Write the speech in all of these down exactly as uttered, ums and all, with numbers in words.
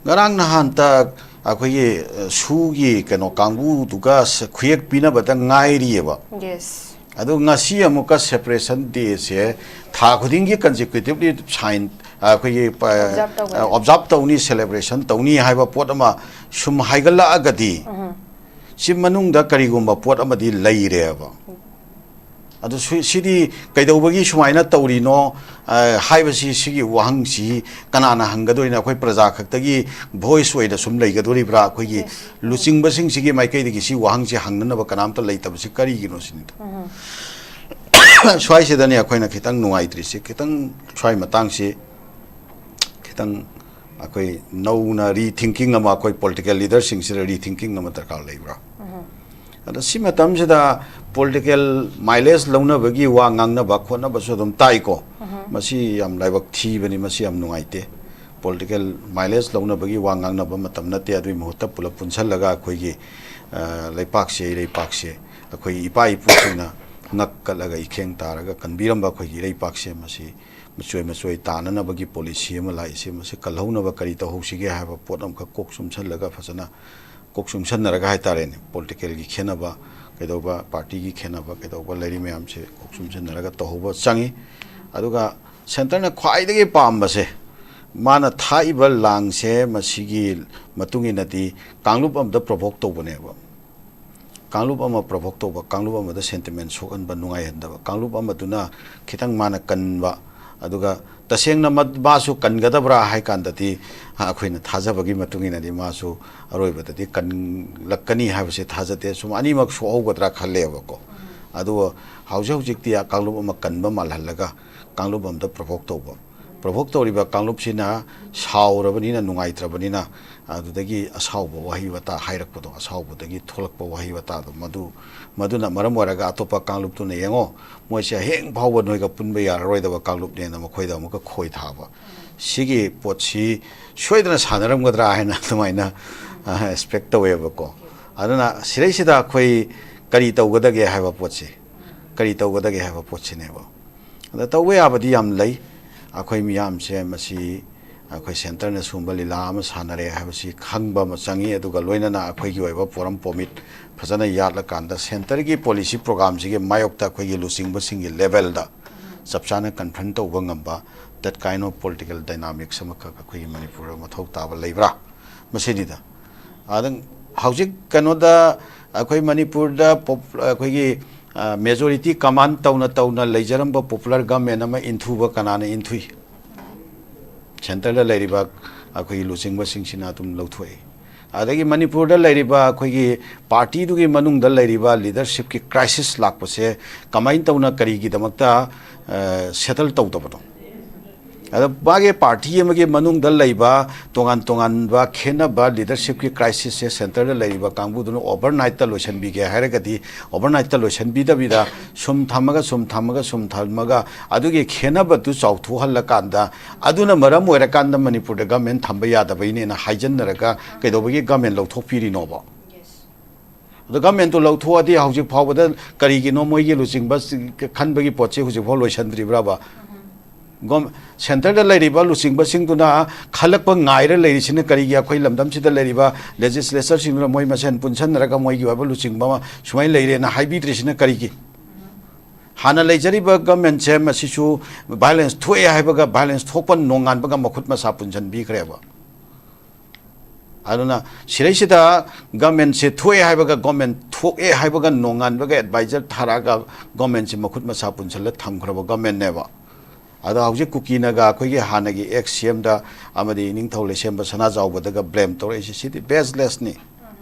ꯉꯔꯥꯡ ꯅꯍꯥꯟꯇ ꯑꯩꯈꯣꯏꯒꯤ, ꯑ, ꯁꯨꯒꯤ ꯀꯩꯅꯣ ꯀꯥꯡꯕꯨꯗꯨꯒ ꯁ-, ꯈꯨꯌꯦꯛ ꯄꯤꯅꯕꯗ ꯉꯥꯏꯔꯤꯑꯕ꯫ ꯌꯦꯁ꯫ ꯑꯗꯨ ꯉꯁꯤ ꯑꯃꯨꯛꯀ separation day ꯁꯦ ꯊꯥ ꯈꯨꯗꯤꯡꯒꯤ consecutively sign, ꯑ, ꯑꯩꯈꯣꯏꯒꯤ ꯄ-, Observe ꯇꯧꯒꯅꯤ꯫ ꯑ, observe ꯇꯧꯅꯤ, celebration ꯇꯧꯅꯤ ꯍꯥꯏꯕ ꯄꯣꯠ ꯑꯃ ꯁꯨꯝ ꯍꯥꯏꯒꯠꯂꯛꯑꯒꯗꯤ, ꯎꯝ꯫ ꯁꯤ ꯃꯅꯨꯡꯗ ꯀꯔꯤꯒꯨꯝꯕ ꯄꯣꯠ ꯑꯃꯗꯤ ꯂꯩꯔꯦꯕ꯫ ꯑꯗꯨ ꯁꯤ-, ꯁꯤꯗꯤ ꯀꯩꯗꯧꯕꯒꯤ ꯁꯨꯃꯥꯏꯅ ꯇꯧꯔꯤꯅꯣ, ꯑ, ꯍꯥꯏꯕꯁꯤ, ꯁꯤꯒꯤ ꯋꯥꯍꯪꯁꯤ ꯀꯅꯥꯅ ꯍꯪꯒꯗꯣꯏꯅꯣ? ꯑꯩꯈꯣꯏ ꯄ꯭ꯔꯖꯥ ꯈꯛꯇꯒꯤ voice ꯑꯣꯏꯅ ꯁꯨꯝ ꯂꯩꯒꯗꯣꯔꯤꯕ꯭ꯔꯥ? ꯑꯩꯈꯣꯏꯒꯤ Yes. ꯂꯨꯆꯤꯡꯕꯁꯤꯡꯁꯤꯒꯤ ꯃꯥꯏꯀꯩꯗꯒꯤ ꯁꯤ ꯋꯥꯍꯪꯁꯤ ꯍꯪꯅꯅꯕ ꯀꯅꯥꯝꯇ ꯂꯩꯇꯕꯁꯤ ꯀꯔꯤꯒꯤꯅꯣ ꯁꯤꯅꯤꯗ꯫ ꯎꯝ꯫ ꯁ꯭ꯋꯥꯏꯁꯤꯗꯅꯤ ꯑꯩꯈꯣꯏꯅ ꯈꯤꯇꯪ ꯅꯨꯡꯉꯥꯏꯇ꯭ꯔꯤꯁꯤ, ꯈꯤꯇꯪ ꯁ꯭ꯋꯥꯏ ꯃꯇꯥꯡꯁꯤ ꯈꯤꯇꯪ ꯑꯩꯈꯣꯏ ꯅꯧꯅ rethinking ꯑꯃ, ꯑꯩꯈꯣꯏ political leaderꯁꯤꯡꯁꯤꯗ rethinking ꯑꯃ ꯗꯔꯀꯥꯔ ꯂꯩꯕ꯭ꯔꯥ? ꯎꯝ꯫ ꯑꯗ ꯁꯤ ꯃꯇꯝꯁꯤꯗ political mileage ꯂꯧꯅꯕꯒꯤ ꯋꯥ ꯉꯥꯡꯅꯕ ꯈꯣꯠꯅꯕꯁꯨ ꯑꯗꯨꯝ ꯇꯥꯏꯀꯣ꯫ ꯎꯝ꯫ ꯃꯁꯤ ꯌꯥꯝ ꯂꯥꯏꯕꯛ ꯊꯤꯕꯅꯤ, ꯃꯁꯤ ꯌꯥꯝ ꯅꯨꯡꯉꯥꯏꯇꯦ꯫ Political mileage ꯂꯧꯅꯕꯒꯤ ꯋꯥ ꯉꯥꯡꯅꯕ ꯃꯇꯝ ꯅꯠꯇꯦ꯫ ꯑꯗꯨꯒꯤ ꯃꯍꯨꯠꯇ ꯄꯨꯂꯞ ꯄꯨꯟꯁꯜꯂꯒ ꯑꯩꯈꯣꯏꯒꯤ, ꯑ, ꯂꯩꯄꯥꯛꯁꯦ, ꯏꯔꯩꯄꯥꯛꯁꯦ, ꯑꯩꯈꯣꯏꯒꯤ ꯏꯄꯥ ꯏꯄꯨꯁꯤꯡꯅ ꯉꯛ ꯀꯠꯂꯒ ꯏꯈꯦꯡ ꯇꯥꯔꯒ ꯀꯟꯕꯤꯔꯝꯕ ꯑꯩꯈꯣꯏꯒꯤ ꯏꯔꯩꯄꯥꯛꯁꯦ, ꯃꯁꯤ ꯃꯆꯣꯏ ꯃꯆꯣꯏ ꯇꯥꯅꯅꯕꯒꯤ policy ꯑꯃ ꯂꯥꯛꯏꯁꯦ, ꯃꯁꯤ ꯀꯜꯍꯧꯅꯕ ꯀꯔꯤ ꯇꯧꯍꯧꯁꯤꯒꯦ ꯍꯥꯏꯕ ꯄꯣꯠ ꯑꯃꯈꯛ ꯀꯣꯛ ꯆꯨꯝꯁꯜꯂꯒ, ꯐꯖꯅ ꯀꯣꯛ ꯆꯨꯝꯁꯟꯅꯔꯒ ꯍꯥꯏꯇꯥꯔꯦꯅꯦ, politicalꯒꯤ ꯈꯦꯠꯅꯕ, ꯀꯩꯗꯧꯕ partyꯒꯤ ꯈꯦꯠꯅꯕ, ꯀꯩꯗꯧꯕ ꯂꯩꯔꯤ ꯃꯌꯥꯝꯁꯦ ꯀꯣꯛ ꯆꯨꯝꯁꯟꯅꯔꯒ ꯇꯧꯍꯧꯕ ꯆꯪꯉꯤ꯫ ꯑꯗꯨꯒ centreꯅ ꯈ꯭ꯋꯥꯏꯗꯒꯤ ꯄꯥꯝꯕꯁꯦ, ꯃꯥꯅ ꯊꯥꯛꯏꯕ ꯂꯥꯡꯁꯦ, ꯃꯁꯤꯒꯤ ꯃꯇꯨꯡ ꯏꯟꯅꯗꯤ ꯀꯥꯡꯂꯨꯞ ꯑꯃꯗ provoke ꯇꯧꯕꯅꯦꯕ꯫ ꯀꯥꯡꯂꯨꯞ ꯑꯃ provoke ꯇꯧꯕ, ꯀꯥꯡꯂꯨꯞ ꯑꯃꯗ sentiment ꯁꯣꯛꯍꯟꯕ, ꯅꯨꯡꯉꯥꯏꯍꯟꯗꯕ, ꯀꯥꯡꯂꯨꯞ ꯑꯃꯗꯨꯅ ꯈꯤꯇꯪ ꯃꯥꯅ ꯀꯟꯕ, ꯑꯗꯨꯒ ꯇꯁꯦꯡꯅ ꯃ-, ꯃꯥꯁꯨ ꯀꯟꯒꯗꯕ꯭ꯔꯥ ꯍꯥꯏ ꯀꯥꯟꯗꯗꯤ, ꯑ, ꯑꯩꯈꯣꯏꯅ ꯊꯥꯖꯕꯒꯤ ꯃꯇꯨꯡ ꯏꯟꯅꯗꯤ ꯃꯥꯁꯨ ꯑꯔꯣꯏꯕꯗꯗꯤ ꯀꯟꯂꯛꯀꯅꯤ ꯍꯥꯏꯕꯁꯦ ꯊꯥꯖꯗꯦ꯫ ꯁꯨꯝ ꯑꯅꯤꯃꯛ ꯁꯣꯛꯍꯧꯒꯗ꯭ꯔꯥ ꯈꯜꯂꯦꯕꯀꯣ꯫ ꯑꯗꯨꯕꯨ ꯍꯧꯖꯤꯛ ꯍꯧꯖꯤꯛꯇꯤ ꯀꯥꯡꯂꯨꯞ ꯑꯃ ꯀꯟꯕ ꯃꯥꯜꯍꯜꯂꯒ ꯀꯥꯡꯂꯨꯞ ꯑꯃꯗ provoke ꯇꯧꯕ꯫ Provoke ꯇꯧꯔꯤꯕ ꯀꯥꯡꯂꯨꯞꯁꯤꯅ ꯁꯥꯎꯔꯕꯅꯤꯅ, ꯅꯨꯡꯉꯥꯏꯇ꯭ꯔꯕꯅꯤꯅ, ꯑꯗꯨꯗꯒꯤ ꯑꯁꯥꯎꯕ ꯋꯥꯍꯩ ꯋꯥꯇꯥ ꯍꯥꯏꯔꯛꯄꯗꯣ, ꯑꯁꯥꯎꯕꯗꯒꯤ ꯊꯣꯛꯂꯛꯄ ꯋꯥꯍꯩ ꯋꯥꯇꯥꯗꯣ, ꯃꯗꯨ, ꯃꯗꯨꯅ ꯃꯔꯝ ꯑꯣꯏꯔꯒ ꯑꯇꯣꯞꯄ ꯀꯥꯡꯂꯨꯞꯇꯨꯅ, "ꯌꯦꯡꯉꯣ, ꯃꯣꯏꯁꯦ ꯍꯌꯦꯡ ꯐꯥꯎꯕ ꯅꯣꯏꯒ ꯄꯨꯟꯕ ꯌꯥꯔꯔꯣꯏꯗꯕ ꯀꯥꯡꯂꯨꯞꯅꯦꯅ" ꯃꯈꯣꯏꯗ ꯑꯃꯨꯛꯀ ꯈꯣꯏ ꯊꯥꯕ꯫ ꯁꯤꯒꯤ ꯄꯣꯠꯁꯤ ꯁꯣꯏꯗꯅ ꯁꯥꯟꯅꯔꯝꯒꯗ꯭ꯔꯥ ꯍꯥꯏꯅ ꯑꯗꯨꯃꯥꯏꯅ, ꯑ, expect ꯇꯧꯋꯦꯕꯀꯣ꯫ ꯑꯗꯨꯅ ꯁꯤꯗꯩꯁꯤꯗ ꯑꯩꯈꯣꯏ ꯀꯔꯤ ꯇꯧꯒꯗꯒꯦ ꯍꯥꯏꯕ ꯄꯣꯠꯁꯤ, ꯀꯔꯤ ꯇꯧꯒꯗꯒꯦ ꯍꯥꯏꯕ ꯄꯣꯠꯁꯤꯅꯦꯕ꯫ ꯑꯗ ꯇꯧꯕ ꯌꯥꯕꯗꯤ ꯌꯥꯝ ꯂꯩ꯫ ꯑꯩꯈꯣꯏ ꯃꯤꯌꯥꯝꯁꯦ ꯃꯁꯤ, ꯑꯩꯈꯣꯏ ꯁꯦꯟꯇꯔꯅ ꯁꯨꯝꯕ ꯂꯤꯂꯥ ꯑꯃ ꯁꯥꯟꯅꯔꯦ ꯍꯥꯏꯕꯁꯤ ꯈꯪꯕ ꯑꯃ ꯆꯪꯉꯤ꯫ ꯑꯗꯨꯒ ꯂꯣꯏꯅꯅ ꯑꯩꯈꯣꯏꯒꯤ ꯑꯣꯏꯕ ꯄꯣꯔꯝ ꯄꯣꯃꯤꯠ ꯐꯖꯅ ꯌꯥꯠꯂꯀꯥꯟꯗ ꯁꯦꯟꯇꯔꯒꯤ ꯄꯣꯂꯤꯁꯤ ꯄ꯭ꯔꯣꯒꯥꯝꯁꯤꯒꯤ ꯃꯥꯌꯣꯛꯇ ꯑꯩꯈꯣꯏꯒꯤ ꯂꯨꯆꯤꯡꯕꯁꯤꯡꯒꯤ ꯂꯦꯚꯦꯜꯗ ꯆꯞ ꯆꯥꯅ ꯀꯟꯐ꯭ꯔꯟ ꯇꯧꯕ ꯉꯝꯕ that kind of political dynamics ꯑꯃꯈꯛ ꯑꯩꯈꯣꯏꯒꯤ ꯃꯅꯤꯄꯨꯔꯗ ꯃꯊꯧ ꯇꯥꯕ ꯂꯩꯕ꯭ꯔꯥ? ꯃꯁꯤꯅꯤꯗ꯫ ꯑꯗ ꯍꯧꯖꯤꯛ ꯀꯩꯅꯣꯗ ꯑꯩꯈꯣꯏ ꯃꯅꯤꯄꯨꯔꯗ ꯄꯣꯞ-, ꯑꯩꯈꯣꯏꯒꯤ, ꯑ, majority command ꯇꯧꯅ ꯇꯧꯅ ꯂꯩꯖꯔꯝꯕ popular government ꯑꯃ ꯏꯟꯊꯨꯕ ꯀꯅꯥꯅ ꯏꯟꯊꯨꯏ? ꯁꯦꯟꯇꯔꯗ ꯂꯩꯔꯤꯕ ꯑꯩꯈꯣꯏꯒꯤ ꯂꯨꯆꯤꯡꯕꯁꯤꯡꯁꯤꯅ ꯑꯗꯨꯝ ꯂꯧꯊꯣꯛꯏ꯫ ꯑꯗꯒꯤ ꯃꯅꯤꯄꯨꯔꯗ ꯂꯩꯔꯤꯕ ꯑꯩꯈꯣꯏꯒꯤ ꯄꯥꯔꯇꯤꯗꯨꯒꯤ ꯃꯅꯨꯡꯗ ꯂꯩꯔꯤꯕ ꯂꯤꯗꯔꯁꯤꯞꯀꯤ ꯀ꯭ꯔꯥꯏꯁꯤꯁ ꯂꯥꯛꯄꯁꯦ ꯀꯃꯥꯏꯅ ꯇꯧꯅ, ꯀꯔꯤꯒꯤꯗꯃꯛꯇ, ꯑ, ꯁꯦꯇꯜ ꯇꯧꯗꯕꯅꯣ? ꯑꯗꯣ ꯃꯥꯒꯤ ꯄꯥꯔꯇꯤ ꯑꯃꯒꯤ ꯃꯅꯨꯡꯗ ꯂꯩꯕ ꯇꯣꯉꯥꯟ ꯇꯣꯉꯥꯟꯕ ꯈꯦꯠꯅꯕ ꯂꯤꯗꯔꯁꯤꯞꯀꯤ ꯀ꯭ꯔꯥꯏꯁꯤꯁꯁꯦ ꯁꯦꯟꯇꯔꯗ ꯂꯩꯔꯤꯕ ꯀꯥꯡꯕꯨꯗꯨꯅ ꯑꯣꯚꯔꯅꯥꯏꯠꯇ ꯂꯣꯏꯁꯤꯟꯕꯤꯒꯦ ꯍꯥꯏꯔꯒꯗꯤ, ꯑꯣꯚꯔꯅꯥꯏꯠꯇ ꯂꯣꯏꯁꯤꯟꯕꯤꯗꯕꯤꯗ ꯁꯨꯝ ꯊꯝꯃꯒ, ꯁꯨꯝ ꯊꯝꯃꯒ, ꯁꯨꯝ ꯊꯝꯃꯒ, ꯑꯗꯨꯒꯤ ꯈꯦꯠꯅꯕꯗꯨ ꯆꯥꯎꯊꯣꯛꯍꯜꯂꯀꯥꯟꯗ, ꯑꯗꯨꯅ ꯃꯔꯝ ꯑꯣꯏꯔꯀꯥꯟꯗ ꯃꯅꯤꯄꯨꯔꯗ ꯒꯃꯦꯟ ꯊꯝꯕ ꯌꯥꯗꯕꯩꯅꯦꯅ ꯍꯥꯏꯖꯟꯅꯔꯒ ꯀꯩꯗꯧꯕꯒꯤ ꯒꯃꯦꯟ ꯂꯧꯊꯣꯛꯄꯤꯔꯤꯅꯣꯕ? ꯑꯗꯣ ꯒꯃꯦꯟꯇꯣ ꯂꯧꯊꯣꯛꯑꯗꯤ ꯍꯧꯖꯤꯛ ꯐꯥꯎꯕꯗ ꯀꯔꯤꯒꯤꯅꯣ ꯃꯣꯏꯒꯤ ꯂꯨꯆꯤꯡꯕ ꯈꯟꯕꯒꯤ ꯄꯣꯠꯁꯤ ꯍꯧꯖꯤꯛꯐꯥꯎ ꯂꯣꯏꯁꯤꯟꯗ꯭ꯔꯤꯕ꯭ꯔꯕ? ꯒꯣꯝ-, ꯁꯦꯟꯇꯔꯗ ꯂꯩꯔꯤꯕ ꯂꯨꯆꯤꯡꯕꯁꯤꯡꯗꯨꯅ ꯈꯜꯂꯛꯄ ꯉꯥꯏꯔ ꯂꯩꯔꯤꯁꯤꯅ ꯀꯔꯤꯒꯤ? ꯑꯩꯈꯣꯏ ꯂꯝꯗꯝꯁꯤꯗ ꯂꯩꯔꯤꯕ ꯂꯦꯖꯤꯁꯂꯦꯆꯔꯁꯤꯡꯗꯨꯅ ꯃꯣꯏ ꯃꯁꯦꯟ ꯄꯨꯟꯁꯟꯅꯔꯒ ꯃꯣꯏꯒꯤ ꯑꯣꯏꯕ ꯂꯨꯆꯤꯡꯕ ꯑꯃ ꯁꯨꯃꯥꯏꯅ ꯂꯩꯔꯦꯅ ꯍꯥꯏꯕꯤꯗ꯭ꯔꯤꯁꯤꯅ ꯀꯔꯤꯒꯤ? ꯍꯥꯟꯅ ꯂꯩꯖꯔꯤꯕ ꯒꯃꯦꯟꯁꯦ ꯃꯁꯤꯁꯨ ꯚꯥꯏꯑꯣꯂꯦꯟꯁ ꯊꯣꯛꯑꯦ ꯍꯥꯏꯕꯒ, ꯚꯥꯏꯑꯣꯂꯦꯟꯁ ꯊꯣꯛꯄ ꯅꯣꯡꯉꯥꯟꯕꯒ ꯃꯈꯨꯠ ꯃꯁꯥ ꯄꯨꯟꯁꯤꯟꯕꯤꯈ꯭ꯔꯦꯕ꯫ ꯑꯗꯨꯅ ꯁꯤꯔꯩꯁꯤꯗ ꯒꯃꯦꯟꯁꯦ ꯊꯣꯛꯑꯦ ꯍꯥꯏꯕꯒ, ꯒꯣꯃꯦꯟ ꯊꯣꯛꯑꯦ ꯍꯥꯏꯕꯒ ꯅꯣꯡꯉꯥꯟꯕꯒ ꯑꯦꯗꯚꯥꯏꯖꯔ ꯊꯥꯔꯛꯑꯒ ꯒꯣꯃꯦꯟꯁꯦ ꯃꯈꯨꯠ ꯃꯁꯥ ꯄꯨꯟꯁꯤꯜꯂ ꯊꯝꯈ꯭ꯔꯕ ꯒꯃꯦꯟꯅꯦꯕ꯫ ꯑꯗꯣ ꯍꯧꯖꯤꯛ ꯀꯨꯀꯤꯅꯒ ꯑꯩꯈꯣꯏꯒꯤ ꯍꯥꯟꯅꯒꯤ ꯑꯦꯛꯁ ꯁꯤ ꯑꯦꯝꯗ ꯑꯃꯗꯤ ꯏꯅꯤꯡꯊꯧ ꯂꯩꯁꯦꯝꯕ ꯁꯅꯥꯖꯥꯎꯕꯗꯒ ꯕ꯭ꯂꯦꯝ ꯇꯧꯔꯛꯏꯁꯤ, ꯁꯤꯗꯤ ꯕꯦꯁꯂꯦꯁꯅꯤ꯫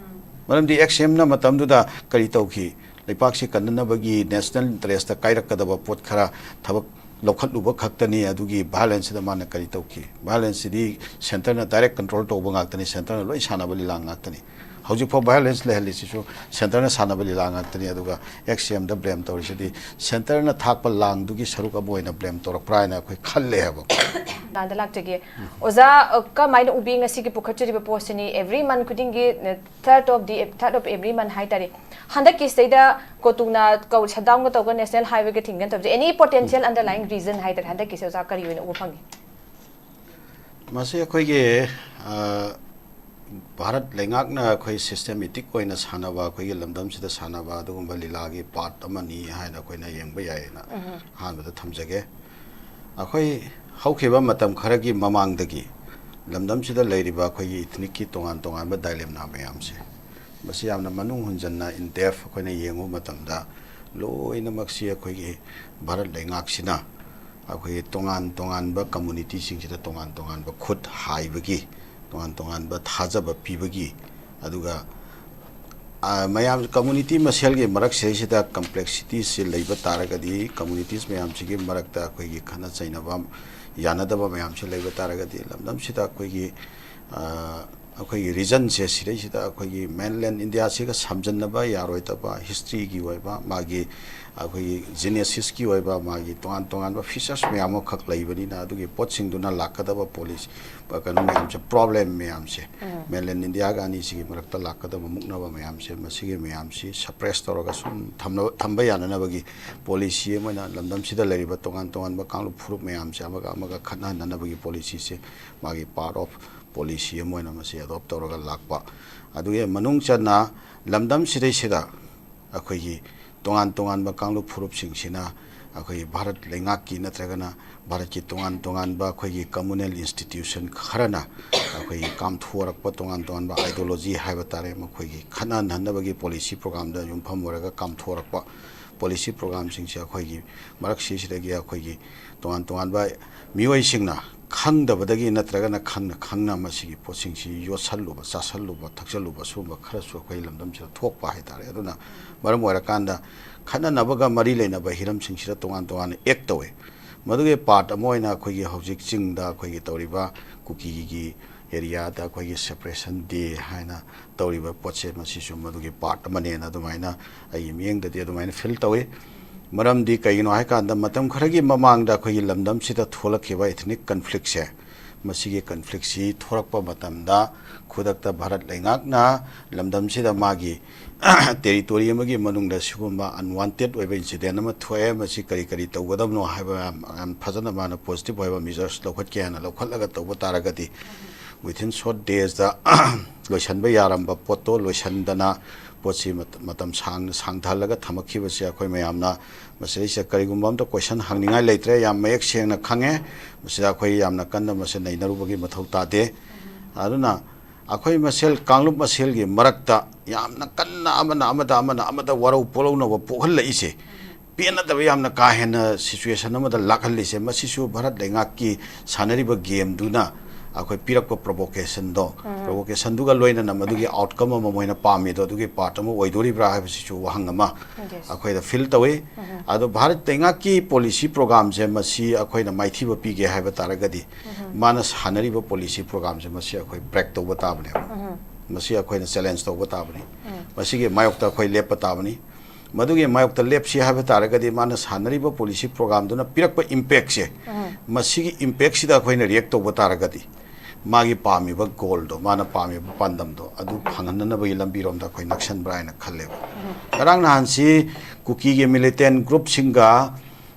ꯃꯔꯝꯗꯤ ꯑꯦꯛꯁ ꯁꯤ ꯑꯦꯝꯅ ꯃꯇꯝꯗꯨꯗ ꯀꯔꯤ ꯇꯧꯈꯤ? ꯂꯩꯄꯥꯛꯁꯤ ꯀꯟꯅꯅꯕꯒꯤ ꯅꯦꯁꯅꯦꯜ ꯏꯟꯇꯔꯦꯁꯇ ꯀꯥꯏꯔꯛꯀꯗꯕ ꯄꯣꯠ ꯈꯔ ꯊꯕꯛ ꯂꯧꯈꯠꯂꯨꯕ ꯈꯛꯇꯅꯤ꯫ ꯑꯗꯨꯒꯤ ꯚꯥꯏꯑꯣꯂꯦꯟꯁꯁꯤꯗ ꯃꯥꯅ ꯀꯔꯤ ꯇꯧꯈꯤ? ꯚꯥꯏꯑꯣꯂꯦꯟꯁꯁꯤꯗꯤ ꯁꯦꯟꯇꯔꯅ ꯗꯥꯏꯔꯦꯛ ꯀꯟꯇ꯭ꯔꯣꯜ ꯇꯧꯕ ꯉꯥꯛꯇꯅꯤ, ꯁꯦꯟꯇꯔꯅ ꯂꯣꯏ ꯁꯥꯟꯅꯕ ꯂꯤꯂꯥ ꯉꯥꯛꯇꯅꯤ꯫ ꯍꯧꯖꯤꯛꯐꯥꯎ ꯚꯥꯏꯑꯣꯂꯦꯟꯁ ꯂꯩꯍꯜꯂꯤꯁꯤꯁꯨ ꯁꯦꯟꯇꯔꯅ ꯁꯥꯟꯅꯕ ꯂꯤꯂꯥ ꯉꯥꯛꯇꯅꯤ꯫ ꯑꯗꯨꯒ ꯑꯦꯛꯁ ꯁꯤ ꯑꯦꯝꯗ ꯕ꯭ꯂꯦꯝ ꯇꯧꯔꯤꯁꯤꯗꯤ ꯁꯦꯟꯇꯔꯅ ꯊꯥꯛꯄ ꯂꯥꯡꯗꯨꯒꯤ ꯁꯔꯨꯛ ꯑꯃ ꯑꯣꯏꯅ ꯕ꯭ꯂꯦꯝ ꯇꯧꯔꯛꯄ꯭ꯔꯥ ꯍꯥꯏꯅ ꯑꯩꯈꯣꯏ ꯈꯜꯂꯦ ꯍꯥꯏꯕ꯫ ꯂꯥꯟꯗ ꯂꯥꯛꯆꯒꯦ꯫ ꯑꯣꯖꯥ, ꯑ, ꯀꯃꯥꯏꯅ ꯎꯕꯤ ꯉꯁꯤꯒꯤ ꯄꯨꯈꯠꯆꯔꯤꯕ ꯄꯣꯠꯁꯤꯅꯤ? ꯑꯦꯚ꯭ꯔꯤ ꯃꯟ ꯈꯨꯗꯤꯡꯒꯤ, ꯑ, ꯊꯥꯔꯠ of the, third of every ꯃꯟ ꯍꯥꯏꯇꯥꯔꯦ, ꯍꯟꯗꯛꯀꯤꯁꯤꯗꯩꯗ ꯀꯣꯇꯨꯅ ꯀꯧ-, ꯁꯠꯗꯥꯎꯟꯒ ꯇꯧꯔꯒ ꯅꯦꯁꯅꯦꯜ ꯍꯥꯏꯋꯦꯒ ꯊꯤꯡꯒꯅ ꯇꯧꯕꯁꯦ, ꯑꯦꯅꯤ ꯄꯣꯇꯦꯟꯁꯤꯌꯦꯜ ꯑꯟꯗꯔꯂꯥꯏꯟ ꯔꯤꯖꯟ ꯍꯥꯏꯇꯥꯔꯦ, ꯍꯟꯗꯛꯀꯤꯁꯦ ꯑꯣꯖꯥ ꯀꯔꯤ ꯑꯣꯏꯅ ꯎꯕ ꯐꯪꯉꯤ? ꯃꯁꯤ ꯑꯩꯈꯣꯏꯒꯤ, ꯑ, ꯚꯥꯔꯠ ꯂꯩꯉꯥꯛꯅ ꯑꯩꯈꯣꯏ systematic ꯑꯣꯏꯅ ꯁꯥꯟꯅꯕ, ꯑꯩꯈꯣꯏꯒꯤ ꯂꯝꯗꯝꯁꯤꯗ ꯁꯥꯟꯅꯕ ꯑꯗꯨꯒꯨꯝꯕ ꯂꯤꯂꯥꯒꯤ part ꯑꯃꯅꯤ ꯍꯥꯏꯅ ꯑꯩꯈꯣꯏꯅ ꯌꯦꯡꯕ ꯌꯥꯏꯅ ꯑꯍꯥꯟꯕꯗ ꯊꯝꯖꯒꯦ꯫ ꯑꯩꯈꯣꯏ ꯍꯧꯈꯤꯕ ꯃꯇꯝ ꯈꯔꯒꯤ ꯃꯃꯥꯡꯗꯒꯤ ꯂꯝꯗꯝꯁꯤꯗ ꯂꯩꯔꯤꯕ ꯑꯩꯈꯣꯏꯒꯤ ethnicꯀꯤ ꯇꯣꯉꯥꯟ ꯇꯣꯉꯥꯟꯕ dilemma ꯃꯌꯥꯝꯁꯦ, ꯃꯁꯤ ꯌꯥꯝꯅ ꯃꯅꯨꯡ ꯍꯨꯟꯖꯟꯅ in depth ꯑꯩꯈꯣꯏꯅ ꯌꯦꯡꯕ ꯃꯇꯝꯗ, ꯂꯣꯏꯅꯃꯛꯁꯤ ꯑꯩꯈꯣꯏꯒꯤ ꯚꯥꯔꯠ ꯂꯩꯉꯥꯛꯁꯤꯅ ꯑꯩꯈꯣꯏꯒꯤ ꯇꯣꯉꯥꯟ ꯇꯣꯉꯥꯟꯕ communityꯁꯤꯡꯁꯤꯗ ꯇꯣꯉꯥꯟ ꯇꯣꯉꯥꯟꯕ ꯈꯨꯠ ꯍꯥꯏꯕꯒꯤ, ꯇꯣꯉꯥꯟ ꯇꯣꯉꯥꯟꯕ ꯊꯥꯖꯕ ꯄꯤꯕꯒꯤ, ꯑꯗꯨꯒ, ꯑ, ꯃꯌꯥꯝ community ꯃꯁꯦꯜꯒꯤ ꯃꯔꯛꯁꯤꯗꯩꯁꯤꯗ complexitiesꯁꯤ ꯂꯩꯕ ꯇꯥꯔꯒꯗꯤ, communities ꯃꯌꯥꯝꯁꯤꯒꯤ ꯃꯔꯛꯇ ꯑꯩꯈꯣꯏꯒꯤ ꯈꯠꯅ ꯆꯩꯅꯕ, ꯌꯥꯅꯗꯕ ꯃꯌꯥꯝꯁꯤ ꯂꯩꯕ ꯇꯥꯔꯒꯗꯤ, ꯂꯝꯗꯝꯁꯤꯗ ꯑꯩꯈꯣꯏꯒꯤ, ꯑ, ꯑꯩꯈꯣꯏꯒꯤ regionꯁꯦ ꯁꯤꯗꯩꯁꯤꯗ ꯑꯩꯈꯣꯏꯒꯤ mainland Indiaꯁꯤꯒ ꯁꯝꯖꯟꯅꯕ ꯌꯥꯔꯣꯏꯗꯕ historyꯒꯤ ꯑꯣꯏꯕ, ꯃꯥꯒꯤ ꯑꯩꯈꯣꯏꯒꯤ genesisꯀꯤ ꯑꯣꯏꯕ, ꯃꯥꯒꯤ ꯇꯣꯉꯥꯟ ꯇꯣꯉꯥꯟꯕ features ꯃꯌꯥꯝ ꯑꯃꯈꯛ ꯂꯩꯕꯅꯤꯅ, ꯑꯗꯨꯒꯤ ꯄꯣꯠꯁꯤꯡꯗꯨꯅ ꯂꯥꯛꯀꯗꯕ policy, ꯀꯩꯅꯣ ꯃꯌꯥꯝꯁꯦ, problem ꯃꯌꯥꯝꯁꯦ, mainland Indiaꯒ ꯑꯅꯤꯁꯤꯒꯤ ꯃꯔꯛꯇ ꯂꯥꯛꯀꯗꯕ ꯃꯨꯛꯅꯕ ꯃꯌꯥꯝꯁꯦ, ꯃꯁꯤꯒꯤ ꯃꯌꯥꯝꯁꯤ suppress ꯇꯧꯔꯒ ꯁꯨꯝ ꯊꯝꯅꯕ, ꯊꯝꯕ ꯌꯥꯅꯅꯕꯒꯤ policy ꯑꯃ ꯑꯣꯏꯅ ꯂꯝꯗꯝꯁꯤꯗ ꯂꯩꯔꯤꯕ ꯇꯣꯉꯥꯟ ꯇꯣꯉꯥꯟꯕ ꯀꯥꯡꯂꯨꯞ ꯐꯨꯔꯨꯞ ꯃꯌꯥꯝꯁꯦ ꯑꯃꯒ ꯑꯃꯒ ꯈꯠꯅꯍꯟꯅꯅꯕꯒꯤ policyꯁꯦ ꯃꯥꯒꯤ part of policy ꯑꯃ ꯑꯣꯏꯅ ꯃꯁꯤ adopt ꯇꯧꯔꯒ ꯂꯥꯛꯄ꯫ ꯑꯗꯨꯒꯤ ꯃꯅꯨꯡ ꯆꯟꯅ ꯂꯝꯗꯝꯁꯤꯗꯩꯁꯤꯗ ꯑꯩꯈꯣꯏꯒꯤ ꯇꯣꯉꯥꯟ ꯇꯣꯉꯥꯟꯕ ꯀꯥꯡꯂꯨꯞ ꯐꯨꯔꯨꯞꯁꯤꯡꯁꯤꯅ ꯑꯩꯈꯣꯏꯒꯤ ꯚꯥꯔꯠ ꯂꯩꯉꯥꯛꯀꯤ ꯅꯠꯇ꯭ꯔꯒꯅ ꯚꯥꯔꯠꯀꯤ ꯇꯣꯉꯥꯟ ꯇꯣꯉꯥꯟꯕ ꯑꯩꯈꯣꯏꯒꯤ communal institution ꯈꯔꯅ ꯑꯩꯈꯣꯏꯒꯤ ꯀꯥꯝꯊꯣꯔꯛꯄ ꯇꯣꯉꯥꯟ ꯇꯣꯉꯥꯟꯕ ideology ꯍꯥꯏꯕ ꯇꯥꯔꯦ, ꯃꯈꯣꯏꯒꯤ ꯈꯠꯅꯍꯟꯅꯕꯒꯤ policy programꯗ ꯌꯨꯝꯐꯝ ꯑꯣꯏꯔꯒ ꯀꯥꯝꯊꯣꯔꯛꯄ policy programꯁꯤꯡꯁꯦ ꯑꯩꯈꯣꯏꯒꯤ ꯃꯔꯛꯁꯤꯁꯤꯗꯒꯤ ꯑꯩꯈꯣꯏꯒꯤ ꯇꯣꯉꯥꯟ ꯇꯣꯉꯥꯟꯕ ꯃꯤꯑꯣꯏꯁꯤꯡꯅ ꯈꯪꯗꯕꯗꯒꯤ ꯅꯠꯇ꯭ꯔꯒꯅ ꯈꯪꯅ ꯈꯪꯅ ꯃꯁꯤꯒꯤ ꯄꯣꯠꯁꯤꯡꯁꯤ ꯌꯣꯠꯁꯜꯂꯨꯕ, ꯆꯥꯁꯜꯂꯨꯕ, ꯊꯛꯆꯜꯂꯨꯕ ꯁꯤꯒꯨꯝꯕ ꯈꯔꯁꯨ ꯑꯩꯈꯣꯏ ꯂꯝꯗꯝꯁꯤꯗ ꯊꯣꯛꯄ ꯍꯥꯏꯇꯥꯔꯦ꯫ ꯑꯗꯨꯅ ꯃꯔꯝ ꯑꯣꯏꯔꯀꯥꯟꯗ ꯈꯠꯅꯅꯕꯒ ꯃꯔꯤ ꯂꯩꯅꯕ ꯍꯤꯔꯝꯁꯤꯡꯁꯤꯗ ꯇꯣꯉꯥꯟ ꯇꯣꯉꯥꯟꯅ act ꯇꯧꯋꯦ꯫ ꯃꯗꯨꯒꯤ part ꯑꯃ ꯑꯣꯏꯅ ꯑꯩꯈꯣꯏꯒꯤ ꯍꯧꯖꯤꯛ ꯆꯤꯡꯗ ꯑꯩꯈꯣꯏꯒꯤ ꯇꯧꯔꯤꯕ ꯀꯨꯀꯤꯒꯤ areaꯗ ꯑꯩꯈꯣꯏꯒꯤ separation day ꯍꯥꯏꯅ ꯇꯧꯔꯤꯕ ꯄꯣꯠꯁꯦ, ꯃꯁꯤꯁꯨ ꯃꯗꯨꯒꯤ part ꯑꯃꯅꯦꯅ ꯑꯗꯨꯃꯥꯏꯅ ꯑꯩꯒꯤ ꯃꯤꯠꯌꯦꯡꯗꯗꯤ ꯑꯗꯨꯃꯥꯏꯅ feel ꯇꯧꯋꯤ꯫ ꯃꯔꯝꯗꯤ ꯀꯩꯒꯤꯅꯣ ꯍꯥꯏꯀꯥꯟꯗ, ꯃꯇꯝ ꯈꯔꯒꯤ ꯃꯃꯥꯡꯗ ꯑꯩꯈꯣꯏꯒꯤ ꯂꯝꯗꯝꯁꯤꯗ ꯊꯣꯛꯂꯛꯈꯤꯕ ethnic conflictꯁꯦ ꯃꯁꯤꯒꯤ ꯀꯟꯐ꯭ꯂꯤꯛꯁꯤ ꯊꯣꯔꯛꯄ ꯃꯇꯝꯗ ꯈꯨꯗꯛꯇ ꯚꯥꯔꯠ ꯂꯩꯉꯥꯛꯅ ꯂꯝꯗꯝꯁꯤꯗ ꯃꯥꯒꯤ ꯇꯦꯔꯤꯇꯣꯔꯤ ꯑꯃꯒꯤ ꯃꯅꯨꯡꯗ ꯁꯤꯒꯨꯝꯕ ꯑꯟꯋꯥꯟꯇꯦꯠ ꯑꯣꯏꯕ ꯏꯟꯁꯤꯗꯦꯟ ꯑꯃ ꯊꯣꯛꯑꯦ, ꯃꯁꯤ ꯀꯔꯤ ꯀꯔꯤ ꯇꯧꯒꯗꯕꯅꯣ ꯍꯥꯏꯕ ꯌꯥꯝ, ꯌꯥꯝ ꯐꯖꯅ ꯃꯥꯅ ꯄꯣꯖꯤꯇꯤꯚ ꯑꯣꯏꯕ ꯃꯤꯖꯔꯁ ꯂꯧꯈꯠꯀꯦ ꯍꯥꯏꯅ ꯂꯧꯈꯠꯂꯒ ꯇꯧꯕ ꯇꯥꯔꯒꯗꯤ, ꯋꯤꯊꯤꯟ ꯁꯣꯔꯠ ꯗꯦꯖꯇ ꯂꯣꯏꯁꯤꯟꯕ ꯌꯥꯔꯝꯕ ꯄꯣꯠꯇꯣ ꯂꯣꯏꯁꯤꯟꯗꯅ ꯄꯣꯠꯁꯤ ꯃꯇꯝ ꯁꯥꯡꯅ ꯁꯥꯡꯊꯍꯜꯂꯒ ꯊꯝꯃꯛꯈꯤꯕꯁꯦ ꯑꯩꯈꯣꯏ ꯃꯌꯥꯝꯅ ꯃꯁꯤꯗꯩꯁꯤꯗ ꯀꯔꯤꯒꯨꯝꯕ ꯑꯝꯇ ꯀꯣꯏꯁꯟ ꯍꯪꯅꯤꯡꯉꯥꯏ ꯂꯩꯇ꯭ꯔꯦ꯫ ꯌꯥꯝ ꯃꯌꯦꯛ ꯁꯦꯡꯅ ꯈꯪꯉꯦ꯫ ꯃꯁꯤꯗ ꯑꯩꯈꯣꯏ ꯌꯥꯝꯅ ꯀꯟꯅ ꯃꯁꯤ ꯅꯩꯅꯔꯨꯕꯒꯤ ꯃꯊꯧ ꯇꯥꯗꯦ꯫ ꯑꯗꯨꯅ ꯑꯩꯈꯣꯏ ꯃꯁꯦꯜ, ꯀꯥꯡꯂꯨꯞ ꯃꯁꯦꯜꯒꯤ ꯃꯔꯛꯇ ꯌꯥꯝꯅ ꯀꯟꯅ ꯑꯃꯅ ꯑꯃꯗ, ꯑꯃꯅ ꯑꯃꯗ ꯋꯥꯔꯧ ꯄꯣꯔꯧꯅꯕ ꯄꯣꯛꯍꯜꯂꯛꯏꯁꯦ, ꯄꯦꯟꯅꯗꯕ ꯌꯥꯝꯅ ꯀꯥ ꯍꯦꯟꯅ ꯁꯤꯆꯨꯋꯦꯁꯟ ꯑꯃꯗ ꯂꯥꯛꯍꯜꯂꯤꯁꯦ, ꯃꯁꯤꯁꯨ ꯚꯥꯔꯠ ꯂꯩꯉꯥꯛꯀꯤ ꯁꯥꯟꯅꯔꯤꯕ ꯒꯦꯝꯗꯨꯅ ꯑꯩꯈꯣꯏ ꯄꯤꯔꯛꯄ ꯄ꯭ꯔꯣꯚꯣꯀꯦꯁꯟꯗꯣ, ꯄ꯭ꯔꯣꯚꯣꯀꯦꯁꯟꯗꯨꯒ ꯂꯣꯏꯅꯅ ꯃꯗꯨꯒꯤ ꯑꯥꯎꯠꯀꯝ ꯑꯃ ꯃꯣꯏꯅ ꯄꯥꯝꯃꯤꯗꯣ, ꯑꯗꯨꯒꯤ ꯄꯥꯔꯠ ꯑꯃ ꯑꯣꯏꯗꯣꯔꯤꯕ꯭ꯔꯥ ꯍꯥꯏꯕꯁꯤꯁꯨ ꯋꯥꯍꯪ ꯑꯃ ꯑꯩꯈꯣꯩꯗ ꯐꯤꯜ ꯇꯧꯏ꯫ ꯑꯗꯣ ꯚꯥꯔꯠ ꯂꯩꯉꯥꯛꯀꯤ ꯄꯣꯂꯤꯁꯤ ꯄ꯭ꯔꯣꯒ꯭ꯔꯥꯝꯁꯦ ꯃꯁꯤ ꯑꯩꯈꯣꯏꯅ ꯃꯥꯏꯊꯤꯕ ꯄꯤꯒꯦ ꯍꯥꯏꯕ ꯇꯥꯔꯒꯗꯤ, ꯃꯥꯅ ꯁꯥꯟꯅꯔꯤꯕ ꯄꯣꯂꯤꯁꯤ ꯄ꯭ꯔꯣꯒ꯭ꯔꯥꯝꯁꯦ ꯃꯁꯤ ꯑꯩꯈꯣꯏ ꯕ꯭ꯔꯦꯛ ꯇꯧꯕ ꯇꯥꯕꯅꯦꯕ꯫ ꯃꯁꯤ ꯑꯩꯈꯣꯏꯅ ꯆꯦꯂꯦꯟꯖ ꯇꯧꯕ ꯇꯥꯕꯅꯤ꯫ ꯃꯁꯤꯒꯤ ꯃꯥꯌꯣꯛꯇ ꯑꯩꯈꯣꯏ ꯂꯦꯞꯄ ꯇꯥꯕꯅꯤ꯫ ꯃꯗꯨꯒꯤ ꯃꯥꯌꯣꯛꯇ ꯂꯦꯞꯁꯤ ꯍꯥꯏꯕ ꯇꯥꯔꯒꯗꯤ, ꯃꯥꯅ ꯁꯥꯟꯅꯔꯤꯕ ꯄꯣꯂꯤꯁꯤ ꯄ꯭ꯔꯣꯒ꯭ꯔꯥꯝꯗꯨꯅ ꯄꯤꯔꯛꯄ ꯏꯝꯄꯦꯛꯁꯦ, ꯃꯁꯤꯒꯤ ꯏꯝꯄꯦꯛꯁꯤꯗ ꯑꯩꯈꯣꯏꯅ ꯔꯤꯌꯦꯛ ꯇꯧꯕ ꯇꯥꯔꯒꯗꯤ, ꯃꯥꯒꯤ ꯄꯥꯝꯃꯤꯕ ꯒꯣꯜꯗꯣ, ꯃꯥꯅ ꯄꯥꯝꯃꯤꯕ ꯄꯥꯟꯗꯝꯗꯣ ꯑꯗꯨ ꯐꯪꯍꯟꯅꯅꯕꯒꯤ ꯂꯝꯕꯤꯔꯣꯝꯗ ꯑꯩꯈꯣꯏ ꯅꯛꯁꯟꯕ꯭ꯔꯥ ꯍꯥꯏꯅ ꯈꯜꯂꯦꯕ꯫ ꯉꯔꯥꯡ ꯅꯍꯥꯟꯁꯤ ꯀꯨꯀꯤꯒꯤ ꯃꯤꯂꯤꯇꯦꯟ ꯒ꯭ꯔꯨꯞꯁꯤꯡꯒ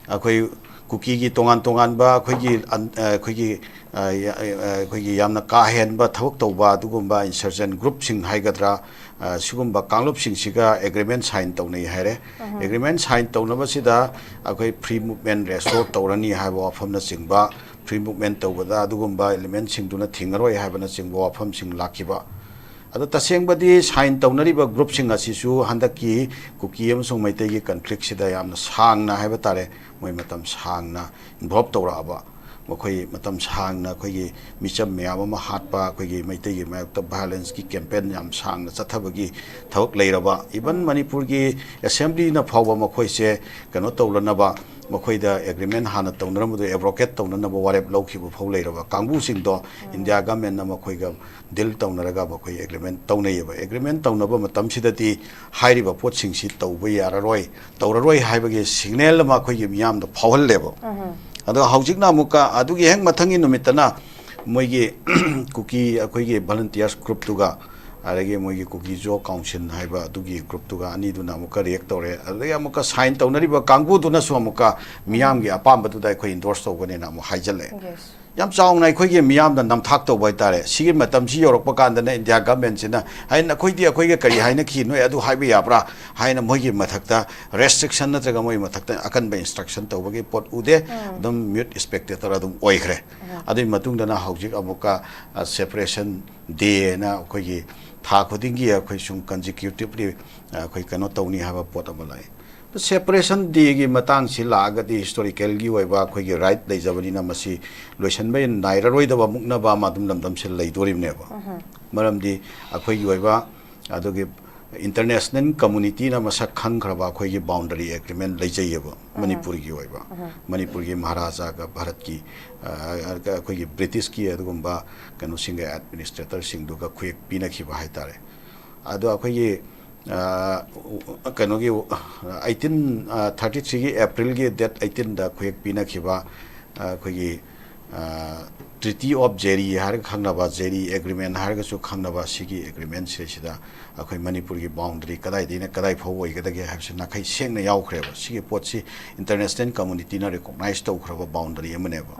ꯑꯩꯈꯣꯏ ꯀꯨꯀꯤꯒꯤ ꯇꯣꯉꯥꯟ ꯇꯣꯉꯥꯟꯕ ꯑꯩꯈꯣꯏꯒꯤ ꯑꯟ-, ꯑ, ꯑꯩꯈꯣꯏꯒꯤ, ꯑ, ꯌ-, ꯑ, ꯑꯩꯈꯣꯏꯒꯤ ꯌꯥꯝꯅ ꯀꯥ ꯍꯦꯟꯕ ꯊꯕꯛ ꯇꯧꯕ ꯑꯗꯨꯒꯨꯝꯕ ꯏꯟꯁꯔꯖꯦꯟ ꯒ꯭ꯔꯨꯞꯁꯤꯡ ꯍꯥꯏꯒꯗ꯭ꯔꯥ, ꯑ, ꯁꯤꯒꯨꯝꯕ ꯀꯥꯡꯂꯨꯞꯁꯤꯡꯁꯤꯒ ꯑꯦꯒ꯭ꯔꯤꯃꯦꯟ ꯁꯥꯏꯟ ꯇꯧꯅꯩ ꯍꯥꯏꯔꯦ꯫ ꯑꯦꯒ꯭ꯔꯤꯃꯦꯟ ꯁꯥꯏꯟ ꯇꯧꯅꯕꯁꯤꯗ ꯑꯩꯈꯣꯏ ꯐ꯭ꯔꯤ ꯃꯨꯚꯃꯦꯟ ꯔꯦꯁꯇꯣꯔ ꯇꯧꯔꯅꯤ ꯍꯥꯏꯕ ꯋꯥꯐꯝꯅꯆꯤꯡꯕ, ꯐ꯭ꯔꯤ ꯃꯨꯚꯃꯦꯟ ꯇꯧꯕꯗ ꯑꯗꯨꯒꯨꯝꯕ ꯑꯦꯂꯤꯃꯦꯟꯁꯤꯡꯗꯨꯅ ꯊꯤꯡꯉꯔꯣꯏ ꯍꯥꯏꯕꯅꯆꯤꯡꯕ ꯋꯥꯐꯝꯁꯤꯡ ꯂꯥꯛꯈꯤꯕ꯫ ꯑꯗꯣ ꯇꯁꯦꯡꯕꯗꯤ ꯁꯥꯏꯟ ꯇꯧꯅꯔꯤꯕ ꯒ꯭ꯔꯨꯞꯁꯤꯡ ꯑꯁꯤꯁꯨ ꯍꯟꯗꯛꯀꯤ ꯀꯨꯀꯤ ꯑꯃꯁꯨꯡ ꯃꯩꯇꯩꯒꯤ ꯀꯟꯐ꯭ꯂꯤꯛꯁꯤꯗ ꯌꯥꯝꯅ ꯁꯥꯡꯅ ꯍꯥꯏꯕ ꯇꯥꯔꯦ, ꯃꯣꯏ ꯃꯇꯝ ꯁꯥꯡꯅ ꯏꯟꯚꯣꯜꯕ ꯇꯧꯔꯛꯑꯕ, ꯃꯈꯣꯏ ꯃꯇꯝ ꯁꯥꯡꯅ ꯑꯩꯈꯣꯏꯒꯤ ꯃꯤꯆꯝ ꯃꯌꯥꯝ ꯑꯃ ꯍꯥꯠꯄ, ꯑꯩꯈꯣꯏꯒꯤ ꯃꯩꯇꯩꯒꯤ ꯃꯥꯌꯣꯛꯇ ꯚꯥꯏꯑꯣꯂꯦꯟꯁꯀꯤ ꯀꯦꯝꯄꯦꯟ ꯌꯥꯝ ꯁꯥꯡꯅ ꯆꯠꯊꯕꯒꯤ ꯊꯕꯛ ꯂꯩꯔꯕ, ꯏꯚꯟ ꯃꯅꯤꯄꯨꯔꯒꯤ ꯑꯦꯁꯦꯝꯕ꯭ꯂꯤꯅ ꯐꯥꯎꯕ ꯃꯈꯣꯏꯁꯦ ꯀꯩꯅꯣ ꯇꯧꯅꯅꯕ, ꯃꯈꯣꯏꯗ ꯑꯦꯒ꯭ꯔꯤꯃꯦꯟ ꯍꯥꯟꯅ ꯇꯧꯅꯔꯝꯕꯗꯨ ꯑꯦꯕ꯭ꯔꯣꯀꯦꯠ ꯇꯧꯅꯅꯕ ꯋꯥꯔꯦꯞ ꯂꯧꯈꯤꯕ ꯐꯥꯎ ꯂꯩꯔꯕ ꯀꯥꯡꯕꯨꯁꯤꯡꯗꯣ ꯏꯟꯗꯤꯌꯥ ꯒꯃꯦꯟꯅ ꯃꯈꯣꯏꯒ ꯗꯤꯜ ꯇꯧꯅꯔꯒ ꯃꯈꯣꯏ ꯑꯦꯒ꯭ꯔꯤꯃꯦꯟ ꯇꯧꯅꯩꯌꯦꯕ꯫ ꯑꯦꯒ꯭ꯔꯤꯃꯦꯟ ꯇꯧꯅꯕ ꯃꯇꯝꯁꯤꯗꯗꯤ ꯍꯥꯏꯔꯤꯕ ꯄꯣꯠꯁꯤꯡꯁꯤ ꯇꯧꯕ ꯌꯥꯔꯔꯣꯏ, ꯇꯧꯔꯔꯣꯏ ꯍꯥꯏꯕꯒꯤ ꯁꯤꯒꯅꯦꯜ ꯑꯃ ꯑꯩꯈꯣꯏꯒꯤ ꯃꯤꯌꯥꯝꯗ ꯐꯥꯎꯍꯜꯂꯦꯕ꯫ ꯑꯗꯣ ꯍꯧꯖꯤꯛꯅ ꯑꯃꯨꯛꯀ ꯑꯗꯨꯒꯤ ꯍꯦꯛ ꯃꯊꯪꯒꯤ ꯅꯨꯃꯤꯠꯇꯅ ꯃꯣꯏꯒꯤ ꯀꯨꯀꯤ ꯑꯩꯈꯣꯏꯒꯤ ꯚꯣꯂꯨꯟꯇꯤꯌꯔꯁ ꯒ꯭ꯔꯨꯞꯇꯨꯒ, ꯑꯗꯒꯤ ꯃꯣꯏꯒꯤ ꯀꯨꯀꯤ ꯖꯣ ꯀꯥꯎꯟꯁꯤꯜ ꯍꯥꯏꯕ ꯑꯗꯨꯒꯤ ꯒ꯭ꯔꯨꯞꯇꯨꯒ ꯑꯅꯤꯗꯨꯅ ꯑꯃꯨꯛꯀ ꯔꯤꯌꯦꯛ ꯇꯧꯔꯦ꯫ ꯑꯗꯨꯗꯒꯤ ꯑꯃꯨꯛꯀ ꯁꯥꯏꯟ ꯇꯧꯅꯔꯤꯕ ꯀꯥꯡꯕꯨꯗꯨꯅꯁꯨ ꯑꯃꯨꯛꯀ ꯃꯤꯌꯥꯝꯒꯤ ꯑꯄꯥꯝꯕꯗꯨꯗ ꯑꯩꯈꯣꯏ ꯏꯟꯗꯣꯔꯁ ꯇꯧꯒꯅꯦꯅ ꯑꯃꯨꯛ ꯍꯥꯏꯖꯜꯂꯛꯑꯦ꯫ Yes. ꯌꯥꯝ ꯆꯥꯎꯅ ꯑꯩꯈꯣꯏꯒꯤ ꯃꯤꯌꯥꯝꯗ ꯅꯝꯊꯥꯛ ꯇꯧꯕ ꯍꯥꯏꯇꯥꯔꯦ꯫ ꯁꯤꯒꯤ ꯃꯇꯝꯁꯤ ꯌꯧꯔꯛꯄ ꯀꯥꯟꯗꯅ ꯏꯟꯗꯤꯌꯥ ꯒꯚꯔꯟꯃꯦꯟꯠꯁꯤꯅ, "ꯍꯥꯏ, ꯅꯈꯣꯏꯗꯤ ꯑꯩꯈꯣꯏꯒ ꯀꯔꯤ ꯍꯥꯏꯅꯈꯤ, ꯅꯣꯏ ꯑꯗꯨ ꯍꯥꯏꯕ ꯌꯥꯕ꯭ꯔꯥ?" ꯍꯥꯏꯅ ꯃꯣꯏꯒꯤ ꯃꯊꯛꯇ ꯔꯦꯁꯇ꯭ꯔꯤꯛꯁꯟ ꯅꯠꯇ꯭ꯔꯒ ꯃꯣꯏ ꯃꯊꯛꯇ ꯑꯀꯟꯕ ꯏꯟꯁꯇ꯭ꯔꯛꯁꯟ ꯇꯧꯕꯒꯤ ꯄꯣꯠ ꯎꯗꯦ꯫ ꯑꯗꯨꯝ ꯃ꯭ꯌꯨꯠ ꯏꯁꯄꯦꯛꯇꯦꯇꯔ ꯑꯗꯨꯝ ꯑꯣꯏꯈ꯭ꯔꯦ꯫ ꯑꯗꯨꯒꯤ ꯃꯇꯨꯡꯗꯅ ꯍꯧꯖꯤꯛ ꯑꯃꯨꯛꯀ ꯁꯦꯄꯔꯦꯁꯟ ꯗꯦꯅ ꯑꯩꯈꯣꯏꯒꯤ ꯊꯥ ꯈꯨꯗꯤꯡꯒꯤ ꯑꯩꯈꯣꯏ ꯁꯨꯝ ꯀꯟꯖꯤꯀ꯭ꯌꯨꯇꯤꯞꯂꯤ ꯑꯩꯈꯣꯏ ꯀꯩꯅꯣ ꯇꯧꯅꯤ ꯍꯥꯏꯕ ꯄꯣꯠ ꯑꯃ ꯂꯥꯛꯑꯦ꯫ ꯁꯦꯄꯔꯦꯁꯟ ꯗꯦꯒꯤ ꯃꯇꯥꯡꯁꯤ ꯂꯥꯛꯑꯒꯗꯤ ꯍꯤꯁꯇꯣꯔꯤꯀꯦꯜꯒꯤ ꯑꯣꯏꯕ ꯑꯩꯈꯣꯏꯒꯤ ꯔꯥꯏꯠ ꯂꯩꯖꯕꯅꯤꯅ ꯃꯁꯤ ꯂꯣꯏꯁꯤꯟꯕ ꯅꯥꯏꯔꯔꯣꯏꯗꯕ ꯃꯨꯛꯅꯕ ꯑꯃ ꯑꯗꯨꯝ ꯂꯝꯗꯝꯁꯤꯗ ꯂꯩꯗꯣꯔꯤꯕꯅꯦꯕ꯫ ꯃꯔꯝꯗꯤ ꯑꯩꯈꯣꯏꯒꯤ ꯑꯣꯏꯕ ꯑꯗꯨꯒꯤ ꯏꯟꯇꯔꯅꯦꯁꯅꯦꯜ ꯀꯝꯃꯨꯅꯤꯇꯤꯅ ꯃꯁꯛ ꯈꯪꯈ꯭ꯔꯕ ꯑꯩꯈꯣꯏꯒꯤ ꯕꯥꯎꯟꯗꯔꯤ ꯑꯦꯒ꯭ꯔꯤꯃꯦꯟ ꯂꯩꯖꯩꯌꯦꯕ ꯃꯅꯤꯄꯨꯔꯒꯤ ꯑꯣꯏꯕ꯫ ꯃꯅꯤꯄꯨꯔꯒꯤ ꯃꯍꯥꯔꯥꯖꯥꯒ ꯚꯥꯔꯠꯀꯤ, ꯑ, ꯑꯩꯈꯣꯏꯒꯤ ꯕ꯭ꯔꯤꯇꯤꯁꯀꯤ ꯑꯗꯨꯒꯨꯝꯕ ꯀꯩꯅꯣꯁꯤꯡꯒ ꯑꯦꯗꯃꯤꯅꯤꯁꯇ꯭ꯔꯦꯇꯔꯁꯤꯡꯗꯨꯒ ꯈꯨꯌꯦꯛ ꯄꯤꯅꯈꯤꯕ ꯍꯥꯏꯇꯥꯔꯦ꯫ ꯑꯗꯣ ꯑꯩꯈꯣꯏꯒꯤ, ꯑ, ꯀꯩꯅꯣꯒꯤ, ꯑꯩꯠꯇꯤꯟ ꯊꯥꯔꯇꯤ ꯊ꯭ꯔꯤꯒꯤ ꯑꯦꯄ꯭ꯔꯤꯜꯒꯤ ꯗꯦꯠ ꯑꯩꯠꯇꯤꯟꯗ ꯈꯨꯌꯦꯛ ꯄꯤꯅꯈꯤꯕ, ꯑ, ꯑꯩꯈꯣꯏꯒꯤ, ꯑ, ꯇ꯭ꯔꯤꯇꯤ ꯑꯣꯐ ꯖꯦꯔꯤ ꯍꯥꯏꯔꯒ ꯈꯪꯅꯕ, ꯖꯦꯔꯤ ꯑꯦꯒ꯭ꯔꯤꯃꯦꯟ ꯍꯥꯏꯔꯒꯁꯨ ꯈꯪꯅꯕ, ꯁꯤꯒꯤ ꯑꯦꯒ꯭ꯔꯤꯃꯦꯟꯁꯤꯗꯩꯁꯤꯗ ꯑꯩꯈꯣꯏ ꯃꯅꯤꯄꯨꯔꯒꯤ ꯕꯥꯎꯟꯗꯔꯤ ꯀꯗꯥꯏꯗꯒꯤꯅ ꯀꯗꯥꯏ ꯐꯥꯎꯕ ꯑꯣꯏꯒꯗꯒꯦ ꯍꯥꯏꯕꯁꯤ ꯅꯥꯈꯩ ꯁꯦꯡꯅ ꯌꯥꯎꯈ꯭ꯔꯦꯕ꯫ ꯁꯤꯒꯤ ꯄꯣꯠꯁꯤ ꯏꯟꯇꯔꯅꯦꯁꯅꯦꯜ ꯀꯝꯃꯨꯅꯤꯇꯤꯅ ꯔꯤꯀꯣꯛꯅꯥꯏꯁ ꯇꯧꯈ꯭ꯔꯕ ꯕꯥꯎꯟꯗꯔꯤ ꯑꯃꯅꯦꯕ꯫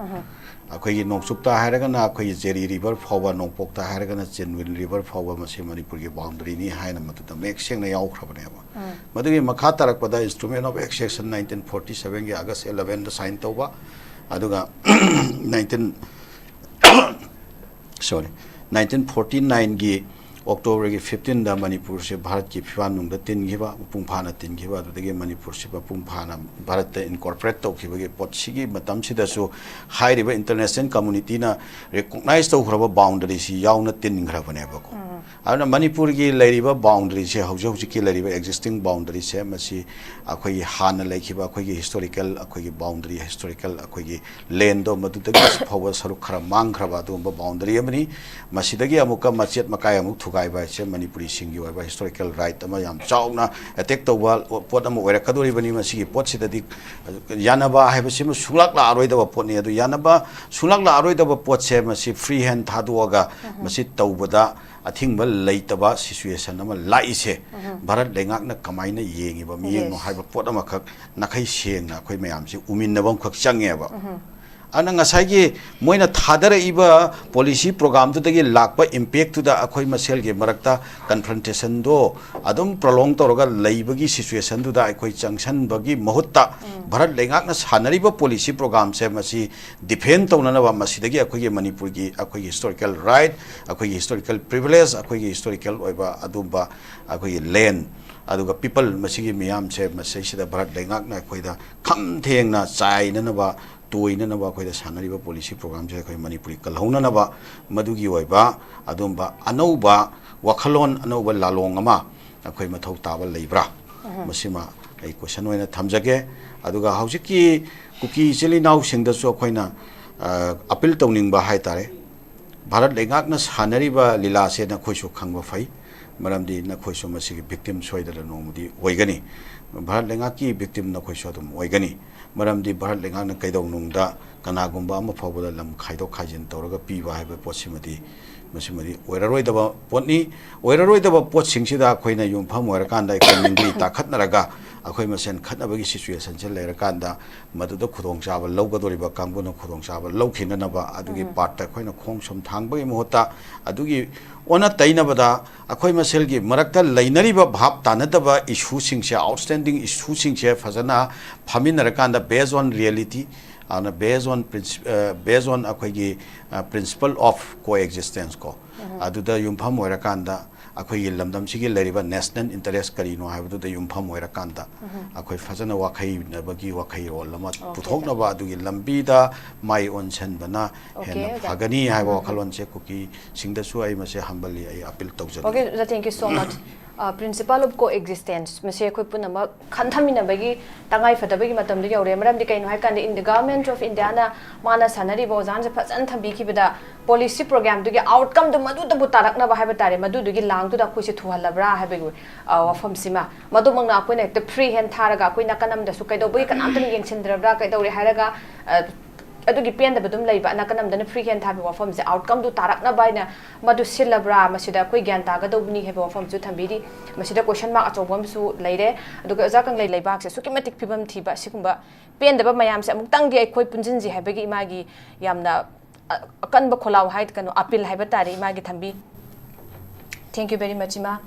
ꯑꯩꯈꯣꯏꯒꯤ ꯅꯣꯡꯆꯨꯞꯇ ꯍꯥꯏꯔꯒꯅ ꯑꯩꯈꯣꯏꯒꯤ ꯖꯦꯔꯤ ꯔꯤꯚꯔ ꯐꯥꯎꯕ, ꯅꯣꯡꯄꯣꯛꯇ ꯍꯥꯏꯔꯒꯅ ꯆꯤꯟꯗ꯭ꯋꯤꯟ ꯔꯤꯚꯔ ꯐꯥꯎꯕ ꯃꯁꯤ ꯃꯅꯤꯄꯨꯔꯒꯤ ꯕꯥꯎꯟꯗꯔꯤꯅꯤ ꯍꯥꯏꯅ ꯃꯗꯨꯗ ꯃꯌꯦꯛ ꯁꯦꯡꯅ ꯌꯥꯎꯈ꯭ꯔꯕꯅꯦꯕ꯫ ꯃꯗꯨꯒꯤ ꯃꯈꯥ ꯇꯥꯔꯛꯄꯗ Instrument of Accession nineteen forty sevenꯒꯤ August elevenꯗ ꯁꯥꯏꯟ ꯇꯧꯕ, ꯑꯗꯨꯒ nineteen, sorry, nineteen forty nineꯒꯤ Octoberꯒꯤ fifteenꯗ ꯃꯅꯤꯄꯨꯔꯁꯦ ꯚꯥꯔꯠꯀꯤ ꯐꯤꯕꯥꯟꯅꯨꯡꯗ ꯇꯤꯟꯈꯤꯕ, ꯃꯄꯨꯡ ꯐꯥꯅ ꯇꯤꯟꯈꯤꯕ, ꯑꯗꯨꯗꯒꯤ ꯃꯅꯤꯄꯨꯔꯁꯤ ꯃꯄꯨꯡ ꯐꯥꯅ ꯚꯥꯔꯠꯇ ꯏꯟꯀꯣꯔꯄꯣꯔꯦꯠ ꯇꯧꯈꯤꯕꯒꯤ ꯄꯣꯠꯁꯤꯒꯤ ꯃꯇꯝꯁꯤꯗꯁꯨ ꯍꯥꯏꯔꯤꯕ ꯏꯟꯇꯔꯅꯦꯁꯅꯦꯜ ꯀꯝꯃꯨꯅꯤꯇꯤꯅ ꯔꯤꯀꯣꯛꯅꯥꯏꯁ ꯇꯧꯈ꯭ꯔꯕ ꯕꯥꯎꯟꯗꯔꯤꯁꯤ ꯌꯥꯎꯅ ꯇꯤꯟꯈ꯭ꯔꯕꯅꯦꯕꯀꯣ꯫ ꯑꯗꯨꯅ ꯃꯅꯤꯄꯨꯔꯒꯤ ꯂꯩꯔꯤꯕ ꯕꯥꯎꯟꯗꯔꯤꯁꯦ, ꯍꯧꯖꯤꯛ ꯍꯧꯖꯤꯛꯀꯤ ꯂꯩꯔꯤꯕ ꯑꯦꯛꯖꯤꯁꯇꯤꯡ ꯕꯥꯎꯟꯗꯔꯤꯁꯦ, ꯃꯁꯤ ꯑꯩꯈꯣꯏꯒꯤ ꯍꯥꯟꯅ ꯂꯩꯈꯤꯕ ꯑꯩꯈꯣꯏꯒꯤ ꯍꯤꯁꯇꯣꯔꯤꯀꯦꯜ, ꯑꯩꯈꯣꯏꯒꯤ ꯕꯥꯎꯟꯗꯔꯤ, ꯍꯤꯁꯇꯣꯔꯤꯀꯦꯜ ꯑꯩꯈꯣꯏꯒꯤ ꯂꯦꯟꯗꯣ, ꯃꯗꯨꯗꯒꯤ ꯍꯧꯖꯤꯛ ꯐꯥꯎꯕ ꯁꯔꯨꯛ ꯈꯔ ꯃꯥꯡꯈ꯭ꯔꯕ ꯑꯗꯨꯒꯨꯝꯕ ꯕꯥꯎꯟꯗꯔꯤ ꯑꯃꯅꯤ꯫ ꯃꯁꯤꯗꯒꯤ ꯑꯃꯨꯛꯀ ꯃꯆꯦꯠ ꯃꯀꯥꯏ ꯑꯃꯨꯛ ꯊꯨꯒꯥꯏꯕ ꯍꯥꯏꯁꯦ ꯃꯅꯤꯄꯨꯔꯤꯁꯤꯡꯒꯤ ꯑꯣꯏꯕ ꯍꯤꯁꯇꯣꯔꯤꯀꯦꯜ ꯔꯥꯏꯠ ꯑꯃ ꯌꯥꯝ ꯆꯥꯎꯅ ꯑꯦꯇꯦꯛ ꯇꯧꯕ ꯄꯣꯠ ꯑꯃ ꯑꯣꯏꯔꯛꯀꯗꯧꯔꯤꯕꯅꯤ꯫ ꯃꯁꯤꯒꯤ ꯄꯣꯠꯁꯤꯗꯗꯤ ꯌꯥꯅꯕ ꯍꯥꯏꯕꯁꯤꯃ ꯁꯨꯡꯂꯥꯛ ꯂꯥꯛꯑꯔꯣꯏꯗꯕ ꯄꯣꯠꯅꯤ꯫ ꯑꯗꯨ ꯌꯥꯅꯕ ꯁꯨꯡꯂꯥꯛ ꯂꯥꯛꯑꯔꯣꯏꯗꯕ ꯄꯣꯠꯁꯦ ꯃꯁꯤ ꯐ꯭ꯔꯤ ꯍꯦꯟ ꯊꯥꯗꯣꯛꯑꯒ ꯃꯁꯤ ꯇꯧꯕꯗ ꯑꯊꯤꯡꯕ ꯂꯩꯇꯕ ꯁꯤꯆꯨꯋꯦꯁꯟ ꯑꯃ ꯂꯥꯛꯏꯁꯦ ꯚꯥꯔꯠ ꯂꯩꯉꯥꯛꯅ ꯀꯃꯥꯏꯅ ꯌꯦꯡꯉꯤꯕ ꯃꯤꯠꯌꯦꯡꯅꯣ Yes. ꯍꯥꯏꯕ ꯄꯣꯠ ꯑꯃꯈꯛ ꯅꯥꯈꯩ ꯁꯦꯡꯅ ꯑꯩꯈꯣꯏ ꯃꯌꯥꯝꯁꯦ ꯎꯃꯤꯟꯅꯕ ꯑꯃꯈꯛ ꯆꯪꯉꯦꯕ꯫ ꯑꯗꯨꯅ ꯉꯁꯥꯏꯒꯤ ꯃꯣꯏꯅ ꯊꯥꯗꯔꯛꯏꯕ ꯄꯣꯂꯤꯁꯤ ꯄ꯭ꯔꯣꯒꯥꯝꯗꯨꯗꯒꯤ ꯂꯥꯛꯄ ꯏꯝꯄꯦꯛꯇꯨꯗ ꯑꯩꯈꯣꯏ ꯃꯁꯦꯜꯒꯤ ꯃꯔꯛꯇ ꯀꯟꯐ꯭ꯔꯟꯇꯦꯁꯟꯗꯣ ꯑꯗꯨꯝ ꯄ꯭ꯔꯣꯂꯣꯡ ꯇꯧꯔꯒ ꯂꯩꯕꯒꯤ ꯁꯤꯆꯨꯋꯦꯁꯟꯗꯨꯗ ꯑꯩꯈꯣꯏ ꯆꯪꯁꯟꯕꯒꯤ ꯃꯍꯨꯠꯇ ꯚꯥꯔꯠ ꯂꯩꯉꯥꯛꯅ ꯁꯥꯟꯅꯔꯤꯕ ꯄꯣꯂꯤꯁꯤ ꯄ꯭ꯔꯣꯒꯥꯝꯁꯦ ꯃꯁꯤ ꯗꯤꯐꯦꯟ ꯇꯧꯅꯅꯕ, ꯃꯁꯤꯗꯒꯤ ꯑꯩꯈꯣꯏꯒꯤ ꯃꯅꯤꯄꯨꯔꯒꯤ ꯑꯩꯈꯣꯏꯒꯤ ꯍꯤꯁꯇꯣꯔꯤꯀꯦꯜ ꯔꯥꯏꯠ, ꯑꯩꯈꯣꯏꯒꯤ ꯍꯤꯁꯇꯣꯔꯤꯀꯦꯜ ꯄ꯭ꯔꯤꯚꯤꯂꯦꯖ, ꯑꯩꯈꯣꯏꯒꯤ ꯍꯤꯁꯇꯣꯔꯤꯀꯦꯜ ꯑꯣꯏꯕ ꯑꯗꯨꯝꯕ ꯑꯩꯈꯣꯏꯒꯤ ꯂꯦꯟ, ꯑꯗꯨꯒ ꯄꯤꯄꯜ, ꯃꯁꯤꯒꯤ ꯃꯤꯌꯥꯝꯁꯦ ꯃꯁꯤꯁꯤꯗ ꯚꯥꯔꯠ ꯂꯩꯉꯥꯛꯅ ꯑꯩꯈꯣꯏꯗ ꯈꯝ ꯊꯦꯡꯅ ꯆꯥꯏꯅꯅꯕ, ꯇꯣꯏꯅꯅꯕ ꯑꯩꯈꯣꯏꯗ ꯁꯥꯟꯅꯔꯤꯕ ꯄꯣꯂꯤꯁꯤ ꯄ꯭ꯔꯣꯒꯥꯝꯁꯦ ꯑꯩꯈꯣꯏ ꯃꯅꯤꯄꯨꯔꯤ ꯀꯜꯍꯧꯅꯅꯕ, ꯃꯗꯨꯒꯤ ꯑꯣꯏꯕ ꯑꯗꯨꯝꯕ ꯑꯅꯧꯕ ꯋꯥꯈꯜꯂꯣꯟ, ꯑꯅꯧꯕ ꯂꯥꯂꯣꯡ ꯑꯃ ꯑꯩꯈꯣꯏ ꯃꯊꯧ ꯇꯥꯕ ꯂꯩꯕ꯭ꯔꯥ? ꯃꯁꯤꯃ ꯑꯩ ꯀꯣꯏꯁꯟ ꯑꯣꯏꯅ ꯊꯝꯖꯒꯦ꯫ ꯑꯗꯨꯒ ꯍꯧꯖꯤꯛꯀꯤ ꯀꯨꯀꯤ ꯏꯆꯤꯜ ꯏꯅꯥꯎꯁꯤꯡꯗꯁꯨ ꯑꯩꯈꯣꯏꯅ, ꯑ, ꯑꯄꯤꯜ ꯇꯧꯅꯤꯡꯕ ꯍꯥꯏ ꯇꯥꯔꯦ, ꯚꯥꯔꯠ ꯂꯩꯉꯥꯛꯅ ꯁꯥꯟꯅꯔꯤꯕ ꯂꯤꯂꯥꯁꯦ ꯅꯈꯣꯏꯁꯨ ꯈꯪꯕ ꯐꯩ, ꯃꯔꯝꯗꯤ ꯅꯈꯣꯏꯁꯨ ꯃꯁꯤꯒꯤ ꯚꯤꯛꯇꯤꯝ ꯁꯣꯏꯗꯅ ꯅꯣꯡꯃꯗꯤ ꯑꯣꯏꯒꯅꯤ꯫ ꯚꯥꯔꯠ ꯂꯩꯉꯥꯛꯀꯤ ꯚꯤꯛꯇꯤꯝ ꯅꯈꯣꯏꯁꯨ ꯑꯗꯨꯝ ꯑꯣꯏꯒꯅꯤ, ꯃꯔꯝꯗꯤ ꯚꯥꯔꯠ ꯂꯩꯉꯥꯛꯅ ꯀꯩꯗꯧꯅꯨꯡꯗ ꯀꯅꯥꯒꯨꯝꯕ ꯑꯃ ꯐꯥꯎꯕꯗ ꯂꯝ ꯈꯥꯏꯗꯣꯛ ꯈꯥꯏꯖꯤꯟ ꯇꯧꯔꯒ ꯄꯤꯕ ꯍꯥꯏꯕ ꯄꯣꯠꯁꯤꯃꯗꯤ, ꯃꯁꯤꯃꯗꯤ ꯑꯣꯏꯔꯔꯣꯏꯗꯕ ꯄꯣꯠꯅꯤ꯫ ꯑꯣꯏꯔꯔꯣꯏꯗꯕ ꯄꯣꯠꯁꯤꯡꯁꯤꯗ ꯑꯩꯈꯣꯏꯅ ꯌꯨꯝꯐꯝ ꯑꯣꯏꯔꯀꯥꯟꯗ ꯑꯩꯈꯣꯏ ꯃꯤꯡꯒꯤ ꯇꯥꯈꯠꯅꯔꯒ ꯑꯩꯈꯣꯏ ꯃꯁꯦꯟ ꯈꯠꯅꯕꯒꯤ ꯁꯤꯆꯨꯋꯦꯁꯟꯁꯦ ꯂꯩꯔꯀꯥꯟꯗ, ꯃꯗꯨꯗ ꯈꯨꯗꯣꯡꯆꯥꯕ ꯂꯧꯒꯗꯧꯔꯤꯕ ꯀꯥꯡꯕꯨꯅ ꯈꯨꯗꯣꯡꯆꯥꯕ ꯂꯧꯈꯤꯅꯅꯕ ꯑꯗꯨꯒꯤ ꯄꯥꯔꯠꯇ ꯑꯩꯈꯣꯏꯅ ꯈꯣꯡ ꯁꯨꯝ ꯊꯥꯡꯕꯒꯤ ꯃꯍꯨꯠꯇ, ꯑꯗꯨꯒꯤ ꯑꯣꯟꯅ ꯇꯩꯅꯕꯗ ꯑꯩꯈꯣꯏ ꯃꯁꯦꯜꯒꯤ ꯃꯔꯛꯇ ꯂꯩꯅꯔꯤꯕ ꯚꯥꯞ ꯇꯥꯅꯗꯕ ꯏꯁꯨꯁꯤꯡꯁꯦ, ꯑꯥꯎꯠꯁ꯭ꯇꯦꯟꯗꯤꯡ ꯏꯁꯨꯁꯤꯡꯁꯦ ꯐꯖꯅ ꯐꯝꯃꯤꯟꯅꯔꯀꯥꯟꯗ, based on reality, ꯑꯗꯨꯅ based on princi-, ꯑ, based on ꯑꯩꯈꯣꯏꯒꯤ, ꯑ, principle of coexistence ꯀꯣ, ꯑꯗꯨꯗ ꯌꯨꯝꯐꯝ ꯑꯣꯏꯔꯀꯥꯟꯗ ꯑꯩꯈꯣꯏꯒꯤ ꯂꯝꯗꯝꯁꯤꯒꯤ ꯂꯩꯔꯤꯕ ꯅꯦꯁꯅꯦꯜ ꯏꯟꯇꯔꯦꯁ ꯀꯔꯤꯅꯣ ꯍꯥꯏꯕꯗꯨꯗ ꯌꯨꯝꯐꯝ ꯑꯣꯏꯔꯀꯥꯟꯗ ꯑꯩꯈꯣꯏ ꯐꯖꯅ ꯋꯥꯈꯩꯅꯕꯒꯤ ꯋꯥꯈꯩꯔꯣꯜ ꯑꯃ ꯄꯨꯊꯣꯛꯅꯕ, ꯑꯗꯨꯒꯤ ꯂꯝꯕꯤꯗ ꯃꯥꯏ ꯑꯣꯟꯁꯤꯟꯕꯅ ꯍꯦꯟꯅ ꯐꯒꯅꯤ ꯍꯥꯏꯕ ꯋꯥꯈꯜꯂꯣꯟꯁꯦ ꯀꯨꯀꯤꯁꯤꯡꯗꯁꯨ ꯑꯩ ꯃꯁꯦ ꯍꯝꯕꯜꯂꯤ ꯑꯩ appeal ꯇꯧꯖꯅꯤꯡꯏ꯫ Okay, thank you so much. Principle of coexistence ꯃꯁꯤ ꯑꯩꯈꯣꯏ ꯄꯨꯝꯅꯃꯛ ꯈꯟꯊꯃꯤꯟꯅꯕꯒꯤ ꯇꯉꯥꯏ ꯐꯗꯕꯒꯤ ꯃꯇꯝꯗ ꯌꯧꯔꯦ꯫ ꯃꯔꯝꯗꯤ ꯀꯩꯅꯣ ꯍꯥꯏ ꯀꯥꯟꯗ, in the Government of Indiaꯅ ꯃꯥꯅ ꯁꯥꯟꯅꯔꯤꯕ ꯋꯥꯖꯥꯟꯁꯦ ꯐꯖꯅ ꯊꯝꯕꯤꯈꯤꯕꯗ, ꯄꯣꯂꯤꯁꯤ ꯄ꯭ꯔꯣꯒ꯭ꯔꯥꯝꯗꯨꯒꯤ ꯑꯥꯎꯠꯀꯝꯗꯨ ꯃꯗꯨꯗꯕꯨ ꯇꯥꯔꯛꯅꯕ ꯍꯥꯏꯕ ꯇꯥꯔꯦ, ꯃꯗꯨꯗꯨꯒꯤ ꯂꯥꯡꯗꯨꯗ ꯑꯩꯈꯣꯏꯁꯦ ꯊꯨꯍꯜꯂꯕ꯭ꯔꯥ ꯍꯥꯏꯕꯒꯤ ꯋꯥꯐꯝꯁꯤꯃ꯫ ꯃꯗꯨꯃꯛꯅ ꯑꯩꯈꯣꯏꯅ ꯍꯦꯛꯇ ꯐ꯭ꯔꯤ ꯍꯦꯟ ꯊꯥꯔꯒ ꯑꯩꯈꯣꯏ ꯅꯥꯀꯟ ꯑꯃꯗꯁꯨ ꯀꯩꯗꯧꯕꯒꯤ ꯀꯅꯥꯝꯇꯅ ꯌꯦꯡꯁꯤꯟꯗ꯭ꯔꯕ꯭ꯔꯥ, ꯀꯩꯗꯧꯔꯦ ꯍꯥꯏꯔꯒ ꯑꯗꯨꯒꯤ ꯄꯦꯟꯗꯕ ꯑꯗꯨꯝ ꯂꯩꯕ, ꯅꯥꯀꯟ ꯑꯃꯗꯅ ꯐ꯭ꯔꯤ ꯍꯦꯟ ꯊꯥꯕ ꯋꯥꯐꯝꯁꯦ ꯑꯥꯎꯠꯀꯝꯗꯨ ꯇꯥꯔꯛꯅꯕ ꯍꯥꯏꯅ ꯃꯗꯨ ꯁꯤꯜꯂꯕ꯭ꯔꯥ, ꯃꯁꯤꯗ ꯑꯩꯈꯣꯏ ꯒ꯭ꯌꯥꯟ ꯇꯥꯒꯗꯧꯕꯅꯤ ꯍꯥꯏꯕ ꯋꯥꯐꯝꯁꯨ ꯊꯝꯕꯤꯔꯤ꯫ ꯃꯁꯤꯗ ꯀꯣꯏꯁꯟ ꯃꯥꯔꯛ ꯑꯆꯧꯕ ꯑꯃꯁꯨ ꯂꯩꯔꯦ꯫ ꯑꯗꯨꯒ ꯑꯣꯖꯥ ꯀꯪꯂꯩ, ꯂꯩꯕꯥꯛꯁꯦ ꯑꯁꯨꯛꯀꯤ ꯃꯇꯤꯛ ꯐꯤꯕꯝ ꯊꯤꯕ, ꯑꯁꯤꯒꯨꯝꯕ ꯄꯦꯟꯗꯕ ꯃꯌꯥꯝꯁꯦ ꯑꯃꯨꯛꯇꯪꯗꯤ ꯑꯩꯈꯣꯏ ꯄꯨꯟꯁꯤꯟꯁꯤ ꯍꯥꯏꯕꯒꯤ ꯏꯃꯥꯒꯤ ꯌꯥꯝꯅ ꯑ-, ꯑꯀꯟꯕ ꯈꯣꯜꯂꯥꯎ ꯍꯥꯏ, ꯀꯩꯅꯣ, ꯑꯄꯤꯜ ꯍꯥꯏꯕ ꯇꯥꯔꯦ ꯏꯃꯥꯒꯤ ꯊꯝꯕꯤ꯫ Thank you very much, ꯏꯃꯥ꯫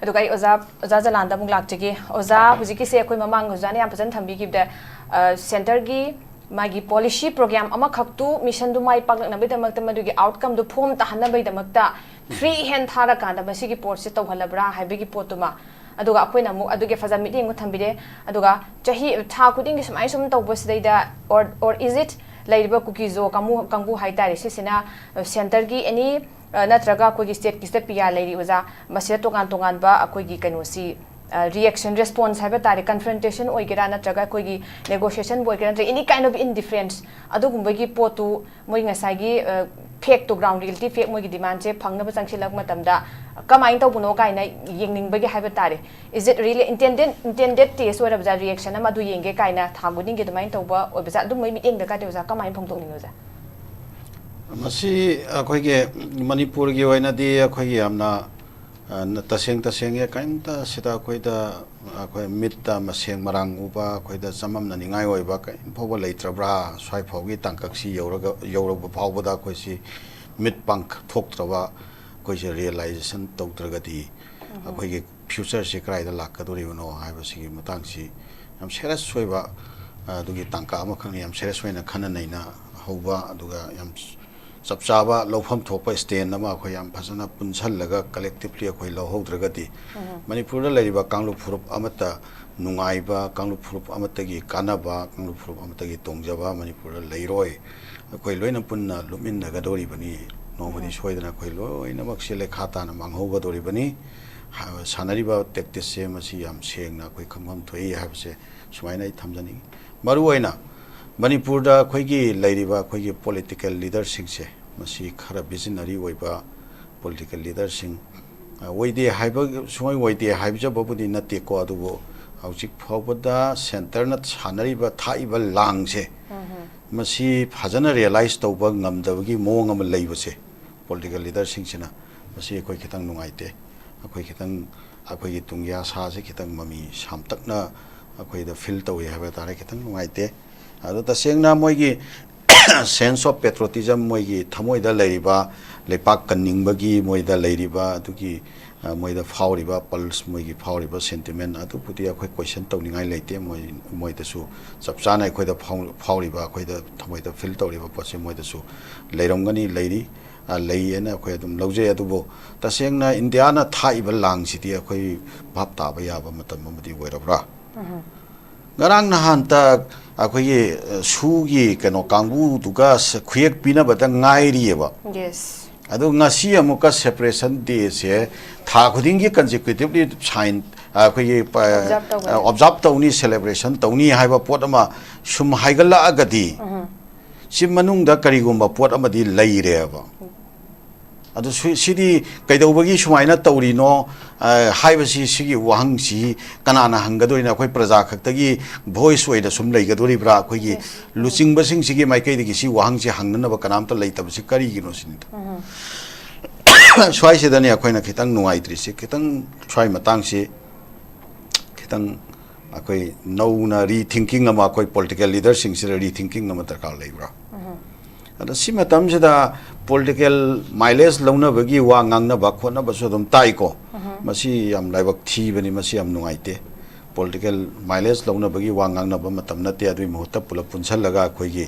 ꯑꯗꯨꯒ ꯑꯩ ꯑꯣꯖꯥ, ꯑꯣꯖꯥ ꯖꯂꯥꯟꯗ ꯑꯃꯨꯛ ꯂꯥꯛꯆꯒꯦ꯫ ꯑꯣꯖꯥ, ꯍꯧꯖꯤꯛꯀꯤꯁꯦ ꯑꯩꯈꯣꯏ ꯃꯃꯥꯡ ꯑꯣꯖꯥꯅ ꯌꯥꯝ ꯐꯖꯅ ꯊꯝꯕꯤꯈꯤꯕꯗ, ꯑ, ꯁꯦꯟꯇꯔꯒꯤ ꯃꯥꯒꯤ ꯄꯣꯂꯤꯁꯤ ꯄ꯭ꯔꯣꯒ꯭ꯔꯥꯝ ꯑꯃꯈꯛꯇꯨ, ꯃꯤꯁꯟꯗꯨ ꯃꯥꯏ ꯄꯥꯛꯂꯛꯅꯕꯒꯤꯗꯃꯛꯇ, ꯃꯗꯨꯒꯤ ꯑꯥꯎꯠꯀꯝꯗꯨ ꯐꯣꯝ ꯇꯥꯍꯟꯅꯕꯒꯤꯗꯃꯛꯇ ꯐ꯭ꯔꯤ ꯍꯦꯟ ꯊꯥꯔꯀꯥꯟꯗ ꯃꯁꯤꯒꯤ ꯄꯣꯠꯁꯦ ꯇꯧꯍꯜꯂꯕ꯭ꯔꯥ ꯍꯥꯏꯕꯒꯤ ꯄꯣꯠꯇꯨꯃ, ꯑꯗꯨꯒ ꯑꯩꯈꯣꯏꯅ ꯑꯃꯨꯛ ꯑꯗꯨꯒꯤ ꯐꯖ ꯃꯤꯠꯌꯦꯡ ꯑꯃ ꯊꯝꯕꯤꯔꯦ꯫ ꯑꯗꯨꯒ ꯆꯍꯤ, ꯊꯥ ꯈꯨꯗꯤꯡꯒꯤ ꯁꯨꯃꯥꯏꯅ ꯁꯨꯝ ꯇꯧꯕꯁꯤꯗꯩꯗ, or, or is it, ꯂꯩꯔꯤꯕ ꯀꯨꯀꯤꯖꯣ ꯀꯥꯡꯕꯨ, ꯀꯥꯡꯕꯨ ꯍꯥꯏꯇꯥꯔꯦ, ꯁꯤꯁꯤꯅ ꯁꯦꯟꯇꯔꯒꯤ ꯑꯦꯅꯤ, ꯑ, ꯅꯠꯇ꯭ꯔꯒ ꯑꯩꯈꯣꯏꯒꯤ ꯁ꯭ꯇꯦꯠꯀꯤꯁꯤꯗ ꯄꯤ ꯑꯥꯔ ꯂꯩꯔꯤ ꯑꯣꯖꯥ, ꯃꯁꯤꯗ ꯇꯣꯉꯥꯟ ꯇꯣꯉꯥꯟꯕ ꯑꯩꯈꯣꯏꯒꯤ ꯀꯩꯅꯣꯁꯤ, ꯑ, ꯔꯤꯌꯦꯛꯁꯟ, ꯔꯦꯁꯄꯣꯟꯁ ꯍꯥꯏꯕ ꯇꯥꯔꯦ, ꯀꯟꯐ꯭ꯔꯟꯇꯦꯁꯟ ꯑꯣꯏꯒꯦꯔꯥ, ꯅꯠꯇ꯭ꯔꯒ ꯑꯩꯈꯣꯏꯒꯤ ꯅꯦꯒꯣꯁꯤꯌꯦꯁꯟꯕꯨ ꯑꯣꯏꯒꯦꯔꯥ, ꯅꯠꯇ꯭ꯔꯒ any kind of indifference, ꯑꯗꯨꯒꯨꯝꯕꯒꯤ ꯄꯣꯠꯇꯨ ꯃꯣꯏ ꯉꯁꯥꯏꯒꯤ, ꯑ, ꯐꯦꯛꯇꯣ, ꯒ꯭ꯔꯥꯎꯟ ꯔꯤꯌꯦꯂꯤꯇꯤ ꯐꯦꯛ, ꯃꯣꯏꯒꯤ ꯗꯤꯃꯥꯟꯁꯦ ꯐꯪꯅꯕ ꯆꯪꯁꯤꯜꯂꯛꯄ ꯃꯇꯝꯗ ꯀꯃꯥꯏꯅ ꯇꯧꯕꯅꯣ ꯀꯥꯏꯅ ꯌꯦꯡꯅꯤꯡꯕꯒꯤ ꯍꯥꯏꯕ ꯇꯥꯔꯦ꯫ Is it really intended, intended test ꯑꯣꯏꯔꯕꯖꯥ, ꯔꯤꯌꯦꯛꯁꯟ ꯑꯃ ꯑꯗꯨ ꯌꯦꯡꯒꯦ ꯀꯥꯏꯅ ꯊꯥ ꯈꯨꯗꯤꯡꯒꯤ ꯑꯗꯨꯃꯥꯏꯅ ꯇꯧꯕ ꯑꯣꯏꯕꯖꯥ, ꯑꯗꯨꯝꯕꯒꯤ ꯃꯤꯠꯌꯦꯡꯗꯒꯗꯤ ꯑꯣꯖꯥ ꯀꯃꯥꯏꯅ ꯐꯣꯡꯗꯣꯛꯅꯤꯡꯉꯤ ꯑꯣꯖꯥ? ꯃꯁꯤ ꯑꯩꯈꯣꯏꯒꯤ ꯃꯅꯤꯄꯨꯔꯒꯤ ꯑꯣꯏꯅꯗꯤ ꯑꯩꯈꯣꯏꯒꯤ ꯌꯥꯝꯅ, ꯑ, ꯇꯁꯦꯡ ꯇꯁꯦꯡꯅ ꯀꯔꯤꯝꯇ ꯁꯤꯗ ꯑꯩꯈꯣꯏꯗ, ꯑꯩꯈꯣꯏ ꯃꯤꯠꯇ ꯃꯁꯦꯡ ꯃꯔꯥꯡ ꯎꯕ, ꯑꯩꯈꯣꯏꯗ ꯆꯃꯝꯅꯅꯤꯡꯉꯥꯏ ꯑꯣꯏꯕ ꯀꯔꯤꯝ ꯐꯥꯎꯕ ꯂꯩꯇ꯭ꯔꯕ꯭ꯔꯥ? ꯁ꯭ꯋꯥꯏ ꯐꯥꯎꯒꯤ ꯇꯥꯡꯀꯛꯁꯤ ꯌꯧꯔꯒ, ꯌꯧꯔꯛꯄ ꯐꯥꯎꯕꯗ ꯑꯩꯈꯣꯏꯁꯤ ꯃꯤꯠ ꯄꯥꯡꯊꯣꯛꯇ꯭ꯔꯕ, ꯑꯩꯈꯣꯏꯁꯦ ꯔꯤꯌꯦꯂꯥꯏꯖꯦꯁꯟ ꯇꯧꯗ꯭ꯔꯒꯗꯤ ꯑꯩꯈꯣꯏꯒꯤ ꯐ꯭ꯌꯨꯆꯔꯁꯤ ꯀꯗꯥꯏꯗ ꯂꯥꯛꯀꯗꯧꯔꯤꯕꯅꯣ ꯍꯥꯏꯕꯁꯤꯒꯤ ꯃꯇꯥꯡꯁꯤ ꯌꯥꯝ ꯁꯦꯔꯤꯌꯁ ꯑꯣꯏꯕ, ꯑ, ꯑꯗꯨꯒꯤ ꯇꯥꯡꯀꯛ ꯑꯃꯈꯛꯅꯤ꯫ ꯌꯥꯝ ꯁꯦꯔꯤꯌꯁ ꯑꯣꯏꯅ ꯈꯟꯅ ꯅꯩꯅ ꯍꯧꯕ, ꯑꯗꯨꯒ ꯌꯥꯝ ꯆꯞ ꯆꯥꯕ ꯂꯧꯐꯝ ꯊꯣꯛꯄ stand ꯑꯃ ꯑꯩꯈꯣꯏ ꯌꯥꯝ ꯐꯖꯅ ꯄꯨꯟꯁꯤꯜꯂꯒ collectively ꯑꯩꯈꯣꯏ ꯂꯧꯍꯧꯗ꯭ꯔꯒꯗꯤ, ꯃꯅꯤꯄꯨꯔꯗ ꯂꯩꯔꯤꯕ ꯀꯥꯡꯂꯨꯞ ꯐꯨꯔꯨꯞ ꯑꯃꯠꯇ ꯅꯨꯡꯉꯥꯏꯕ, ꯀꯥꯡꯂꯨꯞ ꯐꯨꯔꯨꯞ ꯑꯃꯠꯇꯒꯤ ꯀꯥꯟꯅꯕ, ꯀꯥꯡꯂꯨꯞ ꯐꯨꯔꯨꯞ ꯑꯃꯠꯇꯒꯤ ꯇꯣꯡꯖꯕ ꯃꯅꯤꯄꯨꯔꯗ ꯂꯩꯔꯣꯏ꯫ ꯑꯩꯈꯣꯏ ꯂꯣꯏꯅ ꯄꯨꯟꯅ ꯂꯨꯞꯃꯤꯟꯅꯒꯗꯧꯔꯤꯕꯅꯤ꯫ ꯅꯣꯡꯃꯗꯤ ꯁꯣꯏꯗꯅ ꯑꯩꯈꯣꯏ ꯂꯣꯏꯅꯃꯛꯁꯦ ꯂꯩꯈꯥ ꯇꯥꯅ ꯃꯥꯡꯍꯧꯒꯗꯧꯔꯤꯕꯅꯤ꯫ ꯍꯥ-, ꯁꯥꯟꯅꯔꯤꯕ tacticsꯁꯦ ꯃꯁꯤ ꯌꯥꯝ ꯁꯦꯡꯅ ꯑꯩꯈꯣꯏ ꯈꯪꯐꯝ ꯊꯣꯛꯏ ꯍꯥꯏꯕꯁꯦ ꯁꯨꯃꯥꯏꯅ ꯑꯩ ꯊꯝꯖꯅꯤꯡꯉꯤ꯫ ꯃꯔꯨꯑꯣꯏꯅ ꯃꯅꯤꯄꯨꯔꯗ ꯑꯩꯈꯣꯏꯒꯤ ꯂꯩꯔꯤꯕ ꯑꯩꯈꯣꯏꯒꯤ political leaderꯁꯤꯡꯁꯦ, ꯃꯁꯤ ꯈꯔ visionary ꯑꯣꯏꯕ political leaderꯁꯤꯡ, ꯑ, ꯑꯣꯏꯗꯦ ꯍꯥꯏꯕ, ꯁꯨꯡꯑꯣꯏ ꯑꯣꯏꯗꯦ ꯍꯥꯏꯖꯕꯕꯨꯗꯤ ꯅꯠꯇꯦꯀꯣ, ꯑꯗꯨꯕꯨ ꯍꯧꯖꯤꯛ ꯐꯥꯎꯕꯗ centreꯅ ꯁꯥꯟꯅꯔꯤꯕ, ꯊꯥꯛꯏꯕ ꯂꯥꯡꯁꯦ, ꯃꯁꯤ ꯐꯖꯅ realize ꯇꯧꯕ ꯉꯝꯗꯕꯒꯤ ꯃꯑꯣꯡ ꯑꯃ ꯂꯩꯕꯁꯦ, political leaderꯁꯤꯡꯁꯤꯅ, ꯃꯁꯤ ꯑꯩꯈꯣꯏ ꯈꯤꯇꯪ ꯅꯨꯡꯉꯥꯏꯇꯦ꯫ ꯑꯩꯈꯣꯏ ꯈꯤꯇꯪ, ꯑꯩꯈꯣꯏꯒꯤ ꯇꯨꯡꯒꯤ ꯑꯁꯥꯁꯦ ꯈꯤꯇꯪ ꯃꯃꯤ ꯁꯥꯝꯇꯛꯅ ꯑꯩꯈꯣꯏꯗ feel ꯇꯧꯏ ꯍꯥꯏꯕ ꯇꯥꯔꯦ, ꯈꯤꯇꯪ ꯅꯨꯡꯉꯥꯏꯇꯦ꯫ ꯑꯗꯣ ꯇꯁꯦꯡꯅ ꯃꯣꯏꯒꯤ sense of patriotism, ꯃꯣꯏꯒꯤ ꯊꯃꯣꯏꯗ ꯂꯩꯔꯤꯕ ꯂꯩꯄꯥꯛ ꯀꯟꯅꯤꯡꯕꯒꯤ ꯃꯣꯏꯗ ꯂꯩꯔꯤꯕ ꯑꯗꯨꯒꯤ, ꯑ, ꯃꯣꯏꯗ ꯐꯥꯎꯔꯤꯕ pulse, ꯃꯣꯏꯒꯤ ꯐꯥꯎꯔꯤꯕ sentiment ꯑꯗꯨꯕꯨꯗꯤ ꯑꯩꯈꯣꯏ question ꯇꯧꯅꯤꯡꯉꯥꯏ ꯂꯩꯇꯦ꯫ ꯃꯣꯏ, ꯃꯣꯏꯗꯁꯨ ꯆꯞ ꯆꯥꯅ ꯑꯩꯈꯣꯏꯗ ꯐꯥꯎ-, ꯐꯥꯎꯔꯤꯕ, ꯑꯩꯈꯣꯏꯗ ꯊꯃꯣꯏꯗ feel ꯇꯧꯔꯤꯕ ꯄꯣꯠꯁꯦ ꯃꯣꯏꯗꯁꯨ ꯂꯩꯔꯝꯒꯅꯤ, ꯂꯩꯔꯤ, ꯑ, ꯂꯩꯌꯦꯅ ꯑꯩꯈꯣꯏ ꯑꯗꯨꯝ ꯂꯧꯖꯩ꯫ ꯑꯗꯨꯕꯨ ꯇꯁꯦꯡꯅ ꯏꯟꯗꯤꯌꯥꯅ ꯊꯥꯛꯏꯕ ꯂꯥꯡꯁꯤꯗꯤ ꯑꯩꯈꯣꯏ ꯚꯥꯞ ꯇꯥꯕ ꯌꯥꯕ ꯃꯇꯝ ꯑꯃꯗꯤ ꯑꯣꯏꯔꯕ꯭ꯔꯥ? ꯉꯔꯥꯡ ꯅꯍꯥꯟꯇ ꯑꯩꯈꯣꯏꯒꯤ, ꯑ, ꯁꯨꯒꯤ ꯀꯩꯅꯣ ꯀꯥꯡꯕꯨꯗꯨꯒ ꯁ-, ꯈꯨꯌꯦꯛ ꯄꯤꯅꯕꯗ ꯉꯥꯏꯔꯤꯑꯕ꯫ Yes. ꯑꯗꯨ ꯉꯁꯤ ꯑꯃꯨꯛꯀ separation dayꯁꯦ ꯊꯥ ꯈꯨꯗꯤꯡꯒꯤ consecutively sign, ꯑ, ꯑꯩꯈꯣꯏꯒꯤ ꯄ-, Observe ꯇꯧꯒꯅꯤ꯫ ꯑ, observe ꯇꯧꯅꯤ, celebration ꯇꯧꯅꯤ ꯍꯥꯏꯕ ꯄꯣꯠ ꯑꯃ ꯁꯨꯝ ꯍꯥꯏꯒꯠꯂꯛꯑꯒꯗꯤ, ꯁꯤ ꯃꯅꯨꯡꯗ ꯀꯔꯤꯒꯨꯝꯕ ꯄꯣꯠ ꯑꯃꯗꯤ ꯂꯩꯔꯦꯕ꯫ ꯑꯗꯨ ꯁꯤ-, ꯁꯤꯗꯤ ꯀꯩꯗꯧꯕꯒꯤ ꯁꯨꯃꯥꯏꯅ ꯇꯧꯔꯤꯅꯣ, ꯑ, ꯍꯥꯏꯕꯁꯤ, ꯁꯤꯒꯤ ꯋꯥꯍꯪꯁꯤ ꯀꯅꯥꯅ ꯍꯪꯒꯗꯣꯏꯅꯣ? ꯑꯩꯈꯣꯏ ꯄ꯭ꯔꯖꯥ ꯈꯛꯇꯒꯤ voice ꯑꯣꯏꯅ ꯁꯨꯝ ꯂꯩꯒꯗꯣꯔꯤꯕ꯭ꯔꯥ? ꯑꯩꯈꯣꯏꯒꯤ ꯂꯨꯆꯤꯡꯕꯁꯤꯡꯁꯤꯒꯤ ꯃꯥꯏꯀꯩꯗꯒꯤ ꯁꯤ ꯋꯥꯍꯪꯁꯤ ꯍꯪꯅꯅꯕ ꯀꯅꯥꯝꯇ ꯂꯩꯇꯕꯁꯤ ꯀꯔꯤꯒꯤꯅꯣ ꯁꯤꯅꯤꯗ꯫ ꯁ꯭ꯋꯥꯏꯁꯤꯗꯅꯤ ꯑꯩꯈꯣꯏꯅ ꯈꯤꯇꯪ ꯅꯨꯡꯉꯥꯏꯇ꯭ꯔꯤꯁꯤ, ꯈꯤꯇꯪ ꯁ꯭ꯋꯥꯏ ꯃꯇꯥꯡꯁꯤ ꯈꯤꯇꯪ ꯑꯩꯈꯣꯏ ꯅꯧꯅ rethinking ꯑꯃ, ꯑꯩꯈꯣꯏ political leaderꯁꯤꯡꯁꯤꯗ rethinking ꯑꯃ ꯗꯔꯀꯥꯔ ꯂꯩꯕ꯭ꯔꯥ? ꯑꯗ ꯁꯤ ꯃꯇꯝꯁꯤꯗ political mileage ꯂꯧꯅꯕꯒꯤ ꯋꯥ ꯉꯥꯡꯅꯕ ꯈꯣꯠꯅꯕꯁꯨ ꯑꯗꯨꯝ ꯇꯥꯏꯀꯣ꯫ ꯃꯁꯤ ꯌꯥꯝ ꯂꯥꯏꯕꯛ ꯊꯤꯕꯅꯤ, ꯃꯁꯤ ꯌꯥꯝ ꯅꯨꯡꯉꯥꯏꯇꯦ꯫ Political mileage ꯂꯧꯅꯕꯒꯤ ꯋꯥ ꯉꯥꯡꯅꯕ ꯃꯇꯝ ꯅꯠꯇꯦ꯫ ꯑꯗꯨꯒꯤ ꯃꯍꯨꯠꯇ ꯄꯨꯂꯞ ꯄꯨꯟꯁꯤꯜꯂꯒ ꯑꯩꯈꯣꯏꯒꯤ,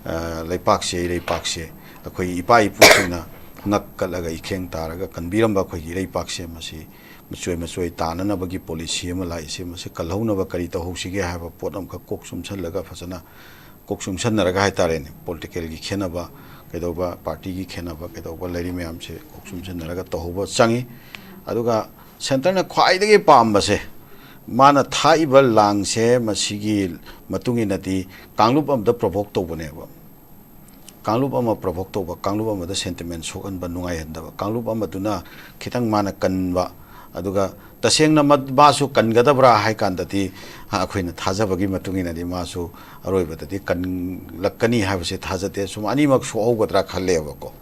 ꯑ, ꯂꯩꯄꯥꯛꯁꯦ, ꯏꯔꯩꯄꯥꯛꯁꯦ ꯑꯩꯈꯣꯏꯒꯤ ꯏꯄꯥ ꯏꯄꯨꯁꯤꯡꯅ ꯉꯛ ꯀꯠꯂꯒ ꯏꯈꯦꯡ ꯇꯥꯔꯒ ꯀꯟꯕꯤꯔꯝꯕ ꯑꯩꯈꯣꯏꯒꯤ ꯏꯔꯩꯄꯥꯛꯁꯦ, ꯃꯁꯤ ꯃꯆꯣꯏ ꯃꯆꯣꯏ ꯇꯥꯅꯅꯕꯒꯤ ꯄꯣꯂꯤꯁꯤ ꯑꯃ ꯂꯥꯛꯏꯁꯦ, ꯃꯁꯤ ꯀꯜꯍꯧꯅꯕ ꯀꯔꯤ ꯇꯧꯍꯧꯁꯤꯒꯦ ꯍꯥꯏꯕ ꯄꯣꯠ ꯑꯃꯈꯛ ꯀꯣꯛ ꯆꯨꯝꯁꯜꯂꯒ, ꯐꯖꯅ ꯀꯣꯛ ꯆꯨꯝꯁꯟꯅꯔꯒ ꯍꯥꯏꯇꯥꯔꯦꯅꯦ, ꯄꯣꯂꯤꯇꯤꯀꯦꯜꯒꯤ ꯈꯦꯠꯅꯕ ꯀꯩꯗꯧꯕ, ꯄꯥꯔꯇꯤꯒꯤ ꯈꯦꯠꯅꯕ ꯀꯩꯗꯧꯕ ꯂꯩꯔꯤ ꯃꯌꯥꯝꯁꯦ ꯀꯣꯛ ꯆꯨꯝꯁꯟꯅꯔꯒ ꯇꯧꯍꯧꯕ ꯆꯪꯉꯤ꯫ ꯑꯗꯨꯒ ꯁꯦꯟꯇꯔꯅ ꯈ꯭ꯋꯥꯏꯗꯒꯤ ꯄꯥꯝꯕꯁꯦ, ꯃꯥꯅ ꯊꯥꯛꯏꯕ ꯂꯥꯡꯁꯦ, ꯃꯁꯤꯒꯤ ꯃꯇꯨꯡ ꯏꯟꯅꯗꯤ ꯀꯥꯡꯂꯨꯞ ꯑꯃꯗ ꯄ꯭ꯔꯣꯚꯣꯛ ꯇꯧꯕꯅꯦꯕ꯫ ꯀꯥꯡꯂꯨꯞ ꯑꯃ ꯄ꯭ꯔꯣꯚꯣꯛ ꯇꯧꯕ, ꯀꯥꯡꯂꯨꯞ ꯑꯃꯗ ꯁꯦꯟꯇꯤꯃꯦꯟ ꯁꯣꯛꯍꯟꯕ, ꯅꯨꯡꯉꯥꯏꯍꯟꯗꯕ, ꯀꯥꯡꯂꯨꯞ ꯑꯃꯗꯨꯅ ꯈꯤꯇꯪ ꯃꯥꯅ ꯀꯟꯕ, ꯑꯗꯨꯒ ꯇꯁꯦꯡꯅ ꯃ-, ꯃꯥꯁꯨ ꯀꯟꯒꯗꯕ꯭ꯔꯥ ꯍꯥꯏ ꯀꯥꯟꯗꯗꯤ, ꯑ, ꯑꯩꯈꯣꯏꯅ ꯊꯥꯖꯕꯒꯤ ꯃꯇꯨꯡ ꯏꯟꯅꯗꯤ ꯃꯥꯁꯨ ꯑꯔꯣꯏꯕꯗꯗꯤ ꯀꯟꯂꯛꯀꯅꯤ ꯍꯥꯏꯕꯁꯦ ꯊꯥꯖꯗꯦ꯫ ꯁꯨꯝ ꯑꯅꯤꯃꯛ ꯁꯣꯛꯍꯧꯒꯗ꯭ꯔꯥ ꯈꯜꯂꯦꯕꯀꯣ꯫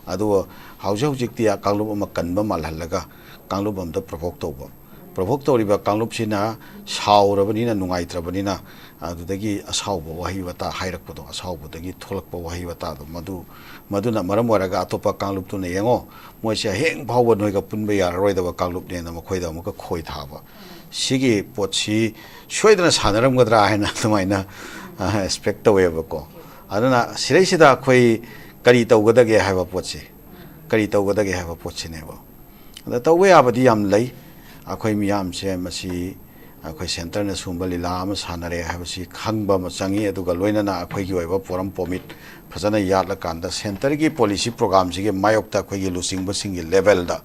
ꯑꯗꯨꯕꯨ ꯍꯧꯖꯤꯛ ꯍꯧꯖꯤꯛꯇꯤ ꯀꯥꯡꯂꯨꯞ ꯑꯃ ꯀꯟꯕ ꯃꯥꯜꯍꯜꯂꯒ ꯀꯥꯡꯂꯨꯞ ꯑꯃꯗ ꯄ꯭ꯔꯣꯚꯣꯛ ꯇꯧꯕ, ꯄ꯭ꯔꯣꯚꯣꯛ ꯇꯧꯔꯤꯕ ꯀꯥꯡꯂꯨꯞꯁꯤꯅ ꯁꯥꯎꯔꯕꯅꯤꯅ, ꯅꯨꯡꯉꯥꯏꯇ꯭ꯔꯕꯅꯤꯅ, ꯑꯗꯨꯗꯒꯤ ꯑꯁꯥꯎꯕ ꯋꯥꯍꯩ ꯋꯥꯇꯥ ꯍꯥꯏꯔꯛꯄꯗꯣ, ꯑꯁꯥꯎꯕꯗꯒꯤ ꯊꯣꯛꯂꯛꯄ ꯋꯥꯍꯩ ꯋꯥꯇꯥꯗꯣ, ꯃꯗꯨ, ꯃꯗꯨꯅ ꯃꯔꯝ ꯑꯣꯏꯔꯒ ꯑꯇꯣꯞꯄ ꯀꯥꯡꯂꯨꯞꯇꯨꯅ, "ꯌꯦꯡꯉꯣ, ꯃꯣꯏꯁꯦ ꯍꯌꯦꯡ ꯐꯥꯎꯕ ꯅꯣꯏꯒ ꯄꯨꯟꯕ ꯌꯥꯔꯔꯣꯏꯗꯕ ꯀꯥꯡꯂꯨꯞꯅꯦꯅ" ꯃꯈꯣꯏꯗ ꯑꯃꯨꯛꯀ ꯈꯣꯏ ꯊꯥꯕ꯫ ꯁꯤꯒꯤ ꯄꯣꯠꯁꯤ ꯁꯣꯏꯗꯅ ꯁꯥꯟꯅꯔꯝꯒꯗ꯭ꯔꯥ ꯍꯥꯏꯅ ꯑꯗꯨꯃꯥꯏꯅ, ꯑ, ꯑꯦꯛꯁꯄꯦꯛ ꯇꯧꯋꯦꯕꯀꯣ꯫ ꯑꯗꯨꯅ ꯁꯤꯗꯩꯁꯤꯗ ꯑꯩꯈꯣꯏ ꯀꯔꯤ ꯇꯧꯒꯗꯒꯦ ꯍꯥꯏꯕ ꯄꯣꯠꯁꯤ, ꯀꯔꯤ ꯇꯧꯒꯗꯒꯦ ꯍꯥꯏꯕ ꯄꯣꯠꯁꯤꯅꯦꯕ꯫ ꯑꯗ ꯇꯧꯕ ꯌꯥꯕꯗꯤ ꯌꯥꯝ ꯂꯩ꯫ ꯑꯩꯈꯣꯏ ꯃꯤꯌꯥꯝꯁꯦ ꯃꯁꯤ, ꯑꯩꯈꯣꯏ ꯁꯦꯟꯇꯔꯅ ꯁꯨꯝꯕ ꯂꯤꯂꯥ ꯑꯃ ꯁꯥꯟꯅꯔꯦ ꯍꯥꯏꯕꯁꯤ ꯈꯪꯕ ꯑꯃ ꯆꯪꯉꯤ, ꯑꯗꯨꯒ ꯂꯣꯏꯅꯅ ꯑꯩꯈꯣꯏꯒꯤ ꯑꯣꯏꯕ ꯄꯣꯔꯝ ꯄꯣꯃꯤꯠ ꯐꯖꯅ ꯌꯥꯠꯂꯀꯥꯟꯗ ꯁꯦꯟꯇꯔꯒꯤ ꯄꯣꯂꯤꯁꯤ ꯄ꯭ꯔꯣꯒꯥꯝꯁꯤꯒꯤ ꯃꯥꯌꯣꯛꯇ ꯑꯩꯈꯣꯏꯒꯤ ꯂꯨꯆꯤꯡꯕꯁꯤꯡꯒꯤ ꯂꯦꯚꯦꯜꯗ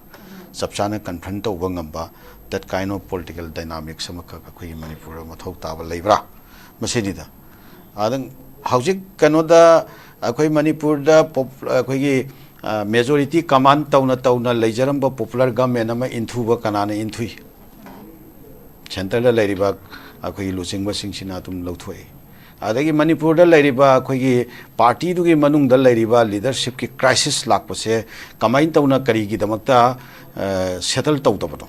ꯆꯞ ꯆꯥꯅ ꯀꯟꯐ꯭ꯔꯟ ꯇꯧꯕ ꯉꯝꯕ, that kind of political dynamics ꯑꯃꯈꯛ ꯑꯩꯈꯣꯏꯒꯤ ꯃꯅꯤꯄꯨꯔꯗ ꯃꯊꯧ ꯇꯥꯕ ꯂꯩꯕ꯭ꯔꯥ? ꯃꯁꯤꯅꯤꯗ꯫ ꯑꯗꯨꯝ ꯍꯧꯖꯤꯛ ꯀꯩꯅꯣꯗ ꯑꯩꯈꯣꯏ ꯃꯅꯤꯄꯨꯔꯗ ꯄꯣꯞ-, ꯑꯩꯈꯣꯏꯒꯤ, ꯑ, ꯃꯦꯖꯣꯔꯤꯇꯤ ꯀꯃꯥꯟ ꯇꯧꯅ ꯇꯧꯅ ꯂꯩꯖꯔꯝꯕ ꯄꯣꯄꯨꯂꯔ ꯒꯃꯦꯟ ꯑꯃ ꯏꯟꯊꯨꯕ ꯀꯅꯥꯅ ꯏꯟꯊꯨꯏ? ꯁꯦꯟꯇꯔꯗ ꯂꯩꯔꯤꯕ ꯑꯩꯈꯣꯏꯒꯤ ꯂꯨꯆꯤꯡꯕꯁꯤꯡꯁꯤꯅ ꯑꯗꯨꯝ ꯂꯧꯊꯣꯛꯏ꯫ ꯑꯗꯒꯤ ꯃꯅꯤꯄꯨꯔꯗ ꯂꯩꯔꯤꯕ ꯑꯩꯈꯣꯏꯒꯤ ꯄꯥꯔꯇꯤꯗꯨꯒꯤ ꯃꯅꯨꯡꯗ ꯂꯩꯔꯤꯕ ꯂꯤꯗꯔꯁꯤꯞꯀꯤ ꯀ꯭ꯔꯥꯏꯁꯤꯁ ꯂꯥꯛꯄꯁꯦ ꯀꯃꯥꯏꯅ ꯇꯧꯅ, ꯀꯔꯤꯒꯤꯗꯃꯛꯇ, ꯑ, ꯁꯦꯇꯜ ꯇꯧꯗꯕꯅꯣ?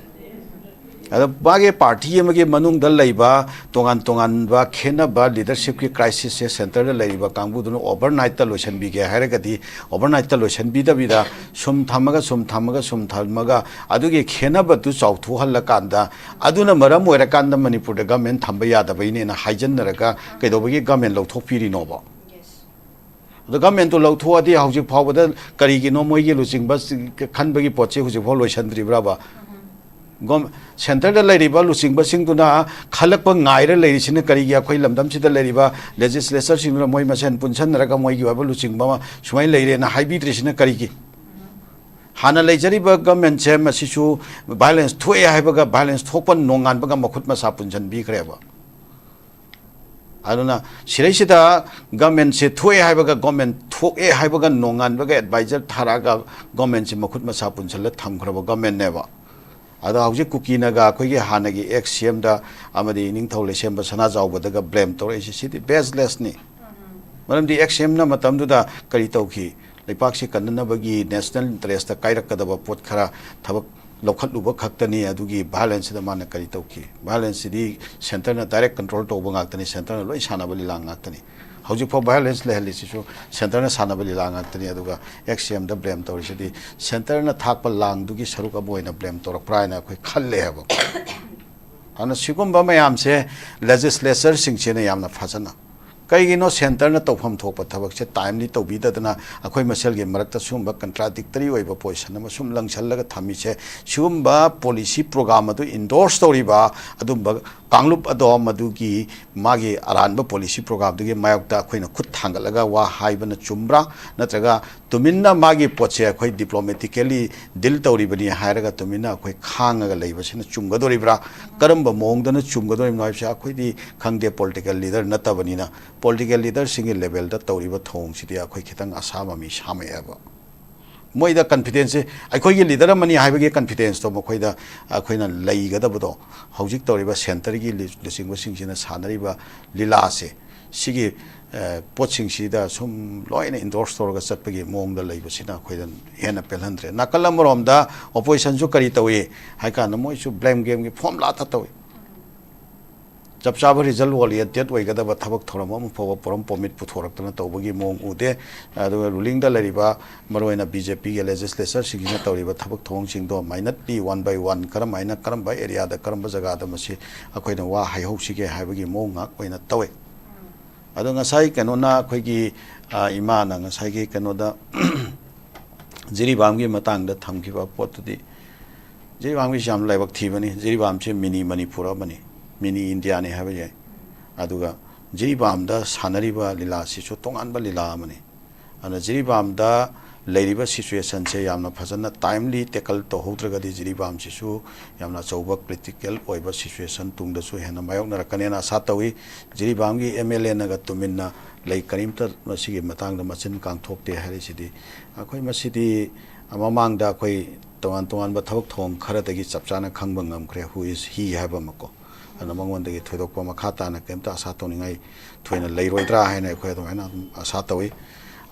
ꯑꯗꯣ ꯃꯥꯒꯤ ꯄꯥꯔꯇꯤ ꯑꯃꯒꯤ ꯃꯅꯨꯡꯗ ꯂꯩꯕ ꯇꯣꯉꯥꯟ ꯇꯣꯉꯥꯟꯕ ꯈꯦꯠꯅꯕ ꯂꯤꯗꯔꯁꯤꯞꯀꯤ ꯀ꯭ꯔꯥꯏꯁꯤꯁꯁꯦ ꯁꯦꯟꯇꯔꯗ ꯂꯩꯔꯤꯕ ꯀꯥꯡꯕꯨꯗꯨꯅ ꯑꯣꯚꯔꯅꯥꯏꯠꯇ ꯂꯣꯏꯁꯤꯟꯕꯤꯒꯦ ꯍꯥꯏꯔꯒꯗꯤ, ꯑꯣꯚꯔꯅꯥꯏꯠꯇ ꯂꯣꯏꯁꯤꯟꯕꯤꯗꯕꯤꯗ ꯁꯨꯝ ꯊꯝꯃꯒ, ꯁꯨꯝ ꯊꯝꯃꯒ, ꯁꯨꯝ ꯊꯝꯃꯒ ꯑꯗꯨꯒꯤ ꯈꯦꯠꯅꯕꯗꯨ ꯆꯥꯎꯊꯣꯛꯍꯜꯂꯀꯥꯟꯗ, ꯑꯗꯨꯅ ꯃꯔꯝ ꯑꯣꯏꯔꯀꯥꯟꯗ ꯃꯅꯤꯄꯨꯔꯗ ꯒꯃꯦꯟ ꯊꯝꯕ ꯌꯥꯗꯕꯩꯅꯦꯅ ꯍꯥꯏꯖꯟꯅꯔꯒ ꯀꯩꯗꯧꯕꯒꯤ ꯒꯃꯦꯟ ꯂꯧꯊꯣꯛꯄꯤꯔꯤꯅꯣꯕ? ꯑꯗꯣ ꯒꯃꯦꯟꯇꯨ ꯂꯧꯊꯣꯛꯑꯗꯤ ꯍꯧꯖꯤꯛ ꯐꯥꯎꯕꯗ ꯀꯔꯤꯒꯤꯅꯣ ꯃꯣꯏꯒꯤ ꯂꯨꯆꯤꯡꯕ ꯈꯟꯕꯒꯤ ꯄꯣꯠꯁꯤ ꯍꯧꯖꯤꯛ ꯐꯥꯎ ꯂꯣꯏꯁꯤꯟꯗ꯭ꯔꯤꯕ꯭ꯔꯕ? ꯁꯦꯟꯇꯔꯗ ꯂꯩꯔꯤꯕ ꯂꯨꯆꯤꯡꯕꯁꯤꯡꯗꯨꯅ ꯈꯜꯂꯛꯄ ꯉꯥꯏꯔ ꯂꯩꯔꯤꯁꯤꯅ ꯀꯔꯤꯒꯤ? ꯑꯩꯈꯣꯏ ꯂꯝꯗꯝꯁꯤꯗ ꯂꯩꯔꯤꯕ ꯂꯦꯖꯤꯁꯂꯦꯆꯔꯁꯤꯡꯗꯨꯅ ꯃꯣꯏ ꯃꯁꯦꯟ ꯄꯨꯟꯁꯤꯟꯅꯔꯒ ꯃꯣꯏꯒꯤ ꯑꯣꯏꯕ ꯂꯨꯆꯤꯡꯕ ꯑꯃ ꯁꯨꯃꯥꯏꯅ ꯂꯩꯔꯦꯅ ꯍꯥꯏꯕꯤꯗ꯭ꯔꯤꯁꯤꯅ ꯀꯔꯤꯒꯤ? ꯍꯥꯟꯅ ꯂꯩꯖꯔꯤꯕ ꯒꯃꯦꯟꯁꯦ ꯃꯁꯤꯁꯨ ꯚꯥꯏꯂꯦꯟꯁ ꯊꯣꯛꯑꯦ ꯍꯥꯏꯕꯒ ꯚꯥꯏꯂꯦꯟꯁ ꯊꯣꯛꯄ ꯅꯣꯡꯉꯥꯟꯕꯒ ꯃꯈꯨꯠ ꯃꯁꯥ ꯄꯨꯟꯁꯤꯟꯕꯤꯈ꯭ꯔꯦꯕ꯫ ꯑꯗꯨꯅ ꯁꯤꯗꯩꯁꯤꯗ ꯒꯃꯦꯟꯁꯦ ꯊꯣꯛꯑꯦ ꯍꯥꯏꯕꯒ, ꯒꯃꯦꯟ ꯊꯣꯛꯑꯦ ꯍꯥꯏꯕꯒ ꯅꯣꯡꯉꯥꯟꯕꯒ ꯑꯦꯗꯚꯥꯏꯖꯔ ꯊꯥꯔꯛꯑꯒ ꯒꯃꯦꯟꯁꯦ ꯃꯈꯨꯠ ꯃꯁꯥ ꯄꯨꯟꯁꯤꯜꯂ ꯊꯝꯈ꯭ꯔꯕ ꯒꯃꯦꯟꯅꯦꯕ꯫ ꯑꯗꯣ ꯍꯧꯖꯤꯛ ꯀꯨꯀꯤꯅꯒ ꯑꯩꯈꯣꯏꯒꯤ ꯍꯥꯟꯅꯒꯤ ꯑꯦꯛꯁ ꯁꯤ ꯑꯦꯝꯗ ꯑꯃꯗꯤ ꯏꯅꯤꯡꯊꯧ ꯂꯩꯁꯦꯝꯕ ꯁꯅꯥꯖꯥꯎꯕꯗꯒ ꯕ꯭ꯂꯦꯝ ꯇꯧꯔꯛꯏꯁꯦ, ꯁꯤꯗꯤ ꯕꯦꯁꯂꯦꯁꯅꯤ꯫ ꯃꯔꯝꯗꯤ ꯑꯦꯛꯁ ꯁꯤ ꯑꯦꯝꯅ ꯃꯇꯝꯗꯨꯗ ꯀꯔꯤ ꯇꯧꯈꯤ? ꯂꯩꯄꯥꯛꯁꯤ ꯀꯟꯅꯅꯕꯒꯤ ꯅꯦꯁꯅꯦꯜ ꯏꯟꯇꯔꯦꯁꯇ ꯀꯥꯏꯔꯛꯀꯗꯕ ꯄꯣꯠ ꯈꯔ ꯊꯕꯛ ꯂꯧꯈꯠꯂꯨꯕ ꯈꯛꯇꯅꯤ꯫ ꯑꯗꯨꯒꯤ ꯚꯥꯏꯑꯣꯂꯦꯟꯁꯁꯤꯗ ꯃꯥꯅ ꯀꯔꯤ ꯇꯧꯈꯤ? ꯚꯥꯏꯑꯣꯂꯦꯟꯁꯁꯤꯗꯤ ꯁꯦꯟꯇꯔꯅ ꯗꯥꯏꯔꯦꯛ ꯀꯟꯇ꯭ꯔꯣꯜ ꯇꯧꯕ ꯉꯥꯛꯇꯅꯤ, ꯁꯦꯟꯇꯔꯅ ꯂꯣꯏ ꯁꯥꯟꯅꯕ ꯂꯤꯂꯥ ꯉꯥꯛꯇꯅꯤ꯫ ꯍꯧꯖꯤꯛꯐꯥꯎ ꯚꯥꯏꯑꯣꯂꯦꯟꯁ ꯂꯩꯍꯜꯂꯤꯁꯤꯁꯨ ꯁꯦꯟꯇꯔꯅ ꯁꯥꯟꯅꯕ ꯂꯤꯂꯥ ꯉꯥꯛꯇꯅꯤ꯫ ꯑꯗꯨꯒ ꯑꯦꯛꯁ ꯁꯤ ꯑꯦꯝꯗ ꯕ꯭ꯂꯦꯝ ꯇꯧꯔꯤꯁꯤꯗꯤ ꯁꯦꯟꯇꯔꯅ ꯊꯥꯛꯄ ꯂꯥꯡꯗꯨꯒꯤ ꯁꯔꯨꯛ ꯑꯃ ꯑꯣꯏꯅ ꯕ꯭ꯂꯦꯝ ꯇꯧꯔꯛꯄ꯭ꯔꯥ ꯍꯥꯏꯅ ꯑꯩꯈꯣꯏ ꯈꯜꯂꯦ ꯍꯥꯏꯕ꯫ ꯑꯗꯨꯅ ꯁꯤꯒꯨꯝꯕ ꯃꯌꯥꯝꯁꯦ ꯂꯦꯖꯤꯁꯂꯦꯆꯔꯁꯤꯡꯁꯤꯅ ꯌꯥꯝꯅ ꯐꯖꯅ, ꯀꯩꯒꯤꯅꯣ ꯁꯦꯟꯇꯔꯅ ꯇꯧꯐꯝ ꯊꯣꯛꯄ ꯊꯕꯛꯁꯦ ꯇꯥꯏꯝꯂꯤ ꯇꯧꯕꯤꯗꯗꯅ ꯑꯩꯈꯣꯏ ꯃꯁꯦꯜꯒꯤ ꯃꯔꯛꯇ ꯁꯤꯒꯨꯝꯕ ꯀꯟꯇ꯭ꯔꯥꯗꯤꯛꯇꯔꯤ ꯑꯣꯏꯕ ꯄꯣꯖꯤꯁꯟ ꯑꯃ ꯁꯨꯝ ꯂꯪꯁꯜꯂꯒ ꯊꯝꯃꯤꯁꯦ? ꯁꯤꯒꯨꯝꯕ ꯄꯣꯂꯤꯁꯤ ꯄ꯭ꯔꯣꯒ꯭ꯔꯥꯝ ꯑꯗꯨ ꯏꯟꯗꯣꯔꯁ ꯇꯧꯔꯤꯕ ꯑꯗꯨꯝꯕ ꯀꯥꯡꯂꯨꯞ ꯑꯗꯣ ꯃꯗꯨꯒꯤ ꯃꯥꯒꯤ ꯑꯔꯥꯟꯕ ꯄꯣꯂꯤꯁꯤ ꯄ꯭ꯔꯣꯒ꯭ꯔꯥꯝꯗꯨꯒꯤ ꯃꯥꯌꯣꯛꯇ ꯑꯩꯈꯣꯏꯅ ꯈꯨꯠ ꯊꯥꯡꯒꯠꯂꯒ ꯋꯥ ꯍꯥꯏꯕꯅ ꯆꯨꯝꯕ꯭ꯔꯥ? ꯅꯠꯇ꯭ꯔꯒ ꯇꯨꯃꯤꯟꯅ ꯃꯥꯒꯤ ꯄꯣꯠꯁꯦ ꯑꯩꯈꯣꯏ ꯗꯤꯄ꯭ꯂꯣꯃꯦꯇꯤꯀꯦꯂꯤ ꯗꯤꯜ ꯇꯧꯔꯤꯕꯅꯤ ꯍꯥꯏꯔꯒ ꯇꯨꯃꯤꯟꯅ ꯑꯩꯈꯣꯏ ꯈꯥꯡꯉꯒ ꯂꯩꯕꯁꯤꯅ ꯆꯨꯝꯒꯗꯣꯔꯤꯕ꯭ꯔꯥ? ꯀꯔꯝꯕ ꯃꯑꯣꯡꯗꯅ ꯆꯨꯝꯒꯗꯣꯔꯤꯕꯅꯣ ꯍꯥꯏꯕꯁꯦ ꯑꯩꯈꯣꯏꯗꯤ ꯈꯪꯗꯦ, ꯄꯣꯂꯤꯇꯤꯀꯦꯜ ꯂꯤꯗꯔ ꯅꯠꯇꯕꯅꯤꯅ꯫ ꯄꯣꯂꯤꯇꯤꯀꯦꯜ ꯂꯤꯗꯔꯁꯤꯡꯒꯤ ꯂꯦꯚꯦꯜꯗ ꯇꯧꯔꯤꯕ ꯊꯧꯑꯣꯡꯁꯤꯗꯤ ꯑꯩꯈꯣꯏ ꯈꯤꯇꯪ ꯑꯁꯥ ꯃꯃꯤ ꯁꯥꯃꯛꯑꯦꯕ꯫ ꯃꯣꯏꯗ ꯀꯟꯐꯤꯗꯦꯟꯁꯁꯦ, ꯑꯩꯈꯣꯏꯒꯤ ꯂꯤꯗꯔ ꯑꯃꯅꯤ ꯍꯥꯏꯕꯒꯤ ꯀꯟꯐꯤꯗꯦꯟꯁꯇꯣ ꯃꯈꯣꯏꯗ ꯑꯩꯈꯣꯏꯅ ꯂꯩꯒꯗꯕꯗꯣ, ꯍꯧꯖꯤꯛ ꯇꯧꯔꯤꯕ ꯁꯦꯟꯇꯔꯒꯤ ꯂꯨ-, ꯂꯨꯆꯤꯡꯕꯁꯤꯡꯁꯤꯅ ꯁꯥꯟꯅꯔꯤꯕ ꯂꯤꯂꯥꯁꯦ, ꯁꯤꯒꯤ, ꯑ, ꯄꯣꯠꯁꯤꯡꯁꯤꯗ ꯁꯨꯝ ꯂꯣꯏꯅ ꯏꯟꯗꯣꯔꯁ ꯇꯧꯔꯒ ꯆꯠꯄꯒꯤ ꯃꯑꯣꯡꯗ ꯂꯩꯕꯁꯤꯅ ꯑꯩꯈꯣꯏꯗ ꯍꯦꯟꯅ ꯄꯦꯜꯍꯟꯗ꯭ꯔꯦ꯫ ꯅꯥꯀꯜ ꯑꯃꯔꯣꯝꯗ ꯑꯣꯄꯣꯖꯤꯁꯟꯁꯨ ꯀꯔꯤ ꯇꯧꯏ ꯍꯥꯏ ꯀꯥꯟꯗ, ꯃꯣꯏꯁꯨ ꯕ꯭ꯂꯦꯝ ꯒꯦꯝꯒꯤ ꯐꯣꯔꯃꯨꯂꯥꯇ ꯇꯧꯏ꯫ ꯆꯞ ꯆꯥꯕ ꯔꯤꯖꯜ ꯑꯣꯔꯤꯌꯦꯟꯇꯦꯠ ꯑꯣꯏꯒꯗꯕ ꯊꯕꯛ ꯊꯧꯔꯝ ꯑꯃ ꯐꯥꯎꯕ ꯄꯣꯔꯝ ꯄꯣꯃꯤꯠ ꯄꯨꯊꯣꯔꯛꯇꯅ ꯇꯧꯕꯒꯤ ꯃꯑꯣꯡ ꯎꯗꯦ꯫ ꯑꯗꯨꯒ ꯔꯨꯂꯤꯡꯗ ꯂꯩꯔꯤꯕ, ꯃꯔꯨꯑꯣꯏꯅ ꯕꯤ ꯖꯦ ꯄꯤꯒꯤ ꯂꯦꯖꯤꯁꯂꯦꯆꯔꯁꯤꯡꯁꯤꯅ ꯇꯧꯔꯤꯕ ꯊꯕꯛ ꯊꯧꯑꯣꯡꯁꯤꯡꯗꯣ minutely one by one ꯀꯔꯝꯍꯥꯏꯅ, ꯀꯔꯝꯕ ꯑꯦꯔꯤꯌꯥꯗ, ꯀꯔꯝꯕ ꯖꯒꯥꯗ ꯃꯁꯤ ꯑꯩꯈꯣꯏꯅ ꯋꯥ ꯍꯥꯏꯍꯧꯁꯤꯒꯦ ꯍꯥꯏꯕꯒꯤ ꯃꯑꯣꯡ ꯉꯥꯛ ꯑꯣꯏꯅ ꯇꯧꯋꯦ꯫ ꯑꯗꯣ ꯉꯁꯥꯏ ꯀꯩꯅꯣꯅ ꯑꯩꯈꯣꯏꯒꯤ, ꯑ, ꯏꯃꯥꯅ ꯉꯁꯥꯏꯒꯤ ꯀꯩꯅꯣꯗ ꯖꯤꯔꯤꯕꯥꯝꯒꯤ ꯃꯇꯥꯡꯗ ꯊꯝꯈꯤꯕ ꯄꯣꯠꯇꯨꯗꯤ, ꯖꯤꯔꯤꯕꯥꯝꯒꯤꯁꯤ ꯌꯥꯝ ꯂꯥꯏꯕꯛ ꯊꯤꯕꯅꯤ꯫ ꯖꯤꯔꯤꯕꯥꯝꯁꯤ ꯃꯤꯅꯤ ꯃꯅꯤꯄꯨꯔ ꯑꯃꯅꯤ, ꯃꯤꯅꯤ ꯏꯟꯗꯤꯌꯥꯅꯤ ꯍꯥꯏꯕ ꯌꯥꯏ꯫ ꯑꯗꯨꯒ ꯖꯤꯔꯤꯕꯥꯝꯗ ꯁꯥꯟꯅꯔꯤꯕ ꯂꯤꯂꯥꯁꯤꯁꯨ ꯇꯣꯉꯥꯟꯕ ꯂꯤꯂꯥ ꯑꯃꯅꯤ꯫ ꯑꯗꯨꯅ ꯖꯤꯔꯤꯕꯥꯝꯗ ꯂꯩꯔꯤꯕ ꯁꯤꯆꯨꯋꯦꯁꯟꯁꯦ ꯌꯥꯝꯅ ꯐꯖꯅ ꯇꯥꯏꯝꯂꯤ ꯇꯦꯀꯜ ꯇꯧꯍꯧꯗ꯭ꯔꯒꯗꯤ ꯖꯤꯔꯤꯕꯥꯝꯁꯤꯁꯨ ꯌꯥꯝꯅ ꯑꯆꯧꯕ ꯀ꯭ꯔꯤꯇꯤꯀꯦꯜ ꯑꯣꯏꯕ ꯁꯤꯆꯨꯋꯦꯁꯟ ꯇꯨꯡꯗꯁꯨ ꯍꯦꯟꯅ ꯃꯥꯌꯣꯛꯅꯔꯛꯀꯅꯦꯅ ꯑꯁꯥ ꯇꯧꯏ꯫ ꯖꯤꯔꯤꯕꯥꯝꯒꯤ ꯑꯦꯝ ꯑꯦꯜ ꯑꯦꯅꯒ ꯇꯨꯃꯤꯟꯅ ꯂꯩ, ꯀꯔꯤꯝꯇ ꯃꯁꯤꯒꯤ ꯃꯇꯥꯡꯗ ꯃꯆꯤꯟ ꯀꯥꯡꯊꯣꯛꯇꯦ ꯍꯥꯏꯔꯤꯁꯤꯗꯤ, ꯑꯩꯈꯣꯏ ꯃꯁꯤꯗꯤ ꯃꯃꯥꯡꯗ ꯑꯩꯈꯣꯏ ꯇꯣꯉꯥꯟ ꯇꯣꯉꯥꯟꯕ ꯊꯕꯛ ꯊꯧꯔꯝ ꯈꯔꯗꯒꯤ ꯆꯞ ꯆꯥꯅ ꯈꯪꯕ ꯉꯝꯈ꯭ꯔꯦ, who is he ꯍꯥꯏꯕ ꯑꯃꯀꯣ꯫ ꯑꯗꯨꯅ ꯃꯉꯣꯟꯗꯒꯤ ꯊꯣꯏꯗꯣꯛꯄ ꯃꯈꯥ ꯇꯥꯅ ꯀꯔꯤꯝꯇ ꯑꯁꯥ ꯇꯧꯅꯤꯡꯉꯥꯏ ꯊꯣꯏꯅ ꯂꯩꯔꯣꯏꯗ꯭ꯔꯥ ꯍꯥꯏꯅ ꯑꯩꯈꯣꯏ ꯑꯗꯨꯃꯥꯏꯅ ꯑꯗꯨꯝ ꯑꯁꯥ ꯇꯧꯏ꯫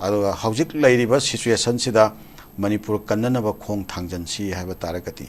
ꯑꯗꯨꯒ ꯍꯧꯖꯤꯛ ꯂꯩꯔꯤꯕ ꯁꯤꯆꯨꯋꯦꯁꯟꯁꯤꯗ ꯃꯅꯤꯄꯨꯔ ꯀꯟꯅꯅꯕ ꯈꯣꯡ ꯊꯥꯡꯖꯟꯁꯤ ꯍꯥꯏꯕ ꯇꯥꯔꯒꯗꯤ,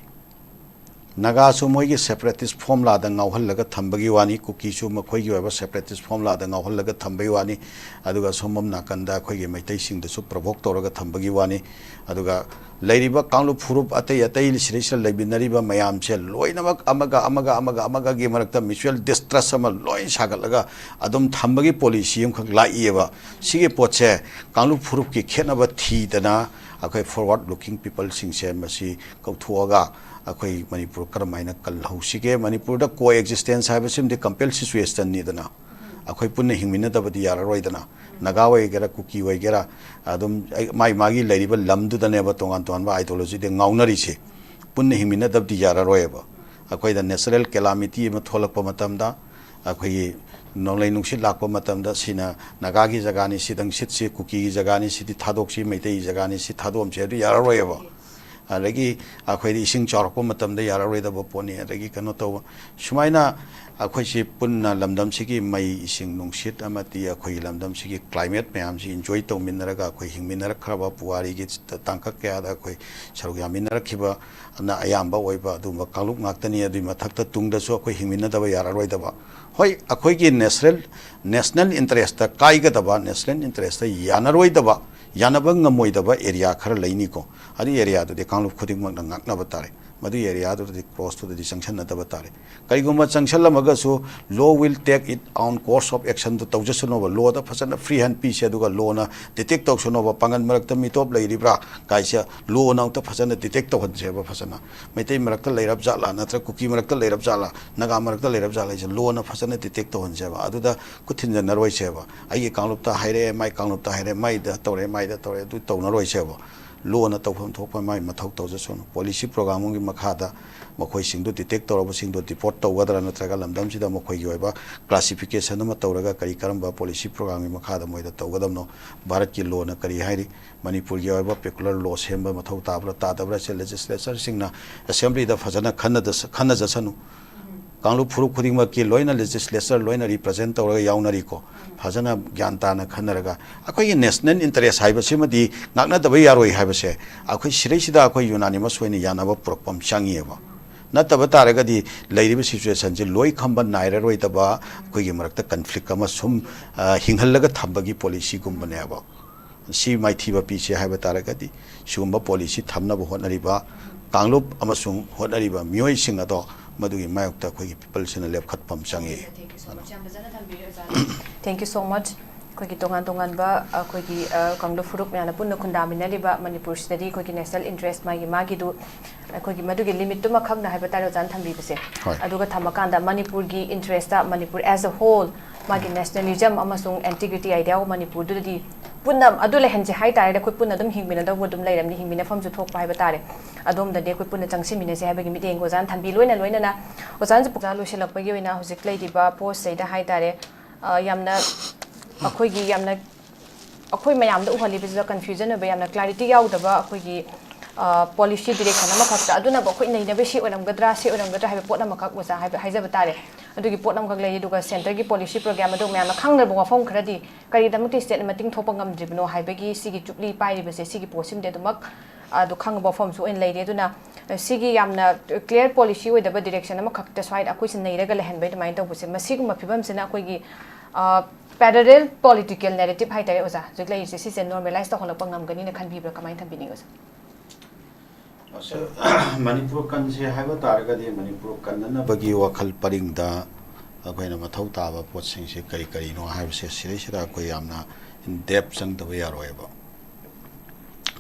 ꯅꯥꯒꯥꯁꯨ ꯃꯣꯏꯒꯤ ꯁꯦꯄꯔꯦꯇꯤꯁ ꯐꯣꯝꯂꯥꯗ ꯉꯥꯎꯍꯜꯂꯒ ꯊꯝꯕꯒꯤ ꯋꯥꯅꯤ, ꯀꯨꯀꯤꯁꯨ ꯃꯈꯣꯏꯒꯤ ꯑꯣꯏꯕ ꯁꯦꯄꯔꯦꯇꯤꯁ ꯐꯣꯝꯂꯥꯗ ꯉꯥꯎꯍꯜꯂꯒ ꯊꯝꯕꯒꯤ ꯋꯥꯅꯤ, ꯑꯗꯨꯒ ꯁꯣꯝꯕꯝ ꯅꯥꯀꯟꯗ ꯑꯩꯈꯣꯏꯒꯤ ꯃꯩꯇꯩꯁꯤꯡꯗꯁꯨ ꯄ꯭ꯔꯣꯚꯣꯛ ꯇꯧꯔꯒ ꯊꯝꯕꯒꯤ ꯋꯥꯅꯤ꯫ ꯑꯗꯨꯒ ꯂꯩꯔꯤꯕ ꯀꯥꯡꯂꯨꯞ ꯐꯨꯔꯨꯞ ꯑꯇꯩ ꯑꯇꯩ ꯁꯤꯗꯩꯁꯤꯗ ꯂꯩꯃꯤꯟꯅꯔꯤꯕ ꯃꯌꯥꯝꯁꯦ ꯂꯣꯏꯅꯃꯛ ꯑꯃꯒ ꯑꯃꯒ ꯑꯃꯒ ꯑꯃꯒꯒꯤ ꯃꯔꯛꯇ ꯃ꯭ꯌꯨꯆꯨꯋꯦꯜ ꯗꯤꯁꯇ꯭ꯔꯁ ꯑꯃ ꯂꯣꯏ ꯁꯥꯒꯠꯂꯒ ꯑꯗꯨꯝ ꯊꯝꯕꯒꯤ ꯄꯣꯂꯤꯁꯤ ꯑꯃꯈꯛ ꯂꯥꯛꯏꯑꯕ꯫ ꯁꯤꯒꯤ ꯄꯣꯠꯁꯦ ꯀꯥꯡꯂꯨꯞ ꯐꯨꯔꯨꯞꯀꯤ ꯈꯦꯠꯅꯕ ꯊꯤꯗꯅ ꯑꯩꯈꯣꯏ ꯐꯣꯔꯋꯥꯔꯗ ꯂꯨꯀꯤꯡ ꯄꯤꯄꯜꯁꯤꯡꯁꯦ ꯃꯁꯤ ꯀꯧꯊꯣꯛꯑꯒ ꯑꯩꯈꯣꯏ ꯃꯅꯤꯄꯨꯔ ꯀꯔꯝꯍꯥꯏꯅ ꯀꯜꯍꯧꯁꯤꯒꯦ? ꯃꯅꯤꯄꯨꯔꯗ ꯀꯣ ꯑꯦꯛꯖꯤꯁꯇꯦꯟꯁ ꯍꯥꯏꯕꯁꯤꯃꯗꯤ ꯀꯝꯄꯦꯜ ꯁꯤꯆꯨꯋꯦꯁꯟꯅꯤꯗꯅ꯫ ꯑꯩꯈꯣꯏ ꯄꯨꯟꯅ ꯍꯤꯡꯃꯤꯟꯅꯗꯕꯗꯤ ꯌꯥꯔꯔꯣꯏꯗꯅ꯫ ꯅꯥꯒꯥ ꯑꯣꯏꯒꯦꯔꯥ, ꯀꯨꯀꯤ ꯑꯣꯏꯒꯦꯔꯥ, ꯑꯗꯨꯝ ꯑꯩ-, ꯃꯥꯏ ꯃꯥꯒꯤ ꯂꯩꯔꯤꯕ ꯂꯝꯗꯨꯗꯅꯦꯕ ꯇꯣꯉꯥꯟ ꯇꯣꯉꯥꯟꯕ ꯑꯥꯏꯗꯤꯌꯣꯂꯣꯖꯤꯗ ꯉꯥꯎꯅꯔꯤꯁꯦ꯫ ꯄꯨꯟꯅ ꯍꯤꯡꯃꯤꯟꯅꯗꯕꯗꯤ ꯌꯥꯔꯔꯣꯏꯕ꯫ ꯑꯩꯈꯣꯏꯗ ꯅꯦꯆꯔꯦꯜ ꯀꯦꯂꯥꯃꯤꯇꯤ ꯑꯃ ꯊꯣꯛꯂꯛꯄ ꯃꯇꯝꯗ, ꯑꯩꯈꯣꯏꯒꯤ ꯅꯣꯡꯂꯩ ꯅꯨꯡꯁꯤꯠ ꯂꯥꯛꯄ ꯃꯇꯝꯗ, ꯁꯤꯅ ꯅꯥꯒꯥꯒꯤ ꯖꯒꯥꯅꯤ, ꯁꯤꯗꯪ ꯁꯤꯠꯁꯤ, ꯀꯨꯀꯤꯒꯤ ꯖꯒꯥꯅꯤ, ꯁꯤꯗꯤ ꯊꯥꯗꯣꯛꯁꯤ, ꯃꯩꯇꯩꯒꯤ ꯖꯒꯥꯅꯤ, ꯁꯤ ꯊꯥꯗꯣꯛꯑꯝꯁꯤ ꯍꯥꯏꯕꯗꯨ ꯌꯥꯔꯔꯣꯏꯕ꯫ ꯑꯗꯒꯤ ꯑꯩꯈꯣꯏꯗ ꯏꯁꯤꯡ ꯆꯥꯎꯔꯛꯄ ꯃꯇꯝꯗ ꯌꯥꯔꯔꯣꯏꯗꯕ ꯄꯣꯠꯅꯤ꯫ ꯑꯗꯒꯤ ꯀꯩꯅꯣ ꯇꯧꯕ, ꯁꯨꯃꯥꯏꯅ ꯑꯩꯈꯣꯏꯁꯤ ꯄꯨꯟꯅ ꯂꯝꯗꯝꯁꯤꯒꯤ ꯃꯩ, ꯏꯁꯤꯡ, ꯅꯨꯡꯁꯤꯠ ꯑꯃꯗꯤ ꯑꯩꯈꯣꯏꯒꯤ ꯂꯝꯗꯝꯁꯤꯒꯤ ꯀ꯭ꯂꯥꯏꯃꯦꯠ ꯃꯌꯥꯝꯁꯤ ꯏꯟꯖꯣꯏ ꯇꯧꯃꯤꯟꯅꯔꯒ ꯑꯩꯈꯣꯏ ꯍꯤꯡꯃꯤꯟꯅꯔꯛꯈ꯭ꯔꯕ, ꯄꯨꯋꯥꯔꯤꯒꯤ ꯇꯥꯡꯀꯛ ꯀꯌꯥꯗ ꯑꯩꯈꯣꯏ ꯁꯔꯨꯛ ꯌꯥꯃꯤꯟꯅꯔꯛꯈꯤꯕ ꯑꯅ ꯑꯌꯥꯝꯕ ꯑꯣꯏꯕ ꯑꯗꯨꯒꯨꯝꯕ ꯀꯥꯡꯂꯨꯞ ꯉꯥꯛꯇꯅꯤ꯫ ꯑꯗꯨꯒꯤ ꯃꯊꯛꯇ ꯇꯨꯡꯗꯁꯨ ꯑꯩꯈꯣꯏ ꯍꯤꯡꯃꯤꯟꯅꯗꯕ ꯌꯥꯔꯔꯣꯏꯗꯕ, ꯍꯣꯏ, ꯑꯩꯈꯣꯏꯒꯤ ꯅꯦꯁꯅꯦꯜ, ꯅꯦꯁꯅꯦꯜ ꯏꯟꯇꯔꯦꯁꯇ ꯀꯥꯏꯒꯗꯕ, ꯅꯦꯁꯅꯦꯜ ꯏꯟꯇꯔꯦꯁꯇ ꯌꯥꯅꯔꯣꯏꯗꯕ, ꯌꯥꯅꯕ ꯉꯝꯃꯣꯏꯗꯕ ꯑꯦꯔꯤꯌꯥ ꯈꯔ ꯂꯩꯅꯤꯀꯣ꯫ ꯑꯗꯨ ꯑꯦꯔꯤꯌꯥꯗꯨꯗꯤ ꯀꯥꯡꯂꯨꯞ ꯈꯨꯗꯤꯡꯃꯛꯅ ꯉꯥꯛꯅꯕ ꯇꯥꯔꯦ꯫ ꯃꯗꯨꯒꯤ ꯑꯦꯔꯤꯌꯥꯗꯨꯗꯗꯤ, ꯀ꯭ꯔꯣꯁꯇꯨꯗꯗꯤ ꯆꯪꯁꯤꯟꯅꯗꯕ ꯇꯥꯔꯦ꯫ ꯀꯔꯤꯒꯨꯝꯕ ꯆꯪꯁꯤꯜꯂꯝꯃꯒꯁꯨ, law will take it own course of actionꯗꯨ ꯇꯧꯖꯁꯅꯣꯕ, ꯂꯣꯗ ꯐꯖꯅ free hand ꯄꯤꯁꯦ, ꯑꯗꯨꯒ ꯂꯣꯅ detect ꯇꯧꯁꯅꯣꯕ, ꯄꯥꯡꯒꯜ ꯃꯔꯛꯇ ꯃꯤꯇꯣꯞ ꯂꯩꯔꯤꯕ꯭ꯔꯥ ꯀꯥꯏꯁꯦ ꯂꯣꯅ ꯑꯃꯨꯛꯇ ꯐꯖꯅ detect ꯇꯧꯍꯟꯁꯦꯕ꯫ ꯐꯖꯅ ꯃꯩꯇꯩ ꯃꯔꯛꯇ ꯂꯩꯔꯕ ꯖꯥꯠꯂꯥ, ꯅꯠꯇ꯭ꯔꯒ ꯀꯨꯀꯤ ꯃꯔꯛꯇ ꯂꯩꯔꯕ ꯖꯥꯠꯂꯥ, ꯅꯥꯒꯥ ꯃꯔꯛꯇ ꯂꯩꯔꯕ ꯖꯥꯠꯂꯥ ꯍꯥꯏꯁꯦ ꯂꯣꯅ ꯐꯖꯅ detect ꯇꯧꯍꯟꯁꯦꯕ꯫ ꯑꯗꯨꯗ ꯈꯨꯠ ꯊꯤꯟꯖꯟꯅꯔꯣꯏꯁꯦꯕ꯫ ꯑꯩꯒꯤ ꯀꯥꯡꯂꯨꯞꯇ ꯍꯥꯏꯔꯛꯑꯦ, ꯃꯥꯏ ꯀꯥꯡꯂꯨꯞꯇ ꯍꯥꯏꯔꯛꯑꯦ, ꯃꯥꯏꯗ ꯇꯧꯔꯦ, ꯃꯥꯏꯗ ꯇꯧꯔꯦ, ꯑꯗꯨ ꯇꯧꯅꯔꯣꯏꯁꯦꯕ꯫ ꯂꯣꯅ ꯇꯧꯐꯝ ꯊꯣꯛꯄ ꯃꯥꯏ ꯃꯊꯧ ꯇꯧꯖꯁꯅꯨ꯫ Policy programꯒꯤ ꯃꯈꯥꯗ ꯃꯈꯣꯏꯁꯤꯡꯗꯨ detect ꯇꯧꯔꯕꯁꯤꯡꯗꯨ deport ꯇꯧꯒꯗ꯭ꯔꯥ, ꯅꯠꯇ꯭ꯔꯒ ꯂꯝꯗꯝꯁꯤꯗ ꯃꯈꯣꯏꯒꯤ ꯑꯣꯏꯕ classification ꯑꯃ ꯇꯧꯔꯒ ꯀꯔꯤ ꯀꯔꯝꯕ policy programꯒꯤ ꯃꯈꯥꯗ ꯃꯣꯏꯗ ꯇꯧꯒꯗꯕꯅꯣ, ꯚꯥꯔꯠꯀꯤ ꯂꯣꯅ ꯀꯔꯤ ꯍꯥꯏꯔꯤ, ꯃꯅꯤꯄꯨꯔꯒꯤ ꯑꯣꯏꯕ peculiar law ꯁꯦꯝꯕ ꯃꯊꯧ ꯇꯥꯕ꯭ꯔꯥ ꯇꯥꯗꯕ꯭ꯔꯥ ꯍꯥꯏꯁꯦ legislatorꯁꯤꯡꯅ assemblyꯗ ꯐꯖꯅ ꯈꯟꯅꯗ-, ꯈꯟꯅꯖꯁꯅꯨ꯫ ꯀꯥꯡꯂꯨꯞ ꯐꯨꯔꯨꯞ ꯈꯨꯗꯤꯡꯃꯛꯀꯤ ꯂꯣꯏꯅ legislator ꯂꯣꯏꯅ represent ꯇꯧꯔꯒ ꯌꯥꯎꯅꯔꯤꯀꯣ꯫ ꯐꯖꯅ ꯒ꯭ꯌꯥꯟ ꯇꯥꯅ ꯈꯟꯅꯔꯒ ꯑꯩꯈꯣꯏꯒꯤ national interest ꯍꯥꯏꯕꯁꯤꯃꯗꯤ ꯉꯥꯛꯅꯗꯕ ꯌꯥꯔꯣꯏ ꯍꯥꯏꯕꯁꯦ ꯑꯩꯈꯣꯏ ꯁꯤꯗꯩꯁꯤꯗ ꯑꯩꯈꯣꯏ unanimous ꯑꯣꯏꯅ ꯌꯥꯅꯕ ꯄꯨꯔꯛꯄ ꯑꯃ ꯆꯪꯉꯤꯑꯕ꯫ ꯅꯠꯇꯕ ꯇꯥꯔꯒꯗꯤ ꯂꯩꯔꯤꯕ situationꯁꯦ ꯂꯣꯏ ꯈꯝꯕ ꯅꯥꯏꯔꯔꯣꯏꯗꯕ ꯑꯩꯈꯣꯏꯒꯤ ꯃꯔꯛꯇ conflict ꯑꯃ ꯁꯨꯝ, ꯑ, ꯍꯤꯡꯍꯜꯂꯒ ꯊꯝꯕꯒꯤ policyꯒꯨꯝꯕꯅꯦꯕ꯫ ꯁꯤ ꯃꯥꯏꯊꯤꯕ ꯄꯤꯁꯦ ꯍꯥꯏꯕ ꯇꯥꯔꯒꯗꯤ ꯁꯤꯒꯨꯝꯕ policy ꯊꯝꯅꯕ ꯍꯣꯠꯅꯔꯤꯕ ꯀꯥꯡꯂꯨꯞ ꯑꯃꯁꯨꯡ ꯍꯣꯠꯅꯔꯤꯕ ꯃꯤꯑꯣꯏꯁꯤꯡ ꯑꯗꯣ ꯃꯗꯨꯒꯤ ꯃꯥꯌꯣꯛꯇ ꯑꯩꯈꯣꯏꯒꯤ peopleꯁꯤꯅ ꯂꯦꯞꯈꯠꯄ ꯑꯃ ꯆꯪꯉꯤ꯫ Thank you so much. ꯑꯩꯈꯣꯏꯒꯤ ꯇꯣꯉꯥꯟ ꯇꯣꯉꯥꯟꯕ ꯑꯩꯈꯣꯏꯒꯤ, ꯑ, ꯀꯥꯡꯂꯨꯞ ꯐꯨꯔꯨꯞ ꯃꯌꯥꯝꯅ ꯄꯨꯟꯅ ꯈꯨꯟꯗꯥꯃꯤꯟꯅꯔꯤꯕ ꯃꯅꯤꯄꯨꯔꯁꯤꯗꯗꯤ ꯑꯩꯈꯣꯏꯒꯤ national interest ꯃꯥꯒꯤ ꯃꯥꯒꯤꯗꯨ ꯑꯩꯈꯣꯏꯒꯤ ꯃꯗꯨꯒꯤ limitꯇꯨꯃ ꯈꯪꯅ ꯍꯥꯏꯕ ꯇꯥꯔꯦ ꯑꯣꯖꯥꯅ ꯊꯝꯕꯤꯕꯁꯦ꯫ ꯍꯣꯏ꯫ ꯑꯗꯨꯒ ꯊꯝꯃꯀꯥꯟꯗ ꯃꯅꯤꯄꯨꯔꯒꯤ interestꯇ ꯃꯅꯤꯄꯨꯔ as a whole ꯃꯥꯒꯤ nationalism ꯑꯃꯁꯨꯡ integrity idea of ꯃꯅꯤꯄꯨꯔꯗꯨꯗꯗꯤ ꯄꯨꯟꯅ ꯑꯗꯨ ꯂꯩꯍꯟꯁꯦ ꯍꯥꯏ ꯇꯥꯔꯗꯤ ꯑꯩꯈꯣꯏ ꯄꯨꯟꯅ ꯑꯗꯨꯝ ꯍꯤꯡꯃꯤꯟꯅꯗꯧꯕ ꯑꯗꯨꯝ ꯂꯩꯔꯝꯅꯤ, ꯍꯤꯡꯃꯤꯟꯅꯐꯝꯁꯨ ꯊꯣꯛꯄ ꯍꯥꯏꯕ ꯇꯥꯔꯦ꯫ ꯑꯗꯣꯝꯗꯗꯤ ꯑꯩꯈꯣꯏ ꯄꯨꯟꯅ ꯆꯪꯁꯤꯟꯃꯤꯟꯅꯁꯦ ꯍꯥꯏꯕꯒꯤ ꯃꯤꯠꯌꯦꯡꯒ ꯑꯣꯖꯥꯅ ꯊꯝꯕꯤ꯫ ꯂꯣꯏꯅ ꯂꯣꯏꯅꯅ ꯑꯣꯖꯥꯅꯁꯨ ꯄꯨꯖꯥ ꯂꯣꯏꯁꯤꯜꯂꯛꯄꯒꯤ ꯑꯣꯏꯅ ꯍꯧꯖꯤꯛ ꯂꯩꯔꯤꯕ postꯁꯤꯗ ꯍꯥꯏ ꯇꯥꯔꯦ, ꯑ, ꯌꯥꯝꯅ ꯑꯩꯈꯣꯏꯒꯤ ꯌꯥꯝꯅ ꯑꯩꯈꯣꯏ ꯃꯌꯥꯝꯗ ꯎꯍꯜꯂꯤꯕꯁꯤꯗ confusion ꯑꯣꯏꯕ, ꯌꯥꯝꯅ clarity ꯌꯥꯎꯗꯕ ꯑꯩꯈꯣꯏꯒꯤ, ꯑ, policy direction ꯑꯃꯈꯛꯇ, ꯑꯗꯨꯅꯕꯨ ꯑꯩꯈꯣꯏ ꯅꯩꯅꯕ ꯁꯤ ꯑꯣꯏꯔꯝꯒꯗ꯭ꯔꯥ, ꯁꯤ ꯑꯣꯏꯔꯝꯒꯗ꯭ꯔꯥ ꯍꯥꯏꯕ ꯄꯣꯠ ꯑꯃꯈꯛ ꯑꯣꯖꯥ ꯍꯥꯏꯕ, ꯍꯥꯏꯖꯕ ꯇꯥꯔꯦ꯫ ꯑꯗꯨꯒꯤ ꯄꯣꯠ ꯑꯃꯈꯛ ꯂꯩꯔꯤ꯫ ꯑꯗꯨꯒ centreꯒꯤ policy program ꯑꯗꯨ ꯃꯌꯥꯝꯅ ꯈꯪꯗ꯭ꯔꯕ ꯋꯥꯐꯝ ꯈꯔꯗꯤ ꯀꯔꯤꯗꯃꯛꯇ stateꯅ ꯃꯇꯤꯡ ꯊꯣꯛꯄ ꯉꯝꯗ꯭ꯔꯤꯕꯅꯣ ꯍꯥꯏꯕꯒꯤ ꯁꯤꯒꯤ ꯆꯨꯞꯂꯤ ꯄꯥꯏꯔꯤꯕꯁꯦ, ꯁꯤꯒꯤ ꯄꯣꯠꯁꯤꯃꯗꯤ ꯑꯗꯨꯃꯛ ꯑꯗꯨ ꯈꯪꯕ ꯋꯥꯐꯝꯁꯨ ꯑꯣꯏꯅ ꯂꯩꯔꯤ꯫ ꯑꯗꯨꯅ ꯁꯤꯒꯤ ꯌꯥꯝꯅ clear policy ꯑꯣꯏꯗꯕ direction ꯑꯃꯈꯛꯇ ꯁ꯭ꯋꯥꯏꯗ ꯑꯩꯈꯣꯏꯁꯦ ꯅꯩꯔꯒ ꯂꯩꯍꯟꯕ ꯑꯗꯨꯃꯥꯏꯅ ꯇꯧꯕꯁꯦ, ꯃꯁꯤꯒꯨꯝꯕ ꯐꯤꯕꯝꯁꯤꯅ ꯑꯩꯈꯣꯏꯒꯤ, ꯑ, parallel political narrative ꯍꯥꯏ ꯇꯥꯔꯦ ꯑꯣꯖꯥ, ꯍꯧꯖꯤꯛ ꯂꯩꯔꯤꯁꯦ, ꯁꯤꯁꯦ normalise ꯇꯧꯍꯜꯂꯛꯄ ꯉꯝꯒꯅꯤꯅ ꯈꯟꯕꯤꯕ꯭ꯔꯥ? ꯀꯃꯥꯏꯅ ꯊꯝꯕꯤꯅꯤꯡꯉꯤ ꯑꯣꯖꯥ? ꯃꯅꯤꯄꯨꯔ ꯀꯟꯁꯦ ꯍꯥꯏꯕ ꯇꯥꯔꯒꯗꯤ ꯃꯅꯤꯄꯨꯔ ꯀꯟꯅꯅꯕꯒꯤ ꯋꯥꯈꯜ ꯄꯔꯤꯡꯗ ꯑꯩꯈꯣꯏꯅ ꯃꯊꯧ ꯇꯥꯕ ꯄꯣꯠꯁꯤꯡꯁꯦ ꯀꯔꯤ ꯀꯔꯤꯅꯣ ꯍꯥꯏꯕꯁꯦ ꯁꯤꯗꯩꯁꯤꯗ ꯑꯩꯈꯣꯏ ꯌꯥꯝꯅ in depth ꯆꯪꯗꯕ ꯌꯥꯔꯣꯏꯕ꯫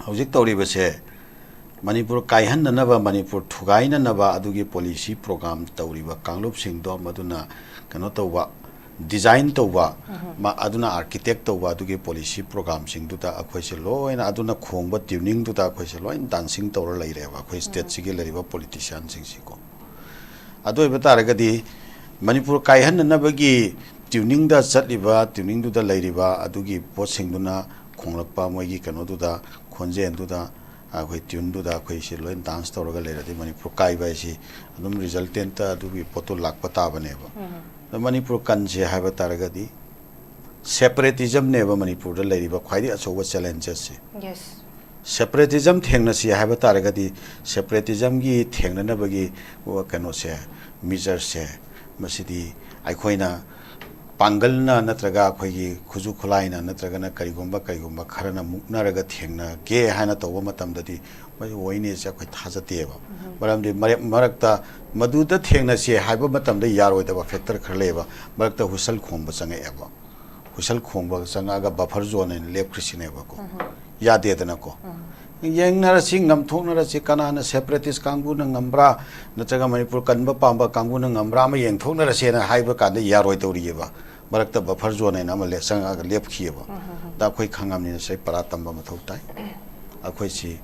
ꯍꯧꯖꯤꯛ ꯇꯧꯔꯤꯕꯁꯦ ꯃꯅꯤꯄꯨꯔ ꯀꯥꯏꯍꯟꯅꯅꯕ, ꯃꯅꯤꯄꯨꯔ ꯊꯨꯒꯥꯏꯅꯅꯕ ꯑꯗꯨꯒꯤ ꯄꯣꯂꯤꯁꯤ ꯄ꯭ꯔꯣꯒ꯭ꯔꯥꯝ ꯇꯧꯔꯤꯕ ꯀꯥꯡꯂꯨꯞꯁꯤꯡꯗꯣ ꯃꯗꯨꯅ ꯀꯩꯅꯣ ꯇꯧꯕ, ꯗꯤꯖꯥꯏꯟ ꯇꯧꯕ, ꯃ-, ꯑꯗꯨꯅ ꯑꯥꯔꯀꯤꯇꯦꯛ ꯇꯧꯕ ꯑꯗꯨꯒꯤ ꯄꯣꯂꯤꯁꯤ ꯄ꯭ꯔꯣꯒ꯭ꯔꯥꯝꯁꯤꯡꯗꯨꯗ ꯑꯩꯈꯣꯏꯁꯦ ꯂꯣꯏꯅ, ꯑꯗꯨꯅ ꯈꯣꯡꯕ ꯇ꯭ꯌꯨꯅꯤꯡꯗꯨꯗ ꯑꯩꯈꯣꯏꯁꯦ ꯂꯣꯏꯅ ꯗꯥꯟꯁꯤꯡ ꯇꯧꯔ ꯂꯩꯔꯦꯕ ꯑꯩꯈꯣꯏ ꯁ꯭ꯇꯦꯠꯁꯤꯒꯤ ꯂꯩꯔꯤꯕ ꯄꯣꯂꯤꯇꯤꯁꯤꯌꯥꯟꯁꯤꯡꯁꯤꯀꯣ꯫ ꯑꯗꯨ ꯑꯣꯏꯕ ꯇꯥꯔꯒꯗꯤ ꯃꯅꯤꯄꯨꯔ ꯀꯥꯏꯍꯟꯅꯅꯕꯒꯤ ꯇ꯭ꯌꯨꯅꯤꯡꯗ ꯆꯠꯂꯤꯕ, ꯇ꯭ꯌꯨꯅꯤꯡꯗꯨꯗ ꯂꯩꯔꯤꯕ ꯑꯗꯨꯒꯤ ꯄꯣꯠꯁꯤꯡꯗꯨꯅ ꯈꯣꯡꯂꯛꯄ ꯃꯣꯏꯒꯤ ꯀꯩꯅꯣꯗꯨꯗ, ꯈꯣꯟꯖꯦꯜꯗꯨꯗ, ꯑꯩꯈꯣꯏ ꯇ꯭ꯌꯨꯟꯗꯨꯗ ꯑꯩꯈꯣꯏꯁꯤ ꯂꯣꯏ ꯗꯥꯟꯁ ꯇꯧꯔꯒ ꯂꯩꯔꯗꯤ ꯃꯅꯤꯄꯨꯔ ꯀꯥꯏꯕ ꯍꯥꯏꯁꯤ ꯑꯗꯨꯝ ꯔꯤꯖꯜꯇꯦꯟꯇ ꯑꯗꯨꯒꯤ ꯄꯣꯠꯇꯨ ꯂꯥꯛꯄ ꯇꯥꯕꯅꯦꯕ꯫ ꯑꯗꯣ ꯃꯅꯤꯄꯨꯔ ꯀꯟꯁꯦ ꯍꯥꯏꯕ ꯇꯥꯔꯒꯗꯤ ꯁꯦꯄꯔꯦꯇꯤꯖꯝꯅꯦꯕ ꯃꯅꯤꯄꯨꯔꯗ ꯂꯩꯔꯤꯕ ꯈ꯭ꯋꯥꯏꯗꯒꯤ ꯑꯆꯧꯕ ꯆꯦꯂꯦꯟꯖꯦꯁꯁꯦ꯫ Yes. ꯁꯦꯄꯔꯦꯇꯤꯖꯝ ꯊꯦꯡꯅꯁꯤ ꯍꯥꯏꯕ ꯇꯥꯔꯒꯗꯤ ꯁꯦꯄꯔꯦꯇꯤꯖꯝꯒꯤ ꯊꯦꯡꯅꯅꯕꯒꯤ ꯀꯩꯅꯣꯁꯦ, ꯃꯤꯖꯔꯁꯦ, ꯃꯁꯤꯗꯤ ꯑꯩꯈꯣꯏꯅ ꯄꯥꯡꯒꯜꯅ ꯅꯠꯇ꯭ꯔꯒ ꯑꯩꯈꯣꯏꯒꯤ ꯈꯨꯠꯁꯨ ꯈꯨꯠꯂꯥꯏꯅ ꯅꯠꯇ꯭ꯔꯒꯅ ꯀꯔꯤꯒꯨꯝꯕ, ꯀꯔꯤꯒꯨꯝꯕ ꯈꯔꯅ ꯃꯨꯛꯅꯔꯒ ꯊꯦꯡꯅꯒꯦ ꯍꯥꯏꯅ ꯇꯧꯕ ꯃꯇꯝꯗꯗꯤ ꯃꯁꯤ ꯑꯣꯏꯅꯤꯁꯦ ꯑꯩꯈꯣꯏ ꯊꯥꯖꯗꯦꯕ꯫ ꯃꯔꯝꯗꯤ ꯃꯔꯛ-, ꯃꯔꯛꯇ ꯃꯗꯨꯗ ꯊꯦꯡꯅꯁꯤ ꯍꯥꯏꯕ ꯃꯇꯝꯗ ꯌꯥꯔꯣꯏꯗꯕ ꯐꯦꯛꯇꯔ ꯈꯔ ꯂꯩꯌꯦꯕ꯫ ꯃꯔꯛꯇ ꯍꯨꯏꯁꯜ ꯈꯣꯡꯕ ꯆꯪꯉꯛꯑꯦꯕ꯫ ꯍꯨꯏꯁꯜ ꯈꯣꯡꯕ ꯆꯪꯉꯛꯑꯒ ꯕꯐꯔ ꯖꯣꯟ ꯍꯥꯏꯅ ꯂꯦꯞꯈ꯭ꯔꯤꯁꯤꯅꯦꯕꯀꯣ꯫ ꯌꯥꯗꯦꯗꯅꯀꯣ꯫ ꯌꯦꯡꯅꯔꯁꯤ, ꯉꯝꯊꯣꯛꯅꯔꯁꯤ, ꯀꯅꯥꯅ ꯁꯦꯄꯔꯦꯇꯤꯁ ꯀꯥꯡꯕꯨꯅ ꯉꯝꯕ꯭ꯔꯥ ꯅꯠꯇ꯭ꯔꯒ ꯃꯅꯤꯄꯨꯔ ꯀꯟꯕ ꯄꯥꯝꯕ ꯀꯥꯡꯕꯨꯅ ꯉꯝꯕ꯭ꯔꯥ ꯑꯃ ꯌꯦꯡꯊꯣꯛꯅꯔꯁꯦꯅ ꯍꯥꯏꯕ ꯀꯥꯟꯗ ꯌꯥꯔꯣꯏꯗꯧꯔꯤꯑꯕ꯫ ꯃꯔꯛꯇ ꯕꯐꯔ ꯖꯣꯟ ꯍꯥꯏꯅ ꯑꯃ ꯂꯦ-, ꯆꯪꯉꯛꯑꯒ ꯂꯦꯞꯈꯤꯑꯕ꯫ ꯑꯗ ꯑꯩꯈꯣꯏ ꯈꯪꯉꯕꯅꯤꯅ ꯁꯤ ꯄꯔꯥ ꯇꯝꯕ ꯃꯊꯧ ꯇꯥꯏ꯫ ꯑꯩꯈꯣꯏꯁꯤ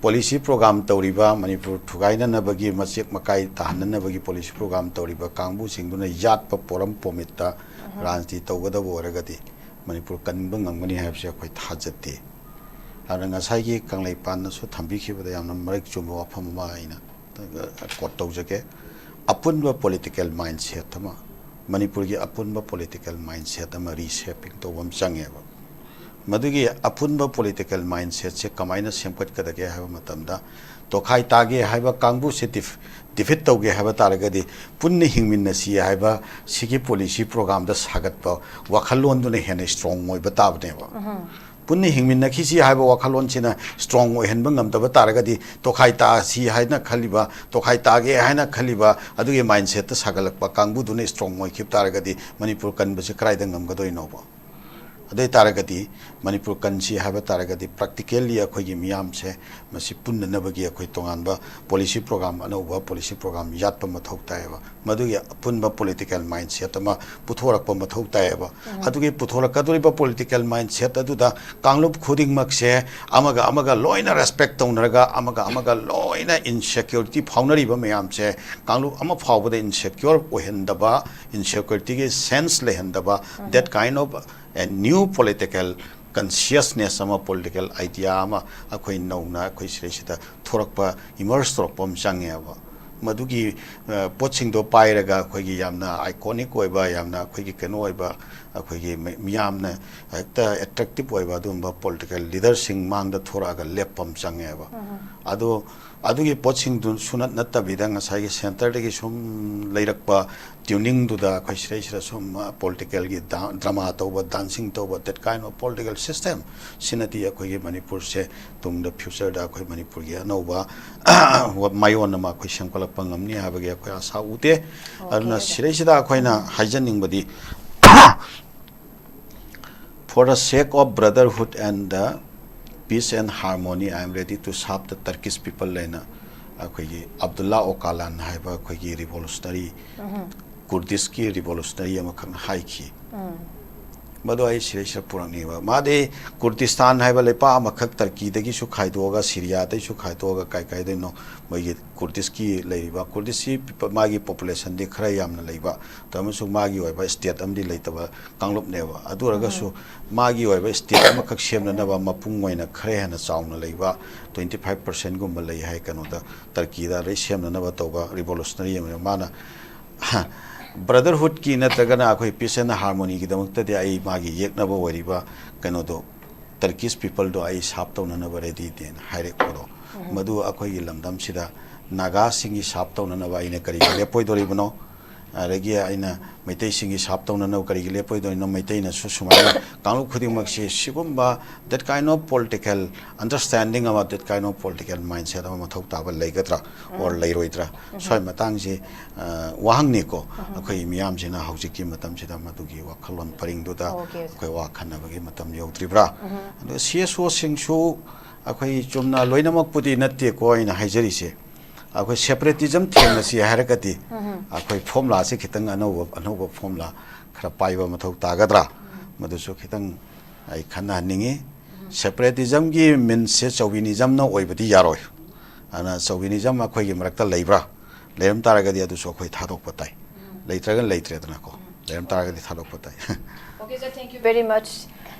ꯄꯣꯂꯤꯁꯤ ꯄ꯭ꯔꯣꯒ꯭ꯔꯥꯝ ꯇꯧꯔꯤꯕ, ꯃꯅꯤꯄꯨꯔ ꯊꯨꯒꯥꯏꯅꯅꯕꯒꯤ, ꯃꯆꯦꯛ ꯃꯀꯥꯏ ꯇꯥꯍꯟꯅꯅꯕꯒꯤ ꯄꯣꯂꯤꯁꯤ ꯄ꯭ꯔꯣꯒ꯭ꯔꯥꯝ ꯇꯧꯔꯤꯕ ꯀꯥꯡꯕꯨꯁꯤꯡꯗꯨꯅ ꯌꯥꯠꯄ ꯄꯣꯔꯝ ꯄꯣꯃꯤꯠꯇ ꯔꯥꯖꯅꯤꯇꯤ ꯇꯧꯒꯗꯕ ꯑꯣꯏꯔꯒꯗꯤ ꯃꯅꯤꯄꯨꯔ ꯀꯟꯕ ꯉꯝꯒꯅꯤ ꯍꯥꯏꯕꯁꯦ ꯑꯩꯈꯣꯏ ꯊꯥꯖꯗꯦ꯫ ꯑꯗꯨꯅ ꯉꯁꯥꯏꯒꯤ ꯀꯪꯂꯩꯄꯥꯟꯅꯁꯨ ꯊꯝꯕꯤꯈꯤꯕꯗ ꯌꯥꯝꯅ ꯃꯔꯤꯛ ꯆꯨꯝꯕ ꯋꯥꯐꯝ ꯑꯃ ꯑꯩꯅ ꯀꯣꯠ ꯇꯧꯖꯒꯦ꯫ ꯑꯄꯨꯟꯕ ꯄꯣꯂꯤꯇꯤꯀꯦꯜ ꯃꯥꯏꯟꯁꯦꯠ ꯑꯃ, ꯃꯅꯤꯄꯨꯔꯒꯤ ꯑꯄꯨꯟꯕ ꯄꯣꯂꯤꯇꯤꯀꯦꯜ ꯃꯥꯏꯟꯁꯦꯠ ꯑꯃ ꯔꯤꯁꯦꯄꯤꯡ ꯇꯧꯕ ꯑꯃ ꯆꯪꯉꯦꯕ꯫ ꯃꯗꯨꯒꯤ ꯑꯄꯨꯟꯕ ꯄꯣꯂꯤꯇꯤꯀꯦꯜ ꯃꯥꯏꯟꯁꯦꯠꯁꯦ ꯀꯃꯥꯏꯅ ꯁꯦꯝꯒꯠꯀꯗꯒꯦ ꯍꯥꯏꯕ ꯃꯇꯝꯗ, ꯇꯣꯈꯥꯏ ꯇꯥꯒꯦ ꯍꯥꯏꯕ ꯀꯥꯡꯕꯨꯁꯦ ꯗꯤꯐ-, ꯗꯤꯐꯤꯠ ꯇꯧꯒꯦ ꯍꯥꯏꯕ ꯇꯥꯔꯒꯗꯤ ꯄꯨꯟꯅ ꯍꯤꯡꯃꯤꯟꯅꯁꯤ ꯍꯥꯏꯕ ꯁꯤꯒꯤ ꯄꯣꯂꯤꯁꯤ ꯄ꯭ꯔꯣꯒ꯭ꯔꯥꯝꯗ ꯁꯥꯒꯠꯄ ꯋꯥꯈꯜꯂꯣꯟꯗꯨꯅ ꯍꯦꯟꯅ ꯏꯁꯇ꯭ꯔꯣꯡ ꯑꯣꯏꯕ ꯇꯥꯕꯅꯦꯕ꯫ ꯄꯨꯟꯅ ꯍꯤꯡꯃꯤꯟꯅꯈꯤꯁꯤ ꯍꯥꯏꯕ ꯋꯥꯈꯜꯂꯣꯟꯁꯤꯅ ꯁ꯭ꯇ꯭ꯔꯣꯡ ꯑꯣꯏꯍꯟꯕ ꯉꯝꯗꯕ ꯇꯥꯔꯒꯗꯤ, ꯇꯣꯈꯥꯏ ꯇꯥꯁꯤ ꯍꯥꯏꯅ ꯈꯜꯂꯤꯕ, ꯇꯣꯈꯥꯏ ꯇꯥꯒꯦ ꯍꯥꯏꯅ ꯈꯜꯂꯤꯕ ꯑꯗꯨꯒꯤ ꯃꯥꯏꯟꯁꯦꯠꯇ ꯁꯥꯒꯠꯂꯛꯄ ꯀꯥꯡꯕꯨꯗꯨꯅ ꯁ꯭ꯇ꯭ꯔꯣꯡ ꯑꯣꯏꯈꯤꯕ ꯇꯥꯔꯒꯗꯤ ꯃꯅꯤꯄꯨꯔ ꯀꯟꯕꯁꯤ ꯀꯗꯥꯏꯗ ꯉꯝꯒꯗꯣꯏꯅꯣꯕ? ꯑꯗꯨ ꯑꯣꯏ ꯇꯥꯔꯒꯗꯤ ꯃꯅꯤꯄꯨꯔ ꯀꯟꯁꯤ ꯍꯥꯏꯕ ꯇꯥꯔꯒꯗꯤ ꯄ꯭ꯔꯦꯛꯇꯤꯀꯦꯜꯂꯤ ꯑꯩꯈꯣꯏꯒꯤ ꯃꯤꯌꯥꯝꯁꯦ ꯃꯁꯤ ꯄꯨꯟꯅꯅꯕꯒꯤ ꯑꯩꯈꯣꯏ ꯇꯣꯉꯥꯟꯕ ꯄꯣꯂꯤꯁꯤ ꯄ꯭ꯔꯣꯒ꯭ꯔꯥꯝ, ꯑꯅꯧꯕ ꯄꯣꯂꯤꯁꯤ ꯄ꯭ꯔꯣꯒ꯭ꯔꯥꯝ ꯌꯥꯠꯄ ꯃꯊꯧ ꯇꯥꯏꯌꯦꯕ꯫ ꯃꯗꯨꯒꯤ ꯑꯄꯨꯟꯕ ꯄꯣꯂꯤꯇꯤꯀꯦꯜ ꯃꯥꯏꯟꯁꯦꯠ ꯑꯃ ꯄꯨꯊꯣꯔꯛꯄ ꯃꯊꯧ ꯇꯥꯏꯌꯦꯕ꯫ ꯑꯗꯨꯒꯤ ꯄꯨꯊꯣꯔꯛꯀꯗꯧꯔꯤꯕ ꯄꯣꯂꯤꯇꯤꯀꯦꯜ ꯃꯥꯏꯟꯁꯦꯠ ꯑꯗꯨꯗ ꯀꯥꯡꯂꯨꯞ ꯈꯨꯗꯤꯡꯃꯛꯁꯦ ꯑꯃꯒ ꯑꯃꯒ ꯂꯣꯏꯅ ꯔꯦꯁꯄꯦꯛ ꯇꯧꯅꯔꯒ, ꯑꯃꯒ ꯑꯃꯒ ꯂꯣꯏꯅ ꯏꯟꯁꯦꯀ꯭ꯌꯨꯔꯤꯇꯤ ꯐꯥꯎꯅꯔꯤꯕ ꯃꯌꯥꯝꯁꯦ, ꯀꯥꯡꯂꯨꯞ ꯑꯃ ꯐꯥꯎꯕꯗ ꯏꯟꯁꯦꯀ꯭ꯌꯣꯔ ꯑꯣꯏꯍꯟꯗꯕ, ꯏꯟꯁꯦꯀ꯭ꯌꯨꯔꯤꯇꯤꯒꯤ ꯁꯦꯟꯁ ꯂꯩꯍꯟꯗꯕ, that kind of a new political consciousness ꯑꯃ, ꯄꯣꯂꯤꯇꯤꯀꯦꯜ ꯑꯥꯏꯗꯤꯌꯥ ꯑꯃ ꯑꯩꯈꯣꯏ ꯅꯧꯅ ꯑꯩꯈꯣꯏ ꯁꯤꯗꯩꯁꯤꯗ ꯊꯣꯔꯛꯄ, ꯏꯃꯔꯖ ꯇꯧꯔꯛꯄ ꯑꯃ ꯆꯪꯉꯦꯕ꯫ ꯃꯗꯨꯒꯤ, ꯑ, ꯄꯣꯠꯁꯤꯡꯗꯣ ꯄꯥꯏꯔꯒ ꯑꯩꯈꯣꯏꯒꯤ ꯌꯥꯝꯅ ꯑꯥꯏꯀꯣꯅꯤꯛ ꯑꯣꯏꯕ, ꯌꯥꯝꯅ ꯑꯩꯈꯣꯏꯒꯤ ꯀꯩꯅꯣ ꯑꯣꯏꯕ, ꯑꯩꯈꯣꯏꯒꯤ ꯃꯤ-, ꯃꯤꯌꯥꯝꯅ ꯍꯦꯛꯇ ꯑꯦꯇ꯭ꯔꯦꯛꯇꯤꯞ ꯑꯣꯏꯕ ꯑꯗꯨꯒꯨꯝꯕ ꯄꯣꯂꯤꯇꯤꯀꯦꯜ ꯂꯤꯗꯔꯁꯤꯡ ꯃꯥꯡꯗ ꯊꯣꯔꯛꯑꯒ ꯂꯦꯞꯄ ꯑꯃ ꯆꯪꯉꯦꯕ꯫ ꯑꯗꯣ ꯑꯗꯨꯒꯤ ꯄꯣꯠꯁꯤꯡꯗꯨ ꯁꯨꯅꯠ ꯅꯠꯇꯕꯤꯗ ꯉꯁꯥꯏꯒꯤ ꯁꯦꯟꯇꯔꯗꯒꯤ ꯁꯨꯝ ꯂꯩꯔꯛꯄ ꯇ꯭ꯌꯨꯅꯤꯡꯗꯨꯗ ꯑꯩꯈꯣꯏ ꯁꯤꯗꯩꯁꯤꯗ ꯁꯨꯝ, ꯑ, ꯄꯣꯂꯤꯇꯤꯀꯦꯜꯒꯤ ꯗꯥ-, ꯗ꯭ꯔꯃꯥ ꯇꯧꯕ, ꯗꯥꯟꯁꯤꯡ ꯇꯧꯕ, that kind of political system ꯁꯤꯅꯗꯤ ꯑꯩꯈꯣꯏꯒꯤ ꯃꯅꯤꯄꯨꯔꯁꯦ ꯇꯨꯡꯗ ꯐ꯭ꯌꯨꯆꯔꯗ ꯑꯩꯈꯣꯏ ꯃꯅꯤꯄꯨꯔꯒꯤ ꯑꯅꯧꯕ ꯃꯥꯏꯑꯣꯟ ꯑꯃ ꯑꯩꯈꯣꯏ ꯁꯦꯝꯒꯠꯂꯛꯄ ꯉꯝꯅꯤ ꯍꯥꯏꯕꯒꯤ ꯑꯩꯈꯣꯏ ꯑꯥꯁꯥ ꯎꯗꯦ꯫ ꯑꯗꯨꯅ okay. ꯁꯤꯗꯩꯁꯤꯗ ꯑꯩꯈꯣꯏꯅ ꯍꯥꯏꯖꯅꯤꯡꯕꯗꯤ, for the sake of brotherhood and the peace and harmony, I am ready to serve the Turkish people ꯍꯥꯏꯅ ꯑꯩꯈꯣꯏꯒꯤ ꯑꯕꯗꯨꯜꯂꯥ ꯑꯣꯀꯥꯂꯥꯟ ꯍꯥꯏꯕ ꯑꯩꯈꯣꯏꯒꯤ ꯔꯤꯚꯣꯂꯨꯁꯅꯔꯤ, ꯀꯨꯔꯗꯤꯁꯀꯤ ꯔꯤꯚꯣꯂꯨꯁꯅꯔꯤ ꯑꯃꯈꯛꯅ ꯍꯥꯏꯈꯤ꯫ ꯃꯗꯨ ꯑꯩ ꯁꯤꯗꯩꯁꯤꯗ ꯄꯨꯔꯛꯅꯤꯡꯕ꯫ ꯃꯥꯗꯤ ꯀꯨꯔꯗꯤꯁꯇꯥꯟ ꯍꯥꯏꯕ ꯂꯩꯄꯥꯛ ꯑꯃꯈꯛ ꯇꯔꯀꯤꯗꯒꯤꯁꯨ ꯈꯥꯏꯗꯣꯛꯑꯒ, ꯁꯤꯔꯤꯌꯥꯗꯩꯁꯨ ꯈꯥꯏꯗꯣꯛꯑꯒ, ꯀꯥꯏ ꯀꯥꯏꯗꯩꯅꯣ ꯃꯣꯏꯒꯤ ꯀꯨꯔꯗꯤꯁꯀꯤ ꯂꯩꯔꯤꯕ, ꯀꯨꯔꯗꯤꯁꯀꯤ ꯄꯤꯄ-, ꯃꯥꯒꯤ ꯄꯣꯄꯨꯂꯦꯁꯟꯗꯤ ꯈꯔ ꯌꯥꯝꯅ ꯂꯩꯕ, ꯑꯗꯨ ꯑꯃꯁꯨꯡ ꯃꯥꯒꯤ ꯑꯣꯏꯕ ꯁ꯭ꯇꯦꯠ ꯑꯃꯗꯤ ꯂꯩꯇꯕ ꯀꯥꯡꯂꯨꯞꯅꯦꯕ꯫ ꯑꯗꯨ ꯑꯣꯏꯔꯒꯁꯨ ꯃꯥꯒꯤ ꯑꯣꯏꯕ ꯁ꯭ꯇꯦꯠ ꯑꯃꯈꯛ ꯁꯦꯝꯅꯅꯕ ꯃꯄꯨꯡ ꯑꯣꯏꯅ ꯈꯔ ꯍꯦꯟꯅ ꯆꯥꯎꯅ ꯂꯩꯕ, twenty five percentꯒꯨꯝꯕ ꯂꯩ ꯍꯥꯏ ꯀꯩꯅꯣꯗ, ꯇꯔꯀꯤꯗ, ꯑꯗꯩ ꯁꯦꯝꯅꯅꯕ ꯇꯧꯕ ꯔꯤꯚꯣꯂꯨꯁꯅꯔꯤ ꯑꯃ꯫ ꯃꯥꯅ brotherhoodꯀꯤ ꯅꯠꯇ꯭ꯔꯒꯅ ꯑꯩꯈꯣꯏ peace and harmonyꯒꯤꯗꯃꯛꯇꯗꯤ ꯑꯩ ꯃꯥꯒꯤ ꯌꯦꯛꯅꯕ ꯑꯣꯏꯔꯤꯕ ꯀꯩꯅꯣꯗꯣ, Turkish peopleꯗꯣ ꯑꯩ serve ꯇꯧꯅꯅꯕ readyꯅꯦꯅ ꯍꯥꯏꯔꯛꯄꯗꯣ, ꯃꯗꯨ ꯑꯩꯈꯣꯏꯒꯤ ꯂꯝꯗꯝꯁꯤꯗ ꯅꯥꯒꯥꯁꯤꯡꯒꯤ serve ꯇꯧꯅꯅꯕ ꯑꯩꯅ ꯀꯔꯤꯒꯤ ꯂꯦꯞꯄꯣꯏꯗꯣꯔꯤꯕꯅꯣ? ꯑꯗꯒꯤ ꯑꯩꯅ ꯃꯩꯇꯩꯁꯤꯡꯒꯤ ꯁꯥꯞ ꯇꯧꯅꯅꯕ ꯀꯔꯤꯒꯤ ꯂꯦꯞꯄꯣꯏꯗꯣꯏꯅꯣ? ꯃꯩꯇꯩꯅꯁꯨ ꯁꯨꯃꯥꯏꯅ ꯀꯥꯡꯂꯨꯞ ꯈꯨꯗꯤꯡꯃꯛꯁꯤ ꯁꯤꯒꯨꯝꯕ that kind of political understanding ꯑꯃ, that kind of political mindset ꯑꯃ ꯃꯊꯧ ꯇꯥꯕ ꯂꯩꯒꯗ꯭ꯔꯥ or ꯂꯩꯔꯣꯏꯗ꯭ꯔꯥ? ꯁ꯭ꯋꯥꯏ ꯃꯇꯥꯡꯁꯤ, ꯑ, ꯋꯥꯍꯪꯅꯤꯀꯣ꯫ ꯑꯩꯈꯣꯏ ꯃꯤꯌꯥꯝꯁꯤꯅ ꯍꯧꯖꯤꯛꯀꯤ ꯃꯇꯝꯁꯤꯗ ꯃꯗꯨꯒꯤ ꯋꯥꯈꯜꯂꯣꯟ ꯄꯔꯤꯡꯗꯨꯗ ꯑꯩꯈꯣꯏ ꯋꯥ ꯈꯟꯅꯕꯒꯤ ꯃꯇꯝ ꯌꯧꯗ꯭ꯔꯤꯕ꯭ꯔꯥ? ꯑꯗꯨꯒ ꯁꯤ ꯑꯦꯁ ꯑꯣꯁꯤꯡꯁꯨ ꯑꯩꯈꯣꯏ ꯆꯨꯝꯅ ꯂꯣꯏꯅꯃꯛꯄꯨꯗꯤ ꯅꯠꯇꯦꯀꯣ ꯑꯩꯅ ꯍꯥꯏꯖꯔꯤꯁꯦ꯫ ꯑꯩꯈꯣꯏ separativism ꯊꯦꯡꯅꯁꯤ ꯍꯥꯏꯔꯒꯗꯤ ꯑꯩꯈꯣꯏ ꯐꯣꯔꯃꯨꯂꯥꯁꯦ ꯈꯤꯇꯪ ꯑꯅꯧꯕ, ꯑꯅꯧꯕ ꯐꯣꯔꯃꯨꯂꯥ ꯈꯔ ꯄꯥꯏꯕ ꯃꯊꯧ ꯇꯥꯒꯗ꯭ꯔꯥ? ꯃꯗꯨꯁꯨ ꯈꯤꯇꯪ ꯑꯩ ꯈꯟꯅꯍꯟꯅꯤꯡꯉꯤ꯫ Separativismꯒꯤ meansꯁꯦ chauvinismꯅ ꯑꯣꯏꯕꯗꯤ ꯌꯥꯔꯣꯏ꯫ ꯑꯗꯨꯅ chauvinism ꯑꯩꯈꯣꯏꯒꯤ ꯃꯔꯛꯇ ꯂꯩꯕ꯭ꯔꯥ? ꯂꯩꯔꯝ ꯇꯥꯔꯒꯗꯤ ꯑꯗꯨꯁꯨ ꯑꯩꯈꯣꯏ ꯊꯥꯗꯣꯛꯄ ꯇꯥꯏ꯫ ꯂꯩꯇ꯭ꯔꯒꯅ ꯂꯩꯇ꯭ꯔꯦꯗꯅꯀꯣ꯫ ꯂꯩꯔꯝ ꯇꯥꯔꯒꯗꯤ ꯊꯥꯗꯣꯛꯄ ꯇꯥꯏ꯫ Okay, sir, thank you very much.